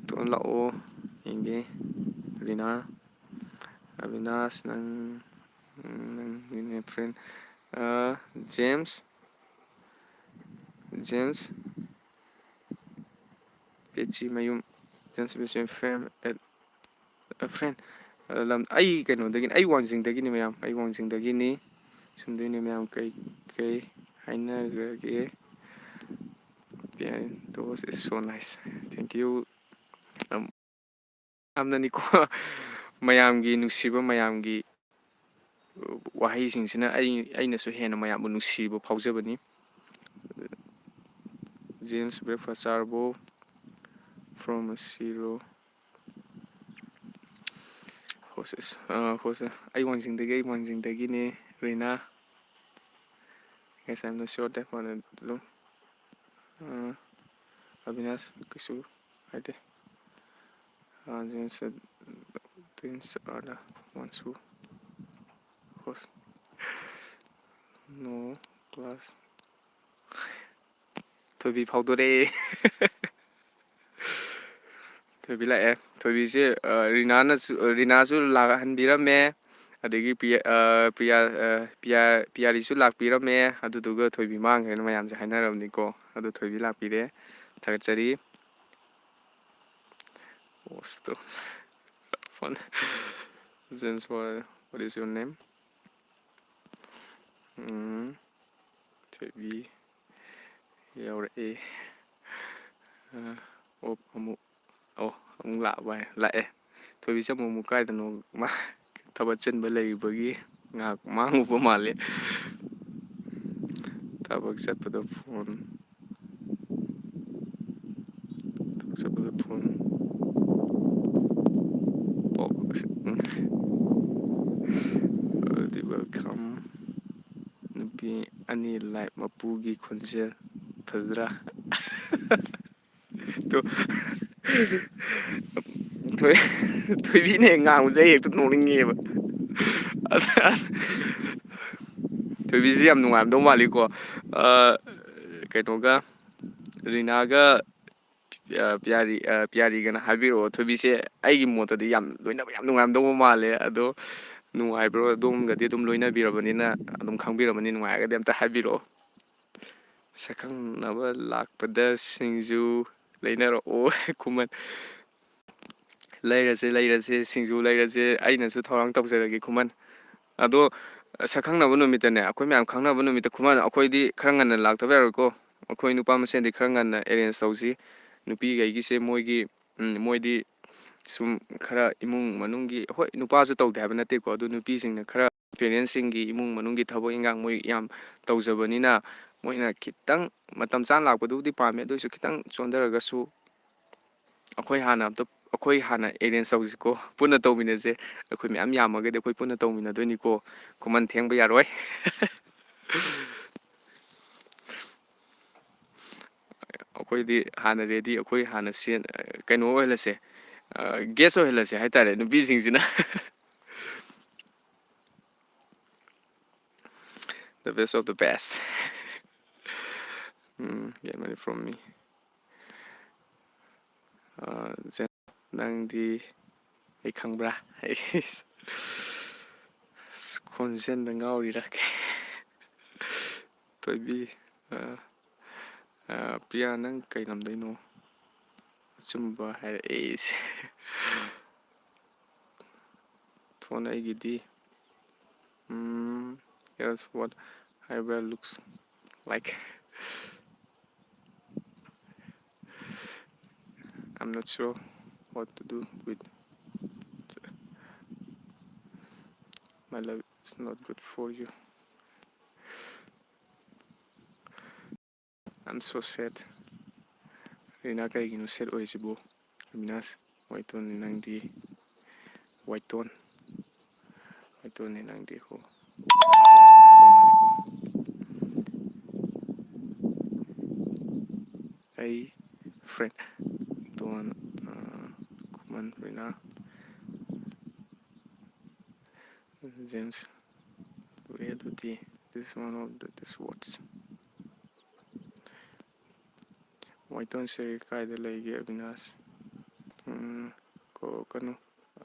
ꯇꯣꯟ ꯂꯥꯛꯑꯣ, ꯌꯦꯡꯒꯦ꯫ ꯔꯤꯅꯥ, ꯑꯕꯤꯅꯥꯁ, ꯅꯪ, ꯅꯪꯒꯤꯅꯦ friend꯫ ꯑ, James, James Pechimayum, James Pechimayum friend at, a friend꯫ ꯑ, ꯂꯝ, ꯑꯩ ꯀꯩꯅꯣꯗꯒꯤꯅꯤ, ꯑꯩ ꯋꯥꯡꯖꯤꯡꯗꯒꯤꯅꯤ ꯃꯌꯥꯝ, ꯑꯩ ꯋꯥꯡꯖꯤꯡꯗꯒꯤꯅꯤ꯫ ꯁꯨꯝꯗꯣꯏꯅꯦ ꯃꯌꯥꯝ, ꯀꯩ, ꯀꯩ ꯍꯥꯏꯅꯈ꯭ꯔꯒꯦ? Those is so nice. Thank you꯫ ꯌꯥꯝ ꯌꯥꯝꯅꯅꯤꯀꯣ꯫ ꯃꯌꯥꯝꯒꯤ ꯅꯨꯡꯁꯤꯕ, ꯃꯌꯥꯝꯒꯤ ꯋꯥꯍꯩꯁꯤꯡꯁꯤꯅ ꯑꯩ, ꯑꯩꯅꯁꯨ ꯍꯦꯟꯅ ꯃꯌꯥꯝꯕꯨ ꯅꯨꯡꯁꯤꯕ ꯐꯥꯎꯖꯕꯅꯤ꯫ James, breakfast ꯆꯥꯔꯕꯣ? From Siro. Host, ꯑ, host, ꯑꯩ ꯋꯥꯡꯖꯤꯡꯗꯒꯤ, ꯑꯩ ꯋꯥꯡꯖꯤꯡꯗꯒꯤꯅꯦ, ꯔꯤꯅꯥ꯫ Guys, I'm not sure that one ꯑꯗꯨꯝ, ꯑ, ꯑꯕꯤꯅꯥꯁ, ꯀꯩꯁꯨ ꯍꯥꯏꯗꯦ꯫ ꯑ, James, uh, twins are the ones who host. No class. ꯊꯣꯏꯕꯤ ꯐꯥꯎꯗꯣꯔꯛꯑꯦ꯫ ꯊꯣꯏꯕꯤ ꯂꯥꯛꯑꯦ꯫ ꯊꯣꯏꯕꯤꯁꯦ, ꯑ, ꯔꯤꯅꯥꯅꯁꯨ, ꯔꯤꯅꯥꯁꯨ ꯂꯥꯛꯍꯟꯕꯤꯔꯝꯃꯦ꯫ ꯑꯗꯒꯤ ꯄ꯭ꯔꯤꯌꯥ, ꯑ, ꯄ꯭ꯔꯤꯌꯥ, ꯑ, ꯄ꯭ꯔꯤꯌꯥ, ꯄ꯭ꯔꯤꯌꯥꯔꯤꯁꯨ ꯂꯥꯛꯄꯤꯔꯝꯃꯦ꯫ ꯑꯗꯨꯗꯨꯒ ꯊꯣꯏꯕꯤ ꯃꯥꯡꯈ꯭ꯔꯦꯅ ꯃꯌꯥꯝꯁꯦ ꯍꯥꯏꯅꯔꯕꯅꯤꯀꯣ꯫ ꯑꯗꯣ ꯊꯣꯏꯕꯤ ꯂꯥꯛꯄꯤꯔꯦ꯫ ꯊꯥꯒꯠꯆꯔꯤ꯫ Host, phone. James, what, what is your name? ꯎꯝ, ꯊꯣꯏꯕꯤ ꯌꯧꯔꯛꯑꯦ꯫ ꯑ, ꯑꯣ, ꯑꯃꯨꯛ, ꯑꯣ, ꯑꯃꯨꯛ ꯂꯥꯛꯑꯕ ꯍꯥꯏ, ꯂꯥꯛꯑꯦ꯫ ꯊꯣꯏꯕꯤꯁꯦ ꯑꯃꯨꯛ ꯑꯃꯨꯛ ꯀꯥꯏꯗꯅꯣ ꯃꯥ ꯊꯕꯛ ꯆꯤꯟꯕ ꯂꯩꯕꯒꯤ ꯉꯥꯏꯍꯥꯛ ꯃꯥꯡꯉꯨꯕ ꯃꯥꯜꯂꯦ꯫ ꯊꯕꯛ ꯆꯠꯄꯗ phone, ꯊꯕꯛ ꯆꯠꯄꯗ phone꯫ ꯑꯣ, ꯑꯁ, ꯎꯝ꯫ ꯑꯗꯨꯗꯤ welcome꯫ ꯅꯨꯄꯤ ꯑꯅꯤ live ꯃꯄꯨꯒꯤ ꯈꯣꯟꯖꯦꯜ ꯐꯖꯗ꯭ꯔꯥ? ꯇꯣ꯫ ꯊꯣꯏ-, ꯊꯣꯏꯕꯤꯅ ꯍꯦꯛ ꯉꯥꯡꯕꯁꯦ ꯑꯩ ꯍꯦꯛꯇ ꯅꯣꯛꯅꯤꯡꯉꯦꯕ꯫ ꯊꯣꯏꯕꯤꯁꯤ ꯌꯥꯝ ꯅꯨꯡꯉꯥꯏꯔꯝꯗꯧ ꯃꯥꯜꯂꯤꯀꯣ꯫ ꯑ, ꯀꯩꯅꯣꯒ, ꯔꯤꯅꯥꯒ, ꯑ, ꯄꯤꯌꯥꯔꯤ-, ꯑ, ꯄꯤꯌꯥꯔꯤꯒꯅ ꯍꯥꯏꯕꯤꯔꯛꯑꯣ꯫ ꯊꯣꯏꯕꯤꯁꯦ ꯑꯩꯒꯤ ꯃꯣꯠꯇꯗꯤ ꯌꯥꯝ ꯂꯣꯏꯅꯕ ꯌꯥꯝ ꯅꯨꯡꯉꯥꯏꯔꯝꯗꯧꯕ ꯃꯥꯜꯂꯦ꯫ ꯑꯗꯣ ꯅꯨꯡꯉꯥꯏꯕ꯭ꯔꯣ? ꯑꯗꯣꯝꯒꯗꯤ ꯑꯗꯨꯝ ꯂꯣꯏꯅꯕꯤꯔꯕꯅꯤꯅ ꯑꯗꯨꯝ ꯈꯪꯕꯤꯔꯝꯃꯅꯤ꯫ ꯅꯨꯡꯉꯥꯏꯔꯒꯗꯤ ꯑꯝꯇ ꯍꯥꯏꯕꯤꯔꯛꯑꯣ꯫ ꯁꯛꯈꯪꯅꯕ ꯂꯥꯛꯄꯗ ꯁꯤꯡꯖꯨ ꯂꯩꯅꯔꯛꯑꯣ꯫ ꯈꯨꯃꯟ꯫ ꯂꯩꯔꯁꯦ, ꯂꯩꯔꯁꯦ, ꯁꯤꯡꯖꯨ ꯂꯩꯔꯁꯦ, ꯑꯩꯅꯁꯨ ꯊꯧꯔꯥꯡ ꯇꯧꯖꯔꯒꯦ, ꯈꯨꯃꯟ꯫ ꯑꯗꯣ, ꯁꯛꯈꯪꯅꯕ ꯅꯨꯃꯤꯠꯇꯅꯦ, ꯑꯩꯈꯣꯏ ꯃꯌꯥꯝ ꯈꯪꯅꯕ ꯅꯨꯃꯤꯠꯇ, ꯈꯨꯃꯟ, ꯑꯩꯈꯣꯏꯗꯤ ꯈꯔ ꯉꯟꯅ ꯂꯥꯛꯇꯕ ꯌꯥꯔꯣꯏꯀꯣ꯫ ꯑꯩꯈꯣꯏ ꯅꯨꯄꯥ ꯃꯁꯦꯟꯗꯤ ꯈꯔ ꯉꯟꯅ arrange ꯇꯧꯁꯤ꯫ ꯅꯨꯄꯤꯈꯩꯒꯤꯁꯦ ꯃꯣꯏꯒꯤ, ꯎꯝ, ꯃꯣꯏꯗꯤ ꯁꯨꯝ ꯈꯔ ꯏꯃꯨꯡ ꯃꯅꯨꯡꯒꯤ, ꯍꯣꯏ, ꯅꯨꯄꯥꯁꯨ ꯇꯧꯗꯦ ꯍꯥꯏꯕ ꯅꯠꯇꯦꯀꯣ, ꯑꯗꯨ ꯅꯨꯄꯤꯁꯤꯡꯅ ꯈꯔ parents ꯁꯤꯡꯒꯤ ꯏꯃꯨꯡ ꯃꯅꯨꯡꯒꯤ ꯊꯕꯛ ꯏꯟꯈꯥꯡ ꯃꯣꯏ ꯌꯥꯝ ꯇꯧꯖꯕꯅꯤꯅ, ꯃꯣꯏꯅ ꯈꯤꯇꯪ ꯃꯇꯝ ꯆꯥꯅ ꯂꯥꯛꯄꯗꯨꯕꯨꯗꯤ ꯄꯥꯝꯃꯦ, ꯑꯗꯨ ꯑꯣꯏꯔꯁꯨ ꯈꯤꯇꯪ ꯆꯣꯟꯊꯔꯒꯁꯨ ꯑꯩꯈꯣꯏ ꯍꯥꯟꯅ ꯑꯝꯇ, ꯑꯩꯈꯣꯏ ꯍꯥꯟꯅ arrange ꯇꯧꯁꯤꯀꯣ, ꯄꯨꯟꯅ ꯇꯧꯃꯤꯟꯅꯁꯦ꯫ ꯑꯩꯈꯣꯏ ꯃꯌꯥꯝ ꯌꯥꯝꯃꯒꯗꯤ ꯑꯩꯈꯣꯏ ꯄꯨꯟꯅ ꯇꯧꯃꯤꯟꯅꯗꯣꯏꯅꯤꯀꯣ꯫ ꯈꯨꯃꯟ ꯊꯦꯡꯕ ꯌꯥꯔꯣꯏ꯫ ꯑꯩꯈꯣꯏꯗꯤ ꯍꯥꯟꯅ ready, ꯑꯩꯈꯣꯏ ꯍꯥꯟꯅ ꯁꯦꯟ-, ꯀꯩꯅꯣ ꯑꯣꯏꯍꯜꯂꯁꯦ, guest ꯑꯣꯏꯍꯜꯂꯁꯦ ꯍꯥꯏꯇꯥꯔꯦ, ꯅꯨꯄꯤꯁꯤꯡꯁꯤꯅ꯫ The best of the best. Um, get money from me. ꯑ, ꯖꯦꯟ, ꯅꯪꯗꯤ ꯑꯩ ꯈꯪꯕ꯭ꯔꯥ? ꯈꯣꯟꯖꯦꯜꯗ ꯉꯥꯎꯔꯤꯔꯥ? ꯊꯣꯏꯕꯤ, ꯑ, ꯑ, ꯄ꯭ꯔꯤꯌꯥ, ꯅꯪ ꯀꯩ ꯂꯝꯗꯩꯅꯣ? ꯑꯆꯨꯝꯕ ꯍꯥꯏꯔꯛꯑꯦ꯫ Phone ꯑꯩꯒꯤꯗꯤ, ꯎꯝ, else what eyebrow looks like? I'm not sure what to do with. My love is not good for you. I'm so sad. ꯔꯤꯅꯥ, ꯀꯩꯒꯤꯅꯣ sad ꯑꯣꯏꯁꯤꯕꯨ? ꯑꯕꯤꯅꯥꯁ, white tone ꯅꯤ ꯅꯪꯗꯤ, white tone, white tone ꯅꯤ ꯅꯪꯗꯤ꯫ ꯍꯣ꯫ ꯑꯩ friend ꯗꯣꯟ, ꯑ, ꯈꯨꯃꯟ, ꯔꯤꯅꯥ, ꯖꯦꯝꯁ, ꯂꯣꯏꯔꯦ ꯑꯗꯨꯗꯤ꯫ This is one of the, this words. White tone ꯁꯦ ꯀꯥꯏꯗ ꯂꯩꯒꯦ, ꯑꯕꯤꯅꯥꯁ? ꯎꯝ, ꯀꯧꯔꯛꯀꯅꯨ꯫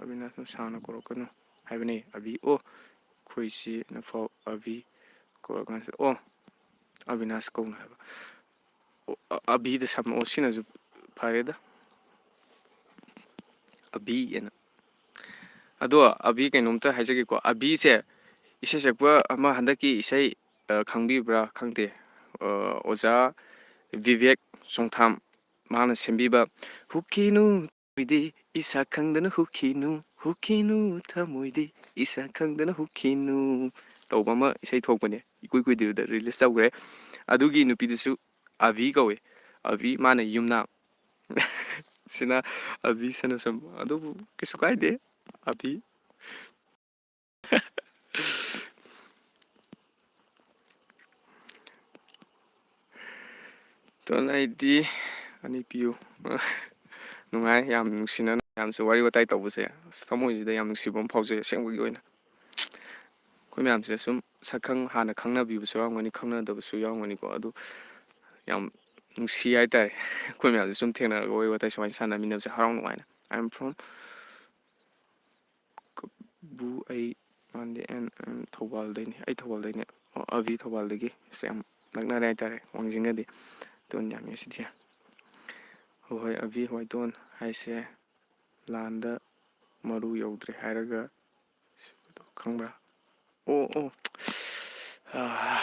ꯑꯕꯤꯅꯥꯁꯅ ꯁꯥꯡꯅ ꯀꯧꯔꯛꯀꯅꯨ ꯍꯥꯏꯕꯅꯦ꯫ ꯑꯕꯤ, ꯑꯣ, ꯑꯩꯈꯣꯏ ꯏꯆꯦꯅ ꯐꯥꯎ ꯑꯕꯤ ꯀꯧꯔꯀꯥꯟꯁꯤꯗ, ꯑꯣ, ꯑꯕꯤꯅꯥꯁ ꯀꯧꯅꯨ ꯍꯥꯏꯕ꯫ ꯑꯣ, ꯑ-, ꯑꯕꯤꯗ ꯁꯝꯃꯛꯑꯣ, ꯁꯤꯅꯁꯨ ꯐꯔꯦꯗ꯫ ꯑꯕꯤ ꯑꯅ꯫ ꯑꯗꯣ ꯑꯕꯤ, ꯀꯩꯅꯣꯝꯇ ꯍꯥꯏꯖꯒꯦꯀꯣ꯫ ꯑꯕꯤꯁꯦ ꯏꯁꯩ ꯁꯛꯄ ꯑꯃ ꯍꯟꯗꯛꯀꯤ ꯏꯁꯩ, ꯑ, ꯈꯪꯕꯤꯕ꯭ꯔꯥ ꯈꯪꯗꯦ꯫ ꯑ, ꯑꯣꯖꯥ ꯕꯤꯕꯦꯛ ꯆꯣꯡꯊꯥꯝ, ꯃꯥꯅ ꯁꯦꯝꯕꯤꯕ "ꯍꯨꯛꯈꯤꯅꯨ ꯊꯃꯣꯏꯗꯤ ꯏꯁꯥ ꯈꯪꯗꯅ ꯍꯨꯛꯈꯤꯅꯨ, ꯍꯨꯛꯈꯤꯅꯨ ꯊꯃꯣꯏꯗꯤ ꯏꯁꯥ ꯈꯪꯗꯅ ꯍꯨꯛꯈꯤꯅꯨ" ꯇꯧꯕ ꯑꯃ ꯏꯁꯩ ꯊꯣꯛꯄꯅꯦ, ꯏꯀꯨꯏ ꯀꯨꯏꯗꯕꯤꯗ ꯔꯤꯂꯤꯁ ꯇꯧꯈ꯭ꯔꯦ꯫ ꯑꯗꯨꯒꯤ ꯅꯨꯄꯤꯗꯨꯁꯨ ꯑꯚꯤ ꯀꯧꯋꯦ꯫ ꯑꯚꯤ, ꯃꯥꯅ ꯌꯨꯝꯅꯥꯝ꯫ ꯁꯤꯅ ꯑꯚꯤ ꯁꯅꯥꯁꯝ꯫ ꯑꯗꯨꯕꯨ ꯀꯩꯁꯨ ꯀꯥꯏꯗꯦ, ꯑꯚꯤ꯫ ꯇꯣꯟ ꯑꯩꯗꯤ ꯑꯅꯤ ꯄꯤꯌꯨ꯫ ꯅꯨꯡꯉꯥꯏ, ꯌꯥꯝ ꯅꯨꯡꯁꯤꯅꯅ ꯃꯌꯥꯝꯁꯦ ꯋꯥꯔꯤ ꯋꯥꯇꯥꯏ ꯇꯧꯕꯁꯦ꯫ ꯑꯁ, ꯊꯃꯣꯏꯁꯤꯗ ꯌꯥꯝ ꯅꯨꯡꯁꯤꯕ ꯑꯃ ꯐꯥꯎꯖꯩ ꯑꯁꯦꯡꯕꯒꯤ ꯑꯣꯏꯅ꯫ ꯑꯩꯈꯣꯏ ꯃꯌꯥꯝꯁꯦ ꯁꯨꯝ ꯁꯛꯈꯪ ꯍꯥꯟꯅ ꯈꯪꯅꯕꯤꯕꯁꯨ ꯌꯥꯎꯔꯝꯒꯅꯤ, ꯈꯪꯅꯗꯕꯁꯨ ꯌꯥꯎꯔꯝꯒꯅꯤꯀꯣ꯫ ꯑꯗꯨ ꯌꯥꯝ ꯅꯨꯡꯁꯤ ꯍꯥꯏꯇꯥꯔꯦ꯫ ꯑꯩꯈꯣꯏ ꯃꯌꯥꯝꯁꯦ ꯁꯨꯝ ꯊꯦꯡꯅꯔꯒ ꯋꯥꯔꯤ ꯋꯥꯇꯥꯏ ꯁꯨꯃꯥꯏꯅ ꯁꯥꯟꯅꯃꯤꯟꯅꯕꯁꯦ ꯍꯔꯥꯎ ꯅꯨꯡꯉꯥꯏꯅ꯫ I am from ꯀꯕꯨ ꯑꯩ ꯃꯥꯟꯗꯦ, and I am ꯊꯧꯕꯥꯜꯗꯩꯅꯤ꯫ ꯑꯩ ꯊꯧꯕꯥꯜꯗꯩꯅꯦ꯫ ꯑꯣ, ꯑꯚꯤ ꯊꯧꯕꯥꯜꯗꯒꯤ꯫ ꯑꯁ, ꯌꯥꯝ ꯅꯛꯅꯔꯦ ꯍꯥꯏꯇꯥꯔꯦ ꯋꯥꯡꯖꯤꯡꯒꯗꯤ꯫ ꯇꯣꯟ ꯌꯥꯝꯃꯦ ꯁꯤꯗꯤ꯫ ꯍꯣꯏ, ꯍꯣꯏ, ꯑꯚꯤ ꯋꯥꯏꯇꯣꯟ ꯍꯥꯏꯁꯦ ꯂꯥꯟꯗ ꯃꯔꯨ ꯌꯧꯗ꯭ꯔꯦ ꯍꯥꯏꯔꯒ, ꯈꯪꯕ꯭ꯔꯥ? ꯑꯣ, ꯑꯣ꯫ ꯑꯥ,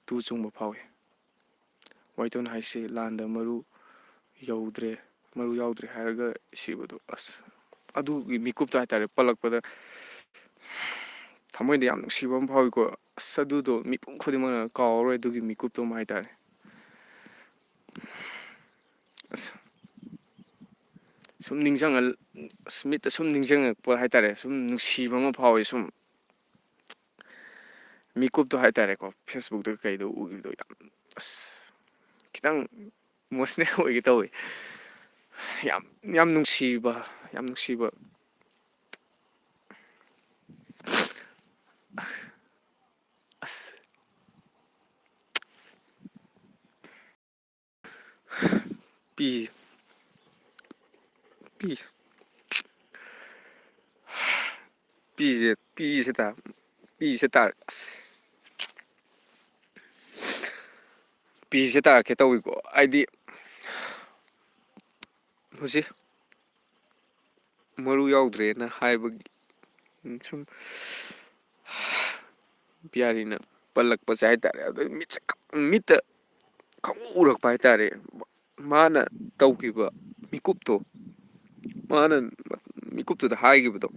ꯇꯨ ꯆꯨꯡꯕ ꯐꯥꯎꯏ꯫ ꯋꯥꯏꯇꯣꯟ ꯍꯥꯏꯁꯤ ꯂꯥꯟꯗ ꯃꯔꯨ ꯌꯧꯗ꯭ꯔꯦ, ꯃꯔꯨ ꯌꯥꯎꯗ꯭ꯔꯦ ꯍꯥꯏꯔꯒ ꯁꯤꯕꯗꯣ꯫ ꯑꯁ, ꯑꯗꯨꯒꯤ ꯃꯤꯀꯨꯞꯇꯣ ꯍꯥꯏꯇꯥꯔꯦ, ꯄꯜꯂꯛꯄꯗ ꯊꯃꯣꯏꯗ ꯌꯥꯝ ꯅꯨꯡꯁꯤꯕ ꯑꯃ ꯐꯥꯎꯏꯀꯣ꯫ ꯑꯁ, ꯑꯗꯨꯗꯣ ꯃꯤꯄꯨꯝ ꯈꯨꯗꯤꯡꯃꯛꯅ ꯀꯥꯎꯔꯔꯣꯏ, ꯑꯗꯨꯒꯤ ꯃꯤꯀꯨꯞꯇꯣ ꯑꯃ ꯍꯥꯏꯇꯥꯔꯦ꯫ ꯑꯁ, ꯁꯨꯝ ꯅꯤꯡꯁꯤꯡꯉ-, ꯑꯁ, ꯃꯤꯠꯇ ꯁꯨꯝ ꯅꯤꯡꯁꯤꯡꯉꯛꯄ ꯍꯥꯏꯇꯥꯔꯦ, ꯁꯨꯝ ꯅꯨꯡꯁꯤꯕ ꯑꯃ ꯐꯥꯎꯋꯦ꯫ ꯁꯨꯝ ꯃꯤꯀꯨꯞꯇꯣ ꯍꯥꯏꯇꯥꯔꯦꯀꯣ, Facebook-ꯇ ꯀꯩꯗ ꯎꯈꯤꯕꯗꯣ ꯌꯥꯝ, ꯑꯁ, ꯈꯤꯇꯪ ꯏꯃꯣꯁꯅꯦꯜ ꯑꯣꯏꯒꯦ ꯇꯧꯋꯦ꯫ ꯌꯥꯝ, ꯌꯥꯝ ꯅꯨꯡꯁꯤꯕ, ꯌꯥꯝ ꯅꯨꯡꯁꯤꯕ꯫ ꯑꯁ꯫ ꯄꯤ-, ꯄꯤ-, ꯄꯤꯁꯦ, ꯄꯤꯁꯦ ꯇꯥ-, ꯄꯤꯁꯦ ꯇꯥꯔꯦ꯫ ꯑꯁ꯫ ꯄꯤꯁꯦ ꯇꯥꯔꯛꯀꯦ ꯇꯧꯏꯀꯣ꯫ ꯍꯥꯏꯗꯤ ꯍꯧꯖꯤꯛ ꯃꯔꯨ ꯌꯥꯎꯗ꯭ꯔꯦꯅ ꯍꯥꯏꯕꯒꯤ ꯁꯨꯝ ꯄꯤꯌꯥꯔꯤꯅ ꯄꯜꯂꯛꯄꯁꯦ ꯍꯥꯏꯇꯥꯔꯦ꯫ ꯑꯗꯨ ꯃꯤꯠꯁꯦ ꯈꯪ-, ꯃꯤꯠꯇ ꯈꯪꯎ ꯎꯔꯛꯄ ꯍꯥꯏꯇꯥꯔꯦ꯫ ꯃꯥꯅ ꯇꯧꯈꯤꯕ ꯃꯤꯀꯨꯞꯇꯣ, ꯃꯥꯅ ꯃꯤꯀꯨꯞꯇꯨꯗ ꯍꯥꯏꯈꯤꯕꯗꯣ,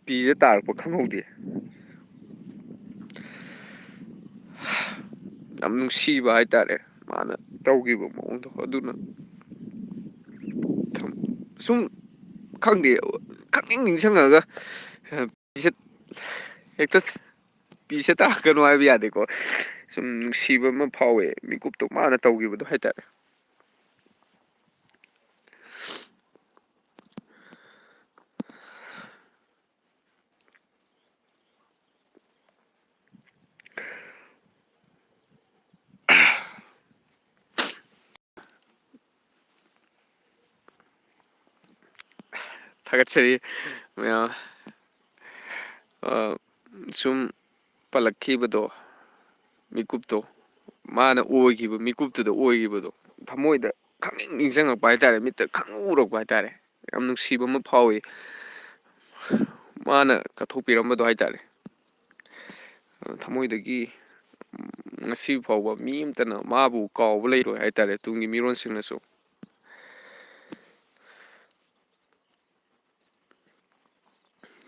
ꯄꯤꯁꯦ ꯇꯥꯔꯛꯄ ꯈꯪꯍꯧꯗꯦ꯫ ꯌꯥꯝ ꯅꯨꯡꯁꯤꯕ ꯍꯥꯏꯇꯥꯔꯦ ꯃꯥꯅ ꯇꯧꯈꯤꯕ ꯃꯑꯣꯡꯗꯣ꯫ ꯑꯗꯨꯅ ꯁꯨꯝ ꯈꯪꯗꯦ, ꯈꯪꯅꯤꯡ ꯅꯤꯡꯁꯤꯡꯉꯒ ꯄꯤꯁꯦ ꯍꯦꯛꯇ ꯄꯤꯁꯦ ꯇꯥꯔꯛꯀꯅꯨ ꯍꯥꯏꯕ ꯌꯥꯗꯦꯀꯣ꯫ ꯁꯨꯝ ꯅꯨꯡꯁꯤꯕ ꯑꯃ ꯐꯥꯎꯋꯦ ꯃꯤꯀꯨꯞꯇꯣ ꯃꯥꯅ ꯇꯧꯈꯤꯕꯗꯣ ꯍꯥꯏꯇꯥꯔꯦ꯫ ꯊꯥꯒꯠꯆꯔꯤ ꯃꯌꯥꯝ꯫ ꯑ, ꯁꯨꯝ ꯄꯜꯂꯛꯈꯤꯕꯗꯣ, ꯃꯤꯀꯨꯞꯇꯣ, ꯃꯥꯅ ꯑꯣꯏꯈꯤꯕ ꯃꯤꯀꯨꯞꯇꯨꯗ ꯑꯣꯏꯈꯤꯕꯗꯣ ꯊꯃꯣꯏꯗ ꯈꯪꯅꯤꯡ ꯅꯤꯡꯁꯤꯡꯉꯛꯄ ꯍꯥꯏꯇꯥꯔꯦ, ꯃꯤꯠꯇ ꯈꯪꯎꯔꯛꯄ ꯍꯥꯏꯇꯥꯔꯦ꯫ ꯌꯥꯝ ꯅꯨꯡꯁꯤꯕ ꯑꯃ ꯐꯥꯎꯏ꯫ ꯃꯥꯅ ꯀꯠꯊꯣꯛꯄꯤꯔꯝꯕꯗꯣ ꯍꯥꯏꯇꯥꯔꯦ꯫ ꯊꯃꯣꯏꯗꯒꯤ ꯉꯁꯤ ꯐꯥꯎꯕ ꯃꯤ ꯑꯃꯇꯅ ꯃꯥꯕꯨ ꯀꯥꯎꯕ ꯂꯩꯔꯣꯏ ꯍꯥꯏꯇꯥꯔꯦ, ꯇꯨꯡꯒꯤ ꯃꯤꯔꯣꯟꯁꯤꯡꯅꯁꯨ꯫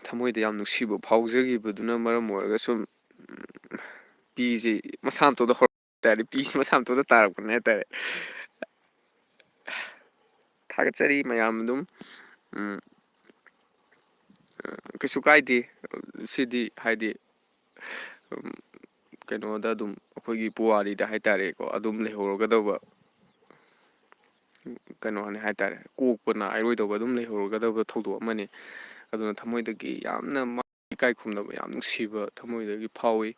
ꯊꯃꯣꯏꯗ ꯌꯥꯝ ꯅꯨꯡꯁꯤꯕ ꯐꯥꯎꯖꯈꯤꯕꯗꯨꯅ ꯃꯔꯝ ꯑꯣꯏꯔꯒ ꯁꯨꯝ ꯄꯤꯁꯦ ꯃꯁꯥ ꯃꯇꯣꯝꯇ ꯍꯧꯔꯛꯄ ꯍꯥꯏꯇꯥꯔꯦ, ꯄꯤꯁꯦ ꯃꯁꯥ ꯃꯇꯣꯝꯇ ꯇꯥꯔꯛꯄꯅꯦ ꯍꯥꯏꯇꯥꯔꯦ꯫ ꯊꯥꯒꯠꯆꯔꯤ ꯃꯌꯥꯝ ꯑꯗꯨꯝ꯫ ꯎꯝ, ꯀꯩꯁꯨ ꯀꯥꯏꯗꯦ꯫ ꯁꯤꯗꯤ ꯍꯥꯏꯗꯤ, ꯎꯝ, ꯀꯩꯅꯣꯗ ꯑꯗꯨꯝ ꯑꯩꯈꯣꯏꯒꯤ ꯄꯨꯋꯥꯔꯤꯗ ꯍꯥꯏꯇꯥꯔꯦꯀꯣ, ꯑꯗꯨꯝ ꯂꯩꯍꯧꯔꯒꯗꯧꯕ, ꯀꯩꯅꯣꯅꯤ ꯍꯥꯏꯇꯥꯔꯦ, ꯀꯣꯛꯄ ꯅꯥꯏꯔꯣꯏꯗꯧꯕ, ꯑꯗꯨꯝ ꯂꯩꯍꯧꯔꯒꯗꯧꯕ ꯊꯧꯗꯣꯛ ꯑꯃꯅꯤ꯫ ꯑꯗꯨꯅ ꯊꯃꯣꯏꯗꯒꯤ ꯌꯥꯝꯅ ꯃꯥ ꯏꯀꯥꯏ ꯈꯨꯝꯅꯕ ꯌꯥꯝ ꯅꯨꯡꯁꯤꯕ ꯊꯃꯣꯏꯗꯒꯤ ꯐꯥꯎꯏ꯫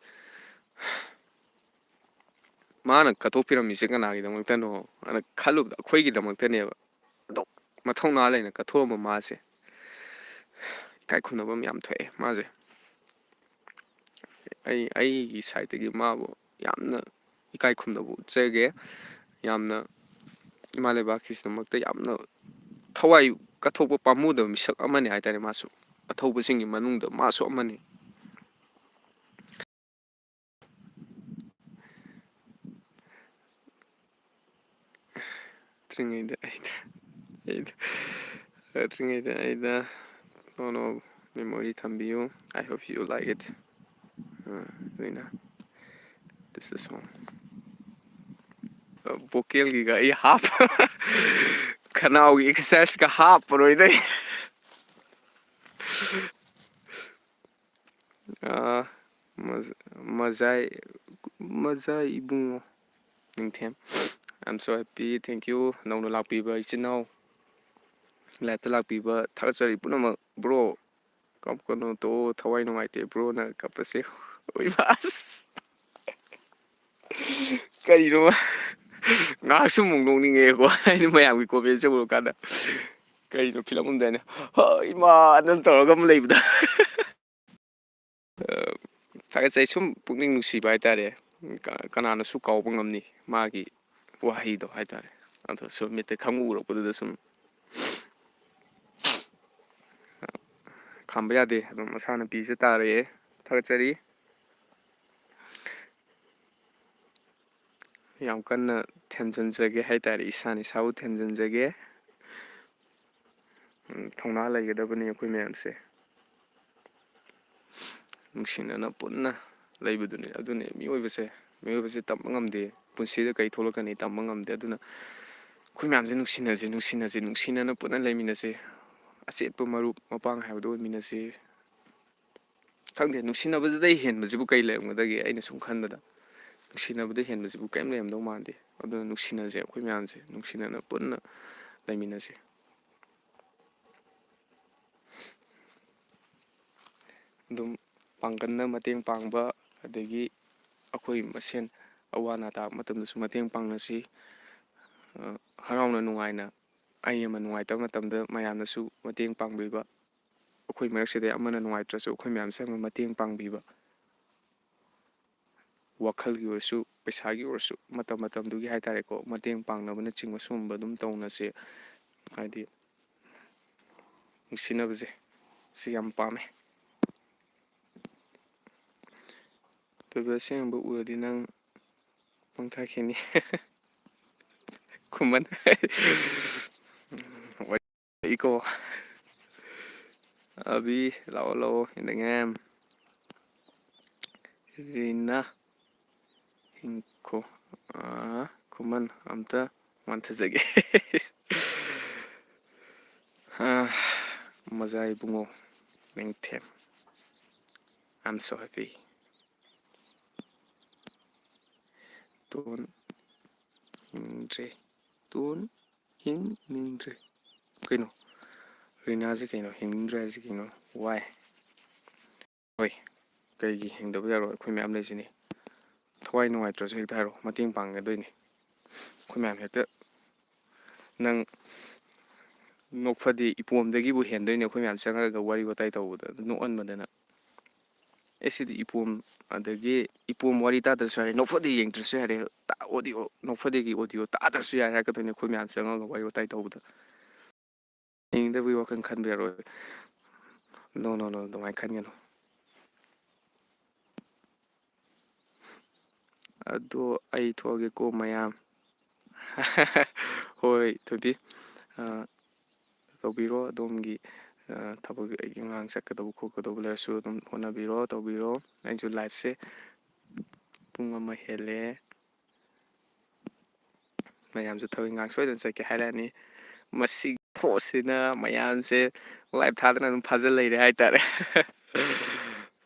ꯃꯥꯅ ꯀꯠꯊꯣꯛꯄꯤꯔꯝꯃꯤꯁꯦ ꯀꯅꯥꯒꯤꯗꯃꯛꯇꯅꯣ ꯑꯅ ꯈꯜꯂꯨꯕꯗ ꯑꯩꯈꯣꯏꯒꯤꯗꯃꯛꯇꯅꯦꯕ꯫ ꯑꯗꯨꯛ ꯃꯊꯧꯅꯥ ꯂꯩꯅ ꯀꯠꯊꯣꯛꯑꯝꯕ ꯃꯥꯁꯦ, ꯏꯀꯥꯏ ꯈꯨꯝꯅꯕ ꯑꯃ ꯌꯥꯝ ꯊꯣꯛꯑꯦ ꯃꯥꯁꯦ꯫ ꯑꯩ, ꯑꯩꯒꯤ ꯁꯥꯏꯠꯇꯒꯤ ꯃꯥꯕꯨ ꯌꯥꯝꯅ ꯏꯀꯥꯏ ꯈꯨꯝꯅꯕ ꯎꯠꯆꯒꯦ꯫ ꯌꯥꯝꯅ ꯏꯃꯥ ꯂꯩꯕꯥꯛꯀꯤꯗꯃꯛꯇ ꯌꯥꯝꯅ ꯊꯋꯥꯏ ꯀꯠꯊꯣꯛꯄ ꯄꯥꯝꯃꯨꯗꯕ ꯃꯤꯁꯛ ꯑꯃꯅꯤ ꯍꯥꯏꯇꯥꯔꯦ ꯃꯥꯁꯨ꯫ ꯑꯊꯧꯕꯁꯤꯡꯒꯤ ꯃꯅꯨꯡꯗ ꯃꯥꯁꯨ ꯑꯃꯅꯤ꯫ ꯇ꯭ꯔꯤꯉꯩꯗ ꯑꯩꯗ, ꯑꯩꯗ, ꯇ꯭ꯔꯤꯉꯩꯗ ꯑꯩꯗ, no, no, Memory ꯊꯝꯕꯤꯌꯨ. I hope you like it. ꯑ, ꯑꯗꯨꯅ, this is the song. ꯚꯣꯀꯦꯜꯒꯤꯒ ꯑꯩ ꯍꯥꯞ ꯈꯅꯥꯎꯒꯤ ꯑꯦꯛꯁꯔꯁꯥꯏꯁꯀ ꯍꯥꯞꯄꯔꯣꯏꯗꯩ. ꯑ, ꯃꯖ-, ꯃꯖꯥꯏ, ꯃꯖꯥꯏ ꯏꯕꯨꯡꯉꯣ ꯅꯤꯡꯊꯦꯝ, I'm so happy, thank you. ꯅꯧꯅ ꯂꯥꯛꯄꯤꯕ ꯏꯆꯤꯟ ꯏꯅꯥꯎ, ꯂꯥꯏꯞꯇ ꯂꯥꯛꯄꯤꯕ ꯊꯥꯒꯠꯆꯔꯤ ꯄꯨꯝꯅꯃꯛ꯫ ꯕ꯭ꯔꯣ, ꯀꯞꯀꯅꯣ, ꯇꯣꯛꯑꯣ, ꯊꯋꯥꯏ ꯅꯨꯡꯉꯥꯏꯇꯦ ꯕ꯭ꯔꯣꯅ ꯀꯞꯄꯁꯦ꯫ ꯑꯣꯏ ꯃꯥꯁ꯫ ꯀꯔꯤꯅꯣ? ꯉꯥꯏꯍꯥꯛꯁꯨ ꯑꯃꯨꯛ ꯅꯣꯛꯅꯤꯡꯉꯦꯀꯣ, ꯑꯩꯅ ꯃꯌꯥꯝꯒꯤ ꯀꯣꯃꯦꯟꯁꯦ ꯎꯔꯀꯥꯟꯗ꯫ ꯀꯔꯤꯅꯣ, ꯐꯤꯂꯝ ꯑꯃꯗ ꯍꯥꯏꯅ, "ꯍꯣꯏ ꯏꯃꯥ" ꯑꯗꯨꯝ ꯇꯧꯔꯒ ꯑꯃ ꯂꯩꯕꯗꯣ꯫ ꯑ, ꯊꯥꯒꯠꯆꯩ꯫ ꯁꯨꯝ ꯄꯨꯛꯅꯤꯡ ꯅꯨꯡꯁꯤꯕ ꯍꯥꯏꯇꯥꯔꯦ꯫ ꯀ-, ꯀꯅꯥꯅꯁꯨ ꯀꯥꯎꯕ ꯉꯝꯅꯤ ꯃꯥꯒꯤ ꯋꯥꯍꯩꯗꯣ ꯍꯥꯏꯇꯥꯔꯦ꯫ ꯑꯗꯣ ꯁꯨꯝ ꯃꯤꯠꯇ ꯈꯪꯎ ꯎꯔꯛꯄꯗꯨꯗ ꯁꯨꯝ ꯈꯥꯝꯕ ꯌꯥꯗꯦ꯫ ꯑꯗꯨꯝ ꯃꯁꯥꯅ ꯄꯤꯖ ꯇꯥꯔꯦ꯫ ꯊꯥꯒꯠꯆꯔꯤ꯫ ꯌꯥꯝ ꯀꯟꯅ ꯊꯦꯝꯖꯤꯟꯖꯒꯦ ꯍꯥꯏꯇꯥꯔꯦ, ꯏꯁꯥꯅ ꯏꯁꯥꯕꯨ ꯊꯦꯝꯖꯤꯟꯖꯒꯦ꯫ ꯎꯝ, ꯊꯧꯅꯥ ꯂꯩꯒꯗꯕꯅꯤ ꯑꯩꯈꯣꯏ ꯃꯌꯥꯝꯁꯦ꯫ ꯅꯨꯡꯁꯤꯅꯅ ꯄꯨꯟꯅ ꯂꯩꯕꯗꯨꯅꯤ꯫ ꯑꯗꯨꯅꯤ ꯃꯤꯑꯣꯏꯕꯁꯦ, ꯃꯤꯑꯣꯏꯕꯁꯦ ꯇꯝꯕ ꯉꯝꯗꯦ꯫ ꯄꯨꯟꯁꯤꯗ ꯀꯔꯤ ꯊꯣꯛꯂꯛꯀꯅꯤ ꯇꯝꯕ ꯉꯝꯗꯦ꯫ ꯑꯗꯨꯅ ꯑꯩꯈꯣꯏ ꯃꯌꯥꯝꯁꯦ ꯅꯨꯡꯁꯤꯅꯁꯦ, ꯅꯨꯡꯁꯤꯅꯁꯦ, ꯅꯨꯡꯁꯤꯅꯅ ꯄꯨꯟꯅ ꯂꯩꯃꯤꯟꯅꯁꯦ꯫ ꯑꯆꯦꯠꯄ ꯃꯔꯨꯞ ꯃꯄꯥꯡ ꯍꯥꯏꯕꯗꯣ ꯑꯣꯏꯃꯤꯟꯅꯁꯦ꯫ ꯈꯪꯗꯦ, ꯅꯨꯡꯁꯤꯅꯕꯗꯨꯗꯩ ꯍꯦꯟꯕꯁꯤꯕꯨ ꯀꯩ ꯂꯩꯔꯝꯒꯗꯒꯦ? ꯑꯩꯅ ꯁꯨꯝ ꯈꯟꯕꯗ, ꯅꯨꯡꯁꯤꯅꯕꯗꯩ ꯍꯦꯟꯕꯁꯤꯕꯨ ꯀꯔꯤꯝ ꯂꯩꯔꯝꯗꯧ ꯃꯥꯟꯗꯦ꯫ ꯑꯗꯨꯅ ꯅꯨꯡꯁꯤꯅꯁꯦ, ꯑꯩꯈꯣꯏ ꯃꯌꯥꯝꯁꯦ ꯅꯨꯡꯁꯤꯅꯅ ꯄꯨꯟꯅ ꯂꯩꯃꯤꯟꯅꯁꯦ꯫ ꯑꯗꯨꯝ ꯄꯥꯡꯒꯜꯅ ꯃꯇꯦꯡ ꯄꯥꯡꯕ, ꯑꯗꯒꯤ ꯑꯩꯈꯣꯏ ꯃꯁꯦꯟ ꯑꯋꯥ ꯑꯅꯥ ꯇꯥꯕ ꯃꯇꯝꯗꯁꯨ ꯃꯇꯦꯡ ꯄꯥꯡꯅꯁꯤ꯫ ꯑ, ꯍꯔꯥꯎꯅ ꯅꯨꯡꯉꯥꯏꯅ, ꯑꯩ ꯑꯃ ꯅꯨꯡꯉꯥꯏꯇꯕ ꯃꯇꯝꯗ ꯃꯌꯥꯝꯅꯁꯨ ꯃꯇꯦꯡ ꯄꯥꯡꯕꯤꯕ, ꯑꯩꯈꯣꯏ ꯃꯔꯛꯁꯤꯗ ꯑꯃꯅ ꯅꯨꯡꯉꯥꯏꯇ꯭ꯔꯁꯨ ꯑꯩꯈꯣꯏ ꯃꯌꯥꯝꯁꯦ ꯑꯃ ꯃꯇꯦꯡ ꯄꯥꯡꯕꯤꯕ, ꯋꯥꯈꯜꯒꯤ ꯑꯣꯏꯔꯁꯨ, ꯄꯩꯁꯥꯒꯤ ꯑꯣꯏꯔꯁꯨ, ꯃꯇꯝ ꯃꯇꯝꯗꯨꯒꯤ ꯍꯥꯏꯇꯥꯔꯦꯀꯣ, ꯃꯇꯦꯡ ꯄꯥꯡꯅꯕꯅꯆꯤꯡꯕ ꯁꯨꯝꯕ ꯑꯗꯨꯝ ꯇꯧꯅꯁꯦ꯫ ꯍꯥꯏꯗꯤ, ꯅꯨꯡꯁꯤꯅꯕꯁꯦ ꯁꯤ ꯌꯥꯝ ꯄꯥꯝꯃꯦ꯫ ꯇꯣꯏꯕ ꯑꯁꯦꯡꯕ ꯎꯔꯗꯤ ꯅꯪ ꯄꯪꯊꯥꯈꯤꯅꯤ꯫ ꯈꯨꯃꯟ꯫ ꯏꯀꯣ꯫ ꯑꯕꯤ, ꯂꯥꯛꯑꯣ, ꯂꯥꯛꯑꯣ, in the game. ꯔꯤꯅꯥ, ꯍꯤꯡꯈꯣ, ꯑꯥ, ꯈꯨꯃꯟ, ꯑꯝꯇ ꯋꯥꯟꯊꯖꯒꯦ꯫ ꯑꯥ, ꯃꯖꯥ ꯏꯕꯨꯡꯉꯣ, ꯅꯤꯡꯊꯦꯝ, I'm so happy. ꯇꯣꯟ, ꯍꯤꯡꯗ꯭ꯔꯦ, ꯇꯣꯟ, ꯍꯤꯡꯅꯤꯡꯗ꯭ꯔꯦ꯫ ꯀꯩꯅꯣ? ꯔꯤꯅꯥꯁꯦ ꯀꯩꯅꯣ? ꯍꯤꯡꯅꯤꯡꯗ꯭ꯔꯦ ꯍꯥꯏꯁꯦ ꯀꯩꯅꯣ? ꯋꯥꯏ꯫ ꯍꯣꯏ, ꯀꯩꯒꯤ ꯍꯤꯡꯗꯕ ꯌꯥꯔꯣꯏ? ꯑꯩꯈꯣꯏ ꯃꯌꯥꯝ ꯂꯩꯁꯤꯅꯤ꯫ ꯊꯋꯥꯏ ꯅꯨꯡꯉꯥꯏꯇ꯭ꯔꯁꯨ ꯍꯦꯛꯇ ꯍꯥꯏꯔꯛꯑꯣ, ꯃꯇꯦꯡ ꯄꯥꯡꯒꯗꯣꯏꯅꯤ꯫ ꯑꯩꯈꯣꯏ ꯃꯌꯥꯝ ꯍꯦꯛꯇ ꯅꯪ ꯅꯣꯛꯐꯗꯦ ꯏꯄꯣꯝꯗꯒꯤꯕꯨ ꯍꯦꯟꯗꯣꯏꯅꯦ ꯑꯩꯈꯣꯏ ꯃꯌꯥꯝ ꯆꯪꯉꯛꯑꯒ ꯋꯥꯔꯤ ꯋꯥꯇꯥꯏ ꯇꯧꯕꯗ, ꯅꯣꯛꯍꯟꯕꯗꯅ꯫ ꯑꯦ, ꯁꯤꯗꯤ ꯏꯄꯣꯝ, ꯑꯗꯒꯤ ꯏꯄꯣꯝ ꯋꯥꯔꯤ ꯇꯥꯗ꯭ꯔꯁꯨ ꯌꯥꯔꯦ, ꯅꯣꯛꯐꯗꯦ ꯌꯦꯡꯗ꯭ꯔꯁꯨ ꯌꯥꯔꯦ, ꯇꯥ-, ꯑꯣꯗꯤꯑꯣ, ꯅꯣꯛꯐꯗꯦꯒꯤ ꯑꯣꯗꯤꯑꯣ ꯇꯥꯗ꯭ꯔꯁꯨ ꯌꯥꯔꯦ ꯍꯥꯏꯔꯛꯀꯗꯣꯏꯅꯦ ꯑꯩꯈꯣꯏ ꯃꯌꯥꯝ ꯆꯪꯉꯛꯑꯒ ꯋꯥꯔꯤ ꯋꯥꯇꯥꯏ ꯇꯧꯕꯗ꯫ ꯌꯦꯡꯗꯕꯒꯤ ꯋꯥꯈꯜ ꯈꯟꯕ ꯌꯥꯔꯣꯏ꯫ No, no, no, ꯑꯗꯨꯃꯥꯏꯅ ꯈꯟꯒꯅꯨ꯫ ꯑꯗꯣ ꯑꯩ ꯊꯣꯛꯑꯒꯦꯀꯣ ꯃꯌꯥꯝ꯫ ꯍꯣꯏ, ꯊꯣꯏꯕꯤ꯫ ꯑ, ꯇꯧꯕꯤꯔꯣ ꯑꯗꯣꯝꯒꯤ, ꯑ, ꯊꯕꯛ, ꯑꯩꯒꯤ ꯑꯉꯥꯡ ꯆꯠꯀꯗꯧꯕ ꯈꯣꯠꯀꯗꯧꯕ ꯂꯩꯔꯁꯨ ꯑꯗꯨꯝ ꯍꯣꯠꯅꯕꯤꯔꯣ, ꯇꯧꯕꯤꯔꯣ꯫ ꯑꯩꯁꯨ liveꯁꯦ ꯄꯨꯡ ꯑꯃ ꯍꯦꯜꯂꯦ꯫ ꯃꯌꯥꯝꯁꯨ ꯊꯕꯛ ꯏꯪꯈꯥꯡ ꯁꯣꯏꯗꯅ ꯆꯠꯀꯦ ꯍꯥꯏꯔꯛꯑꯅꯤ꯫ ꯃꯁꯤꯒꯤ ꯍꯣꯁꯁꯤꯅ ꯃꯌꯥꯝꯁꯦ live ꯊꯥꯗꯅ ꯑꯗꯨꯝ ꯐꯥꯖꯤꯜ ꯂꯩꯔꯦ ꯍꯥꯏꯇꯥꯔꯦ꯫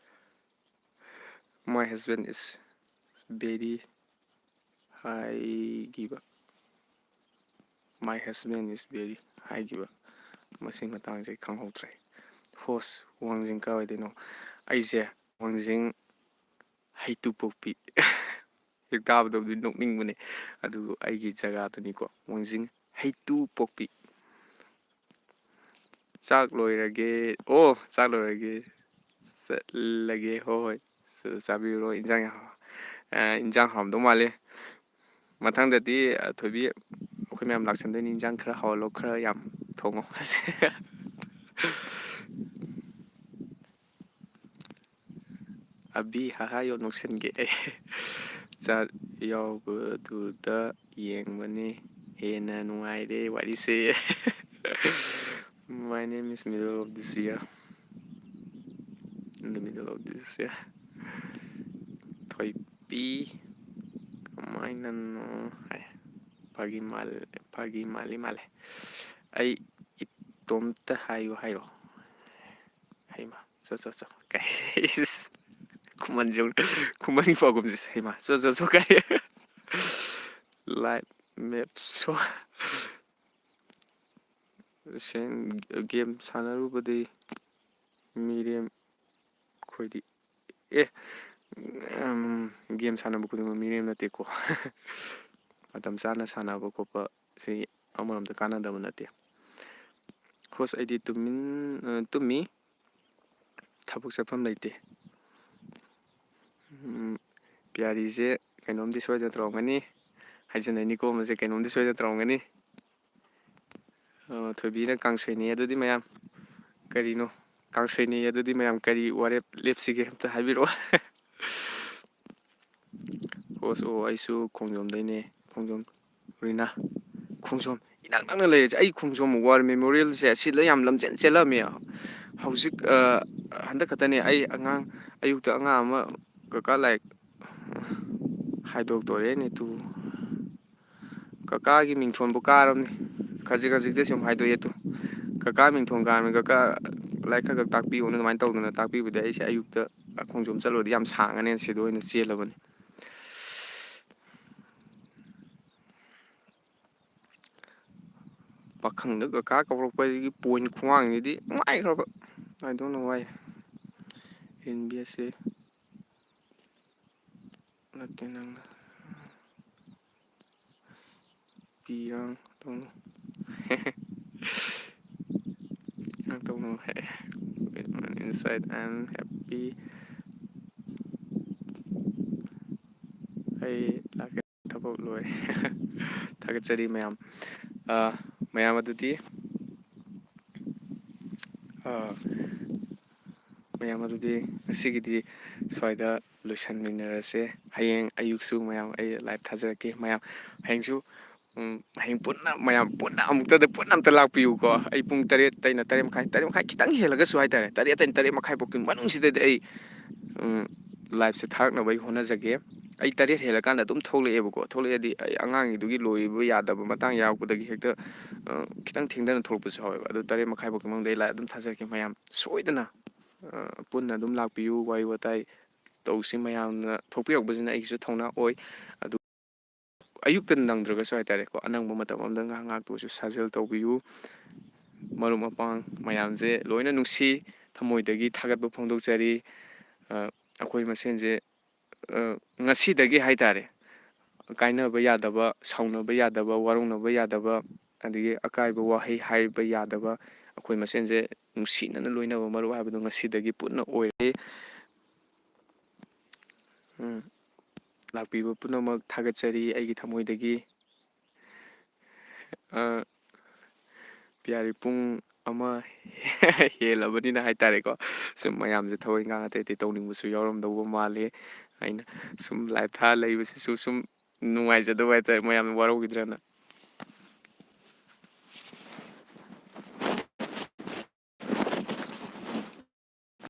My husband is very ꯍꯥꯏꯈꯤꯕ꯫ My husband is very ꯍꯥꯏꯈꯤꯕ꯫ ꯃꯁꯤ ꯃꯇꯥꯡꯁꯦ ꯑꯩ ꯈꯪꯍꯧꯗ꯭ꯔꯦ꯫ Host, ꯋꯥꯡꯖꯤꯡ ꯀꯥꯏꯋꯥꯏꯗꯩꯅꯣ? ꯑꯩꯁꯦ ꯋꯥꯡꯖꯤꯡ ꯍꯩꯇꯨꯄꯣꯛꯄꯤ꯫ ꯍꯦꯛ ꯇꯥꯕꯗꯕꯨꯗꯤ ꯅꯣꯛꯅꯤꯡꯕꯅꯦ꯫ ꯑꯗꯨꯕꯨ ꯑꯩꯒꯤ ꯖꯒꯥꯗꯨꯅꯤꯀꯣ, ꯋꯥꯡꯖꯤꯡ ꯍꯩꯇꯨꯄꯣꯛꯄꯤ꯫ ꯆꯥꯛ ꯂꯣꯏꯔꯒꯦ꯫ ꯑꯣ, ꯆꯥꯛ ꯂꯣꯏꯔꯒꯦ꯫ ꯆꯠꯂꯒꯦ꯫ ꯍꯣꯏ, ꯍꯣꯏ꯫ ꯆ-, ꯆꯥꯕꯤꯔꯨꯔꯣ꯫ ꯏꯟꯖꯥꯡ ꯌꯥꯝ ꯍꯥꯎ-, ꯑ, ꯏꯟꯖꯥꯡ ꯍꯥꯎꯔꯝꯗꯧ ꯃꯥꯜꯂꯦ꯫ ꯃꯊꯪꯗꯗꯤ, ꯑ, ꯊꯣꯏꯕꯤ, ꯑꯩꯈꯣꯏ ꯃꯌꯥꯝ ꯂꯥꯛꯁꯟꯗꯣꯏꯅꯤ꯫ ꯏꯟꯖꯥꯡ ꯈꯔ ꯍꯥꯎꯍꯜꯂꯣ, ꯈꯔ ꯌꯥꯝ ꯊꯣꯡꯉꯣ꯫ ꯑꯕꯤ, ꯍꯥꯍꯥ, ꯌꯣ, ꯅꯣꯛꯁꯟꯒꯦ ꯑꯩ꯫ ꯆꯥꯛ ꯌꯥꯎꯕꯗꯨꯗ ꯌꯦꯡꯕꯅꯤ ꯍꯦꯟꯅ ꯅꯨꯡꯉꯥꯏꯔꯦ ꯋꯥꯔꯤꯁꯦ꯫ My name is middle of this year. in the middle of this, yeah. ꯊꯣꯏꯕꯤ, ꯀꯃꯥꯏꯅꯅꯣ ꯍꯥꯏ꯫ ꯐꯥꯒꯤ ꯃꯥꯜ-, ꯐꯥꯒꯤ ꯃꯥꯜꯂꯤ ꯃꯥꯜꯂꯦ꯫ "ꯑꯩ ꯏꯇꯣꯝꯇ ꯍꯥꯏꯌꯨ ꯍꯥꯏꯔꯣ?" ꯍꯩꯃꯥ, ꯆꯣ, ꯆꯣ, ꯆꯣ꯫ ꯀꯥꯏ, ꯏꯁ, ꯈꯨꯃꯟꯁꯦ, ꯈꯨꯃꯟꯒꯤ ꯄꯥꯎꯈꯨꯝꯁꯦ, "ꯍꯩꯃꯥ, ꯆꯣ, ꯆꯣ, ꯆꯣ", ꯀꯥꯏ꯫ Live map show꯫ ꯁꯦꯟ-, game ꯁꯥꯟꯅꯔꯨꯕꯗꯤ ꯃꯤꯔꯦꯝ ꯑꯩꯈꯣꯏꯗꯤ, ꯑꯦ, ꯎꯝ, game ꯁꯥꯟꯅꯕ ꯈꯨꯗꯤꯡꯃꯛ ꯃꯤꯔꯦꯝ ꯅꯠꯇꯦꯀꯣ꯫ ꯃꯇꯝ ꯆꯥꯅ ꯁꯥꯟꯅꯕ ꯈꯣꯠꯄ ꯁꯤ ꯑꯃꯔꯣꯝꯗ ꯀꯥꯟꯅꯗꯕ ꯅꯠꯇꯦ꯫ Host, ꯑꯩꯗꯤ ꯇꯨꯃꯤꯟ-, ꯑ, ꯇꯨꯝꯃꯤ꯫ ꯊꯕꯛ ꯆꯠꯐꯝ ꯂꯩꯇꯦ꯫ ꯎꯝ, ꯄꯤꯌꯥꯔꯤꯁꯦ ꯀꯩꯅꯣꯝꯗꯤ ꯁꯣꯏꯗꯅ ꯇꯧꯔꯝꯒꯅꯤ꯫ ꯍꯥꯏꯖꯤꯟꯅꯩꯅꯤꯀꯣ, ꯃꯁꯦ ꯀꯩꯅꯣꯝꯗꯤ ꯁꯣꯏꯗꯅ ꯇꯧꯔꯝꯒꯅꯤ꯫ ꯑ, ꯊꯣꯏꯕꯤꯅ ꯀꯥꯡꯁꯣꯏꯅꯤ ꯑꯗꯨꯗꯤ ꯃꯌꯥꯝ꯫ ꯀꯔꯤꯅꯣ? ꯀꯥꯡꯁꯣꯏꯅꯤ ꯑꯗꯨꯗꯤ ꯃꯌꯥꯝ ꯀꯔꯤ ꯋꯥꯔꯦꯞ ꯂꯦꯞꯁꯤꯒꯦ? ꯑꯝꯇ ꯍꯥꯏꯕꯤꯔꯛꯑꯣ꯫ Host, ꯑꯣ, ꯑꯩꯁꯨ ꯈꯣꯡꯖꯣꯝꯗꯩꯅꯦ꯫ ꯈꯣꯡꯖꯣꯝ, ꯔꯤꯅꯥ꯫ ꯈꯣꯡꯖꯣꯝ ꯏꯅꯛ ꯅꯛꯅ ꯂꯩꯔꯤꯁꯦ꯫ ꯑꯩ ꯈꯣꯡꯖꯣꯝ War Memorialꯁꯦ ꯑꯁꯤꯗ ꯌꯥꯝ ꯂꯝꯖꯦꯟ ꯆꯦꯜꯂꯝꯃꯦ꯫ ꯍꯧꯖꯤꯛ, ꯑ, ꯍꯟꯗꯛ ꯈꯛꯇꯅꯦ ꯑꯩ ꯑꯉꯥꯡ, ꯑꯌꯨꯛꯇ ꯑꯉꯥꯡ ꯑꯃ, "ꯀꯀꯥ, ꯂꯥꯏꯔꯤꯛ ꯍꯥꯏꯗꯣꯛꯇꯣꯔꯦꯅꯦ ꯇꯨ꯫ ꯀꯀꯥꯒꯤ ꯃꯤꯡꯊꯣꯟꯕꯨ ꯀꯥꯔꯕꯅꯤ꯫ ꯈꯖꯤꯛ ꯈꯖꯤꯛꯇ ꯁꯨꯝ ꯍꯥꯏꯗꯣꯛꯑꯦ ꯇꯨ꯫ ꯀꯀꯥ ꯃꯤꯡꯊꯣꯟ ꯀꯥꯔꯕꯅꯤ, ꯀꯀꯥ ꯂꯥꯏꯔꯤꯛ ꯈꯔ ꯈꯔ ꯇꯥꯛꯄꯤꯌꯣꯅ" ꯑꯗꯨꯃꯥꯏꯅ ꯇꯧꯗꯅ ꯇꯥꯛꯄꯤꯕꯗꯩ ꯑꯩꯁꯦ ꯑꯌꯨꯛꯇ ꯈꯣꯡꯖꯣꯝ ꯆꯠꯂꯨꯔꯗꯤ ꯌꯥꯝ ꯁꯥꯡꯉꯅꯦꯅ ꯁꯤꯗ ꯑꯣꯏꯅ ꯆꯦꯜꯂꯕꯅꯤ꯫ ꯄꯥꯈꯪꯗ ꯀꯀꯥ ꯀꯧꯔꯛꯄꯁꯤꯒꯤ point ꯈꯨꯋꯥꯡꯁꯤꯗꯤ ꯅꯨꯡꯉꯥꯏꯈ꯭ꯔꯕ꯫ I don't know why. N B S A ꯅꯠꯇꯦ ꯅꯪꯅ꯫ ꯄꯤꯔꯥꯡ ꯇꯧꯅꯨ꯫ ꯄꯤꯔꯥꯡ ꯇꯧꯅꯨ꯫ Inside, I am happy. ꯑꯩ ꯂꯥꯛꯀꯦ꯫ ꯊꯕꯛ ꯂꯣꯏꯔꯦ꯫ ꯊꯥꯒꯠꯆꯔꯤ ꯃꯌꯥꯝ꯫ ꯑ, ꯃꯌꯥꯝ ꯑꯗꯨꯗꯤ, ꯑ, ꯃꯌꯥꯝ ꯑꯗꯨꯗꯤ ꯉꯁꯤꯒꯤꯗꯤ ꯁ꯭ꯋꯥꯏꯗ ꯂꯣꯏꯁꯟꯃꯤꯟꯅꯔꯁꯦ꯫ ꯍꯌꯦꯡ ꯑꯌꯨꯛꯁꯨ ꯃꯌꯥꯝ ꯑꯩ live ꯊꯥꯖꯔꯛꯀꯦ꯫ ꯃꯌꯥꯝ ꯍꯌꯦꯡꯁꯨ ꯎꯝ, ꯍꯌꯦꯡ ꯄꯨꯟꯅ, ꯃꯌꯥꯝ ꯄꯨꯟꯅ ꯑꯃꯨꯛꯇꯗ ꯄꯨꯟꯅ ꯑꯝꯇ ꯂꯥꯛꯄꯤꯌꯨꯀꯣ꯫ ꯑꯩ ꯄꯨꯡ ꯇꯔꯦꯠꯇꯩꯅ ꯇꯔꯦꯠ ꯃꯈꯥꯏ, ꯇꯔꯦꯠ ꯃꯈꯥꯏ ꯈꯤꯇꯪ ꯍꯦꯜꯂꯒꯁꯨ ꯍꯥꯏꯇꯥꯔꯦ, ꯇꯔꯦꯠꯇꯩꯅ ꯇꯔꯦꯠ ꯃꯈꯥꯏ ꯐꯥꯎꯒꯤ ꯃꯅꯨꯡꯁꯤꯗꯗꯤ ꯑꯩ, ꯎꯝ, liveꯁꯦ ꯊꯥꯔꯛꯅꯕ ꯑꯩ ꯍꯣꯠꯅꯖꯒꯦ꯫ ꯑꯩ ꯇꯔꯦꯠ ꯍꯦꯜꯂꯀꯥꯟꯗ ꯑꯗꯨꯝ ꯊꯣꯛꯂꯛꯑꯦꯕꯀꯣ꯫ ꯊꯣꯛꯂꯛꯑꯗꯤ ꯑꯩ ꯑꯉꯥꯡꯒꯤꯗꯨꯒꯤ ꯂꯣꯏꯕ ꯌꯥꯗꯕ ꯃꯇꯥꯡ ꯌꯥꯎꯔꯛꯄꯗꯒꯤ ꯍꯦꯛꯇ, ꯑ, ꯈꯤꯇꯪ ꯊꯦꯡꯊꯅ ꯊꯣꯛꯂꯛꯄꯁꯨ ꯌꯥꯎꯋꯦꯕ꯫ ꯑꯗꯨ ꯇꯔꯦꯠ ꯃꯈꯥꯏ ꯐꯥꯎꯒꯤ ꯃꯅꯨꯡꯗ ꯑꯩ live ꯑꯗꯨꯝ ꯊꯥꯖꯔꯛꯀꯦ꯫ ꯃꯌꯥꯝ ꯁꯣꯏꯗꯅ, ꯑ, ꯄꯨꯟꯅ ꯑꯗꯨꯝ ꯂꯥꯛꯄꯤꯌꯨ, ꯋꯥꯔꯤ ꯋꯥꯇꯥꯏ ꯇꯧꯁꯤ꯫ ꯃꯌꯥꯝꯅ ꯊꯣꯛꯄꯤꯔꯛꯄꯁꯤꯅ ꯑꯩꯒꯤꯁꯨ ꯊꯧꯅꯥ ꯑꯣꯏ꯫ ꯑꯗꯨ ꯑꯌꯨꯛꯇ ꯅꯪꯗ꯭ꯔꯒꯁꯨ ꯍꯥꯏꯇꯥꯔꯦꯀꯣ, ꯑꯅꯪꯕ ꯃꯇꯝ ꯑꯃꯗ ꯉꯥꯏꯍꯥꯛ ꯉꯥꯏꯍꯥꯛꯇ ꯑꯣꯏꯔꯁꯨ ꯁꯥꯖꯦꯜ ꯇꯧꯕꯤꯌꯨ꯫ ꯃꯔꯨꯞ ꯃꯄꯥꯡ ꯃꯌꯥꯝꯁꯦ ꯂꯣꯏꯅ ꯅꯨꯡꯁꯤ, ꯊꯃꯣꯏꯗꯒꯤ ꯊꯥꯒꯠꯄ ꯐꯣꯡꯗꯣꯛꯆꯔꯤ꯫ ꯑ, ꯑꯩꯈꯣꯏ ꯃꯁꯦꯟꯁꯦ, ꯑ, ꯉꯁꯤꯗꯒꯤ ꯍꯥꯏꯇꯥꯔꯦ, ꯀꯥꯏꯅꯕ ꯌꯥꯗꯕ, ꯁꯥꯎꯅꯕ ꯌꯥꯗꯕ, ꯋꯥꯔꯧꯅꯕ ꯌꯥꯗꯕ, ꯑꯗꯒꯤ ꯑꯀꯥꯏꯕ ꯋꯥꯍꯩ ꯍꯥꯏꯕ ꯌꯥꯗꯕ, ꯑꯩꯈꯣꯏ ꯃꯁꯦꯟꯁꯦ ꯅꯨꯡꯁꯤꯅꯅ ꯂꯣꯏꯅꯕ ꯃꯔꯨꯞ ꯍꯥꯏꯕꯗꯣ ꯉꯁꯤꯗꯒꯤ ꯄꯨꯟꯅ ꯑꯣꯏꯔꯦ꯫ ꯎꯝ, ꯂꯥꯛꯄꯤꯕ ꯄꯨꯝꯅꯃꯛ ꯊꯥꯒꯠꯆꯔꯤ ꯑꯩꯒꯤ ꯊꯃꯣꯏꯗꯒꯤ꯫ ꯑ, ꯄꯤꯌꯥꯔꯤ ꯄꯨꯡ ꯑꯃ ꯍꯦꯜꯂꯕꯅꯤꯅ ꯍꯥꯏꯇꯥꯔꯦꯀꯣ, ꯁꯨꯝ ꯃꯌꯥꯝꯁꯦ ꯊꯕꯛ ꯏꯪꯈꯥꯡ ꯑꯇꯩ ꯑꯇꯩ ꯇꯧꯅꯤꯡꯕꯁꯨ ꯌꯥꯎꯔꯝꯗꯧꯕ ꯃꯥꯜꯂꯦ꯫ ꯑꯩꯅ ꯁꯨꯝ live ꯊꯥ ꯂꯩꯕꯁꯤꯁꯨ ꯁꯨꯝ ꯅꯨꯡꯉꯥꯏꯖꯗꯕ ꯍꯥꯏꯇꯥꯔꯦ, ꯃꯌꯥꯝꯅ ꯋꯥꯔꯧꯈꯤꯗ꯭ꯔꯅ꯫